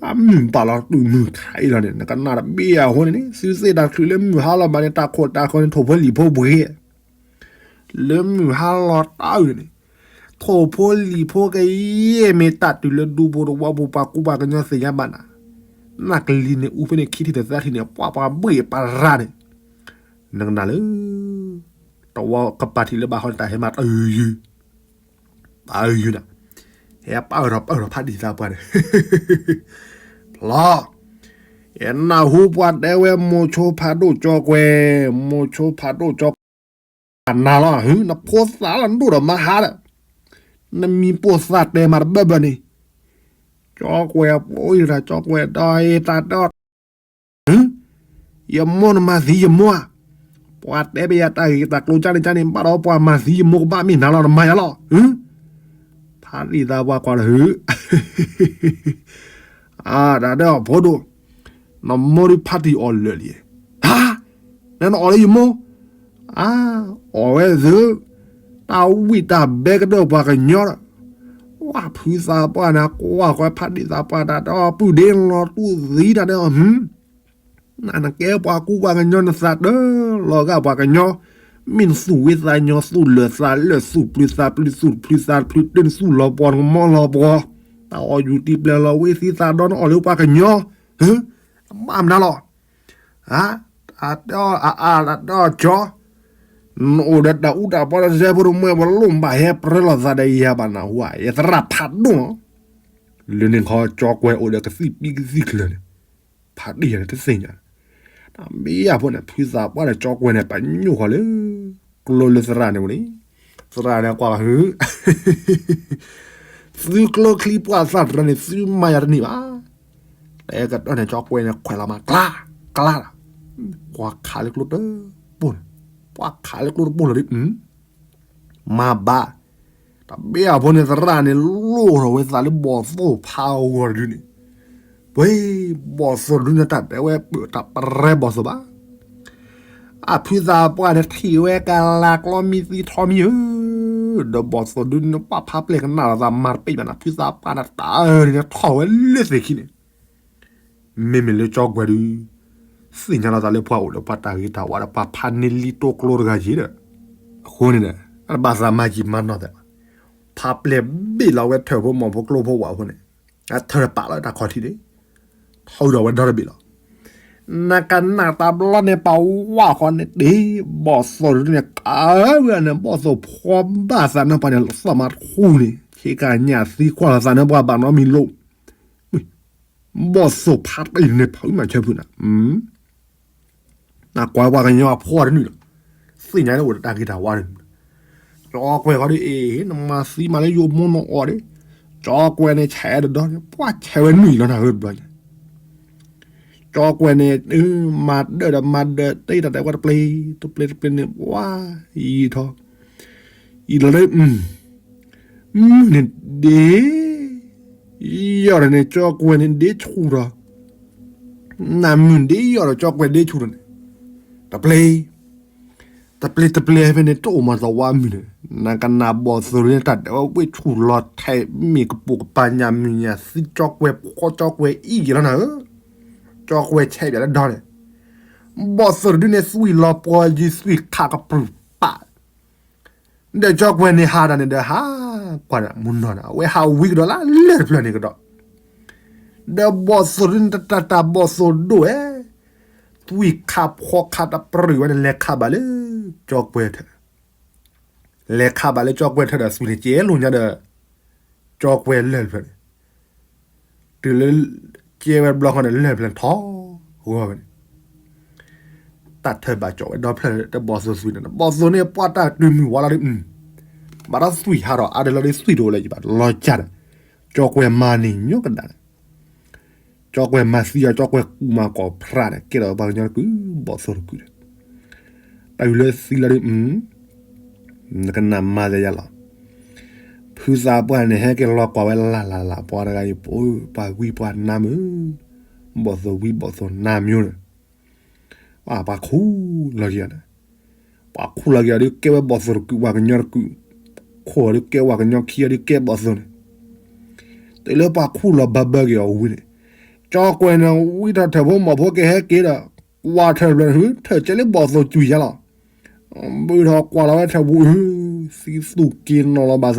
အမုၢ်ဘၣ်လီၤတုၤမုၢ်ခါအံၤလီၤန့ၣ် နကနၣ်တဘ့ၣ်အဃိန့ၣ်န့ၣ် သုသ့ၣ်တၢ်ချုးလၢမုၢ်ဟါလီၤမးန့ၣ် တၢ်ခိၣ်တၢ်ဃၢၤန့ၣ် ထိၣ်ဖိလံၤဖိပှ့ၤ လၢမုၢ်ဟါလီၤတၢ်အုးန့ၣ်, ထိၣ်ဖိလံၤဖိကယဲၢ်မ့ၢ်တၢ်တုၤလၢဒူဖိတဝီပူၤ ပှၤကူပှၤကညီသ့ၣ်ညါဘၣ်နၤ, နၢ်ကလံၤန့ၣ်အူဖဲန့ၣ် ခံထံၣ်တသၢထံၣ်န့ၣ် ပှၤပှၤဘှ့ၣ်ပှၤရၤန့ၣ်, နကနၣ်လၢ တဝီကပၤထံးလၢဘၣ်ဃီန့ၣ် တၢ်ဟဲမၤတၢ်ယုၢ်, တၢ်ယုၢ်နၤ, ဟဲပာ်အၢၣ်ထီၣ်ပာ်အၢၣ်ထီၣ်ဖးဒံၣ်သးပှၢ်န့ၣ်, ဖျီ, ယနၢ်ဟူပှၤတဲဝဲ မိၤဆိဖးဒိၣ်ကၠီကွဲၤ, မိၤဆိဖးဒိၣ်ကၠီကွဲၤ, နၤလီၤ နဖိသၣ်လီၤ နဒိၣ်ဒီးမါဟါဒီး, နမံၤပိာ်သးတဲမၤတဘၢဘၢန့ၣ်, ကၠီကွဲၤဖိအံၤတၢ် ကၠီကွဲၤဒီးတၢ်တဲအီၤ ယမိၢ်နမၤသံယမိၢ်ဧါ, ပှၤတဲဘၣ်ယၤတၢ်ဂ့ၢ်တၢ်ကျိၤကၢ်န့ၣ်ကၢ်န့ၣ် ဘၣ်ဒီးပှၤမၤသံယမိၢ်ကဘၣ်မ့ၢ်နၤလီၤ နမၤယၤလီၤ, ဖးဒံၣ်သးပှၢ်ကွၢ်လၢဟု, တၢ်တဲအီၤဖိဒိၣ်, နမိၢ်ဒုးဖးတံၢ်အီၣ်လၢာ်လံ, ဟါ, နနအီၣ်လၢယမိၢ်, အါ, အီၣ်ဝဲသု, တၢ်ဝံၣ်တၢ်ဘဲကဒၢပှၤကညီဒီး, ဝါဖုသးပှၢ်န့ၣ် ကွၢ်ဃီဖးဒံၣ်သးပှၢ်တၢ်တဲအီၤ ပုၢ်ဒ့လီၤတူၢ်သံတၢ်တဲအီၤ နကဲပှၤကူပှၤကညီ နသးတလီၤဂာ်ပှၤကညီ, မ့ၢ်နသူၣ်ဝံသးညီ သူၣ်လၢာ်သးလၢာ် သူၣ်ပျုၤသးပျုၤ သူၣ်တဖျုးသးတဖျုး တုၤနသူၣ်လီၤပှီၤ နကမီလီၤပှီၤ, တၢ်အီၣ်ယူၤတံၢ်ပျဲလီၤဝံသံသးဒီ နအီၣ်လၢပှၤကညီ, တဘၣ်မနုၤလီၤ, တၢ်တဲအီၤအအါ တၢ်တဲအီၤကၠီ, နအိၣ်ဒီးတၢ်အူတၢ်ပီ တစဲဖိတမှဲ ပလိၣ်ဘၣ်ဟဲပြၢလီၤသးဒီးယၤဘၣ်နၢ်ဟူဧါ ယသရၣ်ဖးဒိၣ်လီၤ, လၢန့ၣ်ခီ ကၠီကွဲၤအိၣ်ဒီးကသံၣ်ပံကသံၣ်ချၢန့ၣ်, ဖးဒံၣ်ယၤန့ၣ်တသ့ၣ်ညါ, တၢ်မ့ၢ်ယၤဖိန့ၣ် ဖုသးပှၢ်ဒီးကၠီကွဲၤန့ၣ် ပညိၣ်ဃီလၢ ကျိလၢသရၣ်န့ၣ်ဝဲန့ၣ်, သရၣ်န့ၣ်ကွၢ်ဟု, သုကျိချံပှၢ်သၣ်တရၢန့ၣ် သုမၤယၤတန့ၢ်ဘၣ်, တဲကတၢၢ်န့ၣ် ကၠီကွဲၤန့ၣ် ခွဲးလီၤမး ကျါ, ကျါ, ကွၢ်ခးလၢကျိတပိၢ်န့ၣ်, ကွၢ်ခးလၢကျိတပိၢ်လီၤဒီး မၤဘၣ်, တၢ်ဘ့ၣ်အဖိန့ၣ် သရၣ်န့ၣ် လိၣ်ထီၣ်ဝဲသးလၢဘီၣ်သိၣ်ဖးဂီၤတဒုန့ၣ်, ပှ့ၤ, ဘီၣ်သိၣ်တဒုန့ၣ် တၢ်တဲဝဲပၢၢ်တၢ်ပရဲဘီၣ်သိၣ်ဘၣ်, အဖုသးပှၢ်န့ၣ် ထံၣ်ဝဲကလၤကျီမံသံထီမံဧၢ, ဒီးဘီၣ်သိၣ်တဒုန့ၣ် ပှၤဖးပျဲၢ်ကနၣ်လီၤသးမၤတပ့ၢ်ဘၣ်န့ၣ် ဖုသးပှၢ်န့ၣ် တၢ်အၢန့ၣ်ထီၣ်ဝဲလၢသ့ၣ်ခံန့ၣ် မ့မ့ၢ်လၢကၠီကွဲၤဒုး, သ့ၣ်ညါလီၤသးလၢပှၤအိၣ်ဒီးပှၤတၢ်ဂ့ၤတၢ်ဝါဒီးပှၤဖးန့ၢ်လံတိကျိတဂၤက့ၤဒီး, အဃိန့ၣ်ဒီး, အတဘၣ်သးမၤယံာ်မၤနီၢ်သးဘၣ်, ဖးပျဲၢ်ဘ့ၣ်လီၤဝဲထၢၣ်ဖိမီၢ်ဖိကျိဖိဝးအဃိန့ၣ်, အထၢၣ်တပာ်လီၤတၢ်ခီၣ်ထံးန့ၣ်, ထီၣ်ဒီးဝဲဒီတဘ့ၣ်လီၤ နကနၣ်တဘျီန့ၣ် ပဝးဃီန့ၣ်တ့ၢ်, ဘီၣ်သိၣ်တဒုန့ၣ် ကးဝဲန့ၣ် ဘီၣ်သိၣ်ဖှီဘၣ်သးန့ၣ်ပှၤန့ၣ် သီၣ်မၤထူန့ၣ် ဆ့ကၤညၣ်သံကွၢ်လီၤသးန့ၣ်ပှၤဘၣ်နီတမံၤလိာ်, ဘီၣ်သိၣ်ဖးတံၢ်န့ၣ် ဖးမၤဆၢဖုနၤ, နကွၢ်ပှၤကညီအဖှီၣ်တနုာ်လီၤ, သ့ၣ်ညါန့ၣ်အိၣ်ဒီးတၢ်ဂ့ၤတၢ်ဝါတနုာ်လီၤ, ကၠီကွဲၤဃီဒီးအ့ၣ် နမၤသံမးလၢယိၤမိၢ်နအီၣ်ဒီး, ကၠီကွဲၤန့ၣ် ဆဲးတဒီန့ၣ် ပှၤဆဲးဝဲနုာ်လီၤနၤဧၢတဘျီညါ ကၠီကွဲၤန့ၣ် မၤဒၢၣ်ဒီးမၤဒၢၣ်တ့ၢ်တၢ်တဲဝဲတပျ့ၤ, တပျ့ၤတပျ့ၤန့ၣ် ပှၤယံာ်ထီၣ်, ယံာ်လီၤလၢ, မုၢ်န့ၣ်ဒ့, ယီၢ်ဒီးန့ၣ် ကၠီကွဲၤန့ၣ်ဒ့ဆူၣ်ထီၣ်, နမုၢ်ဒ့ယီၢ်ဒီးကၠီကွဲၤဒ့ဆူၣ်ထီၣ်န့ၣ်, တပျ့ၤ တပျ့ၤတပျ့ၤဖဲန့ၣ် တအိၣ်မၤသးဝါမုၢ်န့ၣ်, နကနၣ်ဘီၣ်သိၣ်န့ၣ် တၢ်ဒဲးဝဲဝ့ၢ်ဆူၣ်လီၤထဲး မ့ၢ်ကပိာ်ကပၤညၣ်မုၢ်ညၣ်သံ ကၠီကွဲၤဖှီကၠီကွဲၤအံၣ်က့ၤလီၤနၤဧၢ, ကၠီကွဲၤဆဲးဘၣ်လၢဒီန့ၣ်, ဘီၣ်သိၣ်တဒုန့ၣ် သွံၣ်လီၤပှီၤယံၤသွံၣ်ခးကပြုၢ်ပာ် ဒီးကၠီကွဲၤန့ၣ်ဟးဒီးန့ၣ်ဒီး ဟးကွၢ်ဒီးမုၢ်နီၢ်န့ၣ် အဝဲဟးဝံၤကဒီးလၢလၢၢ်တဖျၢၣ်န့ၣ်ကဒီး, ဒီးဘီၣ်သိၣ်တဒုန့ၣ် တၢ်တၢ်ဘီၣ်သိၣ်ဒိၣ်ဝဲ, သွံၣ်ခးဖီခးတပြံးဝဲန့ၣ် လဲၤခးဘၣ်လၢ ကၠီကွဲၤထၢၣ်, လဲၤခးဘၣ်လၢကၠီကွဲၤထၢၣ်ဒီးသွံၣ်န့ၣ် ကဲလိာ်ညါဒီး ကၠီကွဲၤလၢၢ်တဖျၢၣ်န့ၣ်, တုၤလၢ ကဲဝဲတဘျီဃီန့ၣ် လၢၢ်တဖျၢၣ်န့ၣ်ထီၣ်ဂီၤဝဲန့ၣ် တၢ်ထၢၣ်ဘၣ်ကၠီဝဲဒီဖျၢၣ်တဘီၣ်သိသွံၣ်န့ၣ် ဘီၣ်သိန့ၣ်ပှၢ်တၢ်တုၤမုၢ်ဝါလီၤဒီး ဘၣ်ဒီးသွံၣ်ဟးထီၣ်အါဒၢးလီၤဒီး သွံၣ်တအိၣ်လၢၤဘၣ် လီၤကၢ်ဒီး ကၠီကွဲၤမၤန့ၢ်ညီကဒၣ်န့ၣ်, ကၠီကွဲၤမၤသံအီၤ ကၠီကွဲၤကူၣ်မၤကီၢ်ဖြးန့ၣ် ကဲထီၣ်ပှၤကညီတကုာ် ဘီၣ်သိတကုာ်ဒီး တၢ်အုၣ်လၢသံလီၤဒီး နကနၣ်မၤသယါလီၤ. ဖုသးပှၢ်န့ၣ် ဟဲက့ၤလီၤကွၢ်ဝဲလၢ်လၢ်လၢ် ပှၤတဂၤအံၤ ပှၤဝံပှၤနါမုၢ်, ဘီၣ်သိဝံဘီၣ်သိနါမုၢ်န့ၣ်, ပှၤခူၣ်လီၤက့ၤအီၤန့ၣ်, ပှၤခူၣ်လီၤက့ၤအီၤဒီး ကဲဝဲဘီၣ်သိတကုာ် ပှၤကညီတကုာ်, ခူၣ်အီၤဒီးကဲဝဲကညီခံအီၤဒီးကဲဘီၣ်သိန့ၣ်, တုၤလၢပှၤခူၣ်လီၤဘၣ်ဘၢက့ၤအီၤဝံၤန့ၣ်, ကၠီကွဲၤန့ၣ် ဝံထီၣ်ထၢၣ်ဖိမီၤဖိကဟဲက့ၤဒီး, ကွၢ်ထၢၣ်ဖျၢၣ်န့ၣ် ထၢၣ်ကဲလၢဘီၣ်သိစူၤယါလီၤ. ဘုထီၣ်ကွၢ်လီၤဝဲထၢၣ်ပူၤ, သံသူၣ်က့ၤနီၤလီၤဘၣ်သးလၢ ဂုၢ်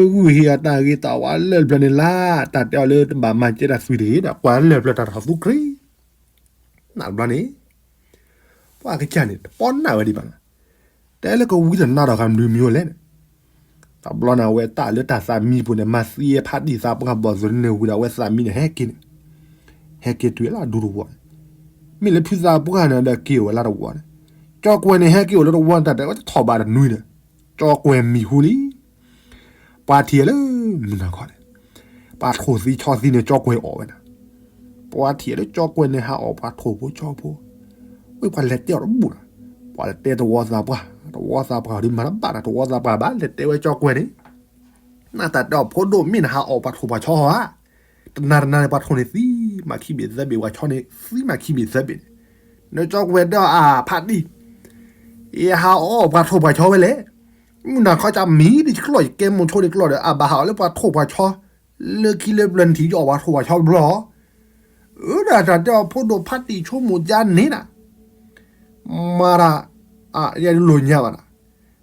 ဟ့ၣ်အတၢ်ဂ့ၤတၢ်ဝါလၢၢ်တဖျၢၣ်န့ၣ်လၢ်, တၢ်တဲအီၤလၢတဘၣ်မၤကဲတၢ်သွံၣ်တဂ့ၤဒီး ကွၢ်လၢၢ်တဖျၢၣ်တၢ်ထီၣ်သူခရံာ်, နဘျီန့ၣ် ပှၤကစၢ်န့ၣ် တပီၣ်နၢ်ဝဲဒံးဘၣ်လီၤ. တဲလၢကဝံထီၣ်နါထီၣ်ဃာ်မနုၤမံၤအိၣ်လဲၣ်န့ၣ်, တဘျီန့ၣ် အဝဲတၢ်လၢတၢ်သးမံပူၤန့ၣ် မၤသံဖးဒံၣ်သးပှၢ်ဘီၣ်သိန့ၣ်ဝံၤဒီး အဝဲသးမံန့ၣ် ဟဲက့ၤန့ၣ်, ဟဲက့ၤတုၤလၢဒူတဝီန့ၣ်, မ့ၢ်လၢဖုသးပှၢ်န့ၣ်ဒီးက့ၤအိၣ်ဝဲလၢတဝီန့ၣ်, ကၠီကွဲၤန့ၣ် ဟဲက့ၤအိၣ်လၢတဝီန့ၣ် တၢ်တဲဝဲတထီၣ်ဘးတနွံန့ၣ်, ကၠီကွဲၤမံၤဟူလံ ပှၤထံၣ်လၢမုၢ်နၤခီန့ၣ်, ပှၤထိၣ်သံဆီသံန့ၣ် ကၠီကွဲၤအီၣ်ဝဲဒၣ်, ပှၤထံၣ်လၢကၠီကွဲၤန့ၣ် ဟးအီၣ်ပှၤထိၣ်ဖိဆီဖိ, ဝံၤပှၤလဲၤတဲအီၤတဘူၣ်လီၤ, ပှၤလဲၤတဲတဝီသးပှၢ်, တဝီသးပှၢ်ဒီးမၤတဘၣ်ဒီး တဝီသးပှၢ်ဘၣ် လဲၤတဲဝဲကၠီကွဲၤန့ၣ်, နတၢ်တဲအီၤဖိဒိၣ်မ့ၢ်နဟးအီၣ်ပှၤထိၣ်ပှၤဆီဧါ, တနၤတနၤန့ၣ် ပှၤထိၣ်န့ၣ်သံမးခံဘ့ၣ်သၢဘ့ၣ် ပှၤဆီန့ၣ်သံမးခံဘ့ၣ်သၢဘ့ၣ်န့ၣ်, နကၠီကွဲၤဒီးအဖးဒံၣ် ယဟးအီၣ်ပှၤထိၣ်ပှၤဆီဝဲလဲၣ်, မုၢ်နၤခီကမံၤဒ်ယကျီၢ် ယကဲမိၤဆိဒ်ကျီၢ်ဒီး အဘၣ်ဟးအီၣ်လၢပှၤထိၣ်ပှၤဆီ, လၢခံလၢပျၢၤနထံၣ်ယအီၣ်ပှၤထိၣ်ပှၤဆီတဘျီ, အၢ ဒီးတၢ်တဲအီၤဖိဒိၣ်ဖးတံၢ်ဆိကမိၣ်ကါန့ၣ်နၤ, မၤတၢ်, ယလိာ်ညါဘၣ်နၤ,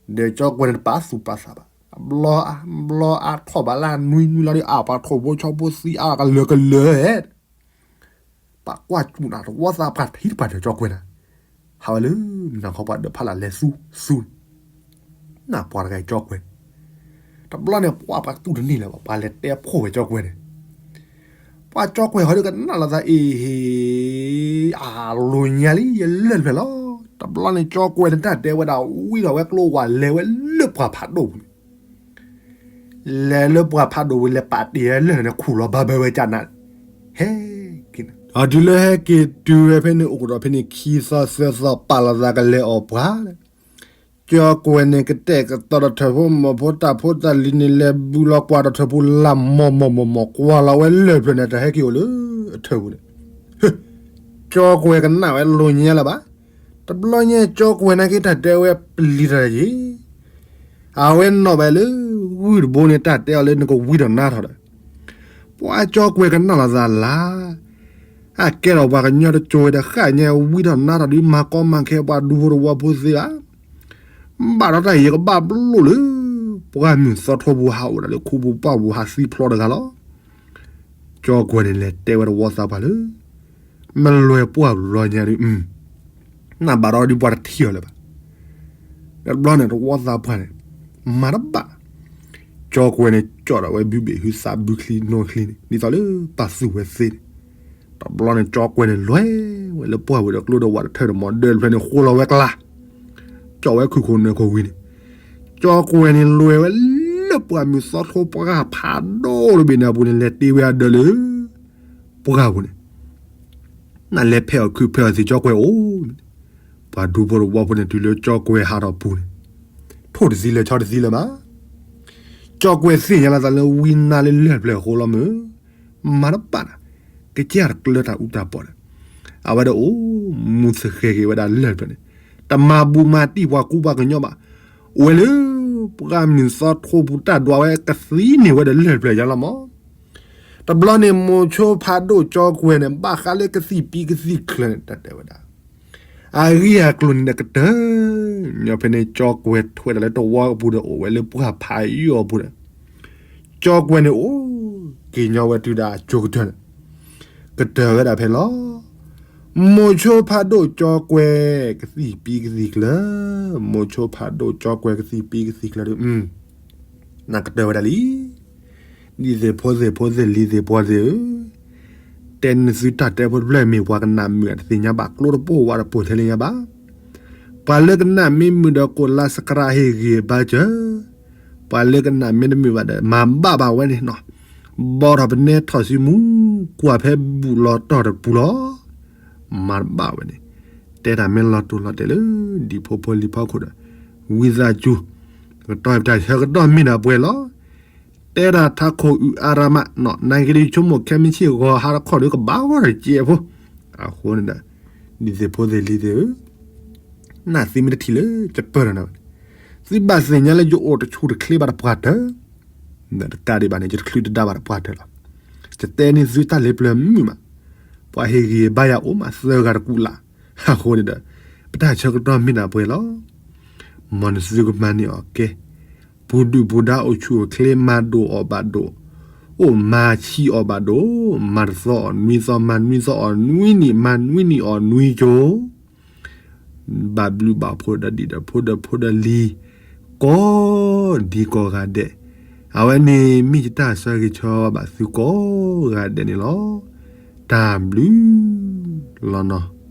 ဒီးကၠီကွဲၤန့ၣ်တပာ်သူၣ်ပာ်သးဘၣ်, တဘျီအါဘျီအါထီၣ်ဘးလၢနွံနွံလီၤဒီး အပှၤထိၣ်ဖိဆီဖိသံအါကလၢာ်ကလၢာ် ပှၤကွၢ်စူၣ်နၤ တဝီသးပှၢ်ထံတပှၢ်ဒီးကၠီကွဲၤနၤ, ဟးဝဲလၢမုၢ်နၤခီပှၤဒီးဖးလၢ်လဲၤသူသူန့ၣ်, နပှၤတဂၤကၠီကွဲၤန့ၣ်, တဘျီန့ၣ် ပှၤပှၤတူၢ်တန့ၢ်လၢၤဘၣ် ပှၤလဲၤတဲဖှိၣ်ဝဲကၠီကွဲၤန့ၣ်, ပှၤကၠီကွဲၤဟီဒီးကနၣ်လီၤသးအ့ၣ် အလိာ်ညါလံ ယလၢၢ်တဖျၢၣ်လီၤ, တဘျီန့ၣ် ကၠီကွဲၤန့ၣ်တၢ်တဲဝဲဒၣ် ဝံထီၣ်ဝဲကျိဝဲလဲၤဝဲလၢပှၢ်ဖးဒိၣ်ပူၤန့ၣ် လဲၤလၢပှၢ်ဖးဒိၣ်ဝံၤ လဲၤပာ်တ့ၢ်ဝဲလၢၢ်န့ၣ် ခူၣ်လီၤဘၣ်ဘၢဝဲကၢ်နး, ဟဲက့ၤန့ၣ်, အတုၤလၢဟဲက့ၤတုၤဝဲဖဲန့ၣ် အိၣ်ကဒီးဖဲန့ၣ် ခံသီသၢသီ ပာ်လီၤသးကလဲၤအီၣ်ပှၤ, ကၠီကွဲၤန့ၣ် ကတဲာ်ကတီၤဒီးထၢၣ်ဖိမီၤဖိ တၢ်ဖိတၢ်လံၤန့ၣ် လဲၤဘုလီၤကွၢ်ဒီးထၢၣ်ဖိလၢ်မီၢ်မီၢ်မီၢ်မီၢ် ကွၢ်လီၤဝဲလၢၢ်ဖျၢၣ်န့ၣ် တၢ်ဟဲက့ၤအိၣ်လၢအထၢၣ်ပူၤန့ၣ် ကၠီကွဲၤကနၣ်ဝဲလိာ်ညါလၢၤဘၣ်. တဘျီညါ ကၠီကွဲၤနာ်က့တၢ်တဲဝဲပျံၤတၢ်ယ့ၣ်, အဝဲနီၣ်ဘၣ်လၢဂုၢ်တဘိန့ၣ် တၢ်တဲအီၤလၢနကဝံထီၣ်နါထီၣ်ဒီး ပှၤကၠီကွဲၤကနၣ်လီၤသးလၢ်, အကဲထီၣ်ပှၤကညီတကၠိဝဲဒီး ဃၣ်ညါဝံထီၣ်နါထီၣ်ဒီး မၤကီမၤခဲပှၤဒူဖိတဝီဖိသ့ဧါ. ဘၣ်ဒီးတၢ်ယံၤကဘၣ်ဘျိၣ်လၢ ပှၢ်မုၢ်သီထီပူၤ ဟးအိၣ်ဒၣ်လၢခူပူၤပှၢ်ပူၤ ဟးသံဖျီတဂၤလီၤ. ကၠီကွဲၤန့ၣ် လဲၤတဲဝဲတဝီသးပှၢ်လၢ မ့ၢ်လွဲၢ်ပှၢ်ဘျီညါဒီး နဘၣ်ဒီးဒ်ပှၤတထံၣ်အီၤလၢၤဘၣ်. တဘျီန့ၣ် တဝီသးပှၢ်န့ၣ် မၤတဘၣ်. ကၠီကွဲၤန့ၣ် ကၠီၣ်ဒီးဝဲဘုဘ့ၣ်ဟုသးဘုချံနီချံန့ၣ် ဒ်သိးလၢပာ်သူၣ်ဝဲသ့န့ၣ်. တဘျီန့ၣ် ကၠီကွဲၤန့ၣ် လဲၤဝဲလၢပှၢ်ဝဲဒီးကျိဒီးဝးတထၢၣ်န့ၣ် မီၤဒၢတဖျၢၣ်န့ၣ် ဃိလီၤဝဲကျါ ကၠီၣ်ဝဲခုၣ်ခိၣ်နၢ်ခိၣ်ဝံၤန့ၣ်, ကၠီကွဲၤန့ၣ် လဲၤဝဲလၢပှၢ်မုၢ်သီထီပှၢ်ဖးဒိၣ်တဘ့ၣ်န့ၣ်အပူၤန့ၣ် လဲၤတ့ဝဲအဒၢးလၢ ပှၢ်ပူၤန့ၣ်, နလဲၤဖဲအီၣ်ခုးဖဲအီၣ်သံး ကၠီကွဲၤအိၣ်န့ၣ်, ပှၤဒူဖိတဝီဖိန့ၣ် တုၤလၢကၠီကွဲၤဟးထီၣ်ပူၤန့ၣ်, ထိၣ်တသံလၢၤဆီတသံလၢၤဘၣ်. ကၠီကွဲၤသ့ၣ်ညါလီၤသးလၢဝံနါလၢလၢၢ်ဖျၢၣ်အဃိလီၤမၢ်, မၤတဘၣ်နၤ, ကစၢ်တကျၢတၢ်အူတၢ်ပီၣ်ဒီး, အဝဲဒၣ်အိၣ်မူသဃဲၤက့ၤဝဲဒၣ်လၢၢ်ဖျၢၣ်န့ၣ်, တမၤဘူးမၤတံၢ်ပှၤကူပှၤကညီဘၣ်. အိၣ်ဝဲလၢ ပှၢ်မုၢ်သီထီပူၤ တၢ်ဒွးဝဲကသံန့ၢ်ဝဲဒီးလၢၢ်ဖျၢၣ်ယါလီၤမၢ်. တဘျီန့ၣ် မိၤဆိဖးဒိၣ်ကၠီကွဲၤန့ၣ် ဘၣ်ဃးလၢကသံၣ်ပံကသံၣ်ချၢန့ၣ် တၢ်တဲဝဲဒၣ် အဂ့ၢ်အကျိၤန့ၣ်ဒီးကတၢၢ်, ညီဖဲန့ၣ် ကၠီကွဲၤထွဲဒီးလၢတဝီအပူၤဒီး အိၣ်ဝဲလၢပှၢ်ဖးယိၣ်အပူၤဒီး, ကၠီကွဲၤန့ၣ်အိၣ်က့ၤညီဝဲတုၤဒၣ်အကၠိကတၢၢ်န့ၣ်, ကတၢၢ်ဝဲဒၣ်ဖဲလီၤ. မိၤဆိဖးဒိၣ်ကၠီကွဲၤကသံၣ်ပံကသံၣ်ကျၢၤ, မိၤဆိဖးဒိၣ်ကၠီကွဲၤကသံၣ်ပံကသံၣ်ကျၢၤဒီး နကတၢၢ်ဝဲဒၣ်လံ. ဒ်သ့ၣ်ဖိသ့ၣ်ဖိသ့ၣ်လံၤသ့ၣ်ပှၤသ့ၣ်ဧၢ, တဲနသုတၢ်တဲဖိတဖျၢၣ်မ့ၢ်ပှၤကနၣ်မုာ်အတသ့ၣ်ညါဘၣ်, ကျိတပိၢ်ဝးတပိၢ်ထဲလၢညါဘၣ်. ပှၤလၢကနၣ်မ့ၢ်မုာ်ဒီးကိးလါစကရးဟ့ၣ်ဂံၢ်ဘါစၢၤ, ပှၤလၢကနၣ်မ့ၢ်တမုာ်ဘၣ်ဒီး မၤဘၣ်ဘၣ်ဝဲန့ၣ်နီၤ, ဘီထီၣ်ပနဲထီၣ်စုမူ, ကွၢ်ဖဲဘူၣ်လီၤတီၢ်တပူၤလီၤ. မၤတဘၣ်ဝဲန့ၣ်, တဲတၢ်မ့ၢ်လီၤတိၢ်လီၤတဲာ်လၢ ဒံၣ်ဖိဖိလံၤဖီခိၣ်ဒီး ဝံသးစူၤ, ကတီၢ်တၢ်ဆၢကတီၢ်မ့ၢ်ဒၣ်ပှဲၤလီၤ. တဲဒၣ်ထးခိၣ်အုးအါရမးနီၤ, နက့ၤဒ်ဆိကမိၣ်ခဲမုၢ်ဆ့ၣ်ဂီၤဟါတခီဒီးကဘၣ်ဂီၢ်တစဲးဖိ, အဃိန့ၣ်ဒီး ဒ်သ့ၣ်ဖိသ့ၣ်လံၤသ့ၣ်ဧၢ, နသုမ့ၢ်တထံၣ်လၢယပၢၢ်ထီၣ်နၤဘၣ်န့ၣ်, သုဘၣ်သ့ၣ်ညါလၢယအိၣ်တဆူၣ်တချ့ဘၣ်တပှၢ်တၢၢ်, တကးဒံးဘၣ်န့ၣ် ယတချုးတဒါဘၣ်တပှၢ်တၢၢ်လီၤ. ယတဲန့ၢ်သုတၢ်လၢပျၢၤမုာ်မး, ပှၤဟ့ၣ်ဂံၢ်ဘါယၤအိၣ်မးသၢဂၤတကူာ်လၢ်, အဃိန့ၣ်ဒီး ပတၢ်ဆၢကတီၢ်မ့ၢ်ဒၣ်ပှဲၤလီၤ. မ်နသုကမၤန့ၢ်အီၤကဲ, ပူၤဒုၣ်ပူၤဒါအိၣ်ဆူၣ်အိၣ်ချ့မၤဒိၣ်အီၣ်ဘၣ်ဒိၣ်, အိၣ်မၤဆံးအီၣ်ဘၣ်ဒိၣ်, မၤတသီအီၣ်နွံသီ, မၤနွံသီအီၣ်နွံနံၣ်, မၤနွံနံၣ်အီၣ်နွံကၠိ, ဘၣ်ဘျုးဘၣ်ဖှိၣ်ဒီးဒံၣ်ဒီးဖိဒီးဖိဒီးလံၤ, ကိးဒံကိးဂၤဒဲး, အဝဲန့ၣ်မ့ၢ်ယတၢ်ဆၢဂ့ၤဆၢဝါဘၣ်သုကိးဂၤဒဲးန့ၣ်လီၤ. တၢ်ဘျုးလီၤနီၤ.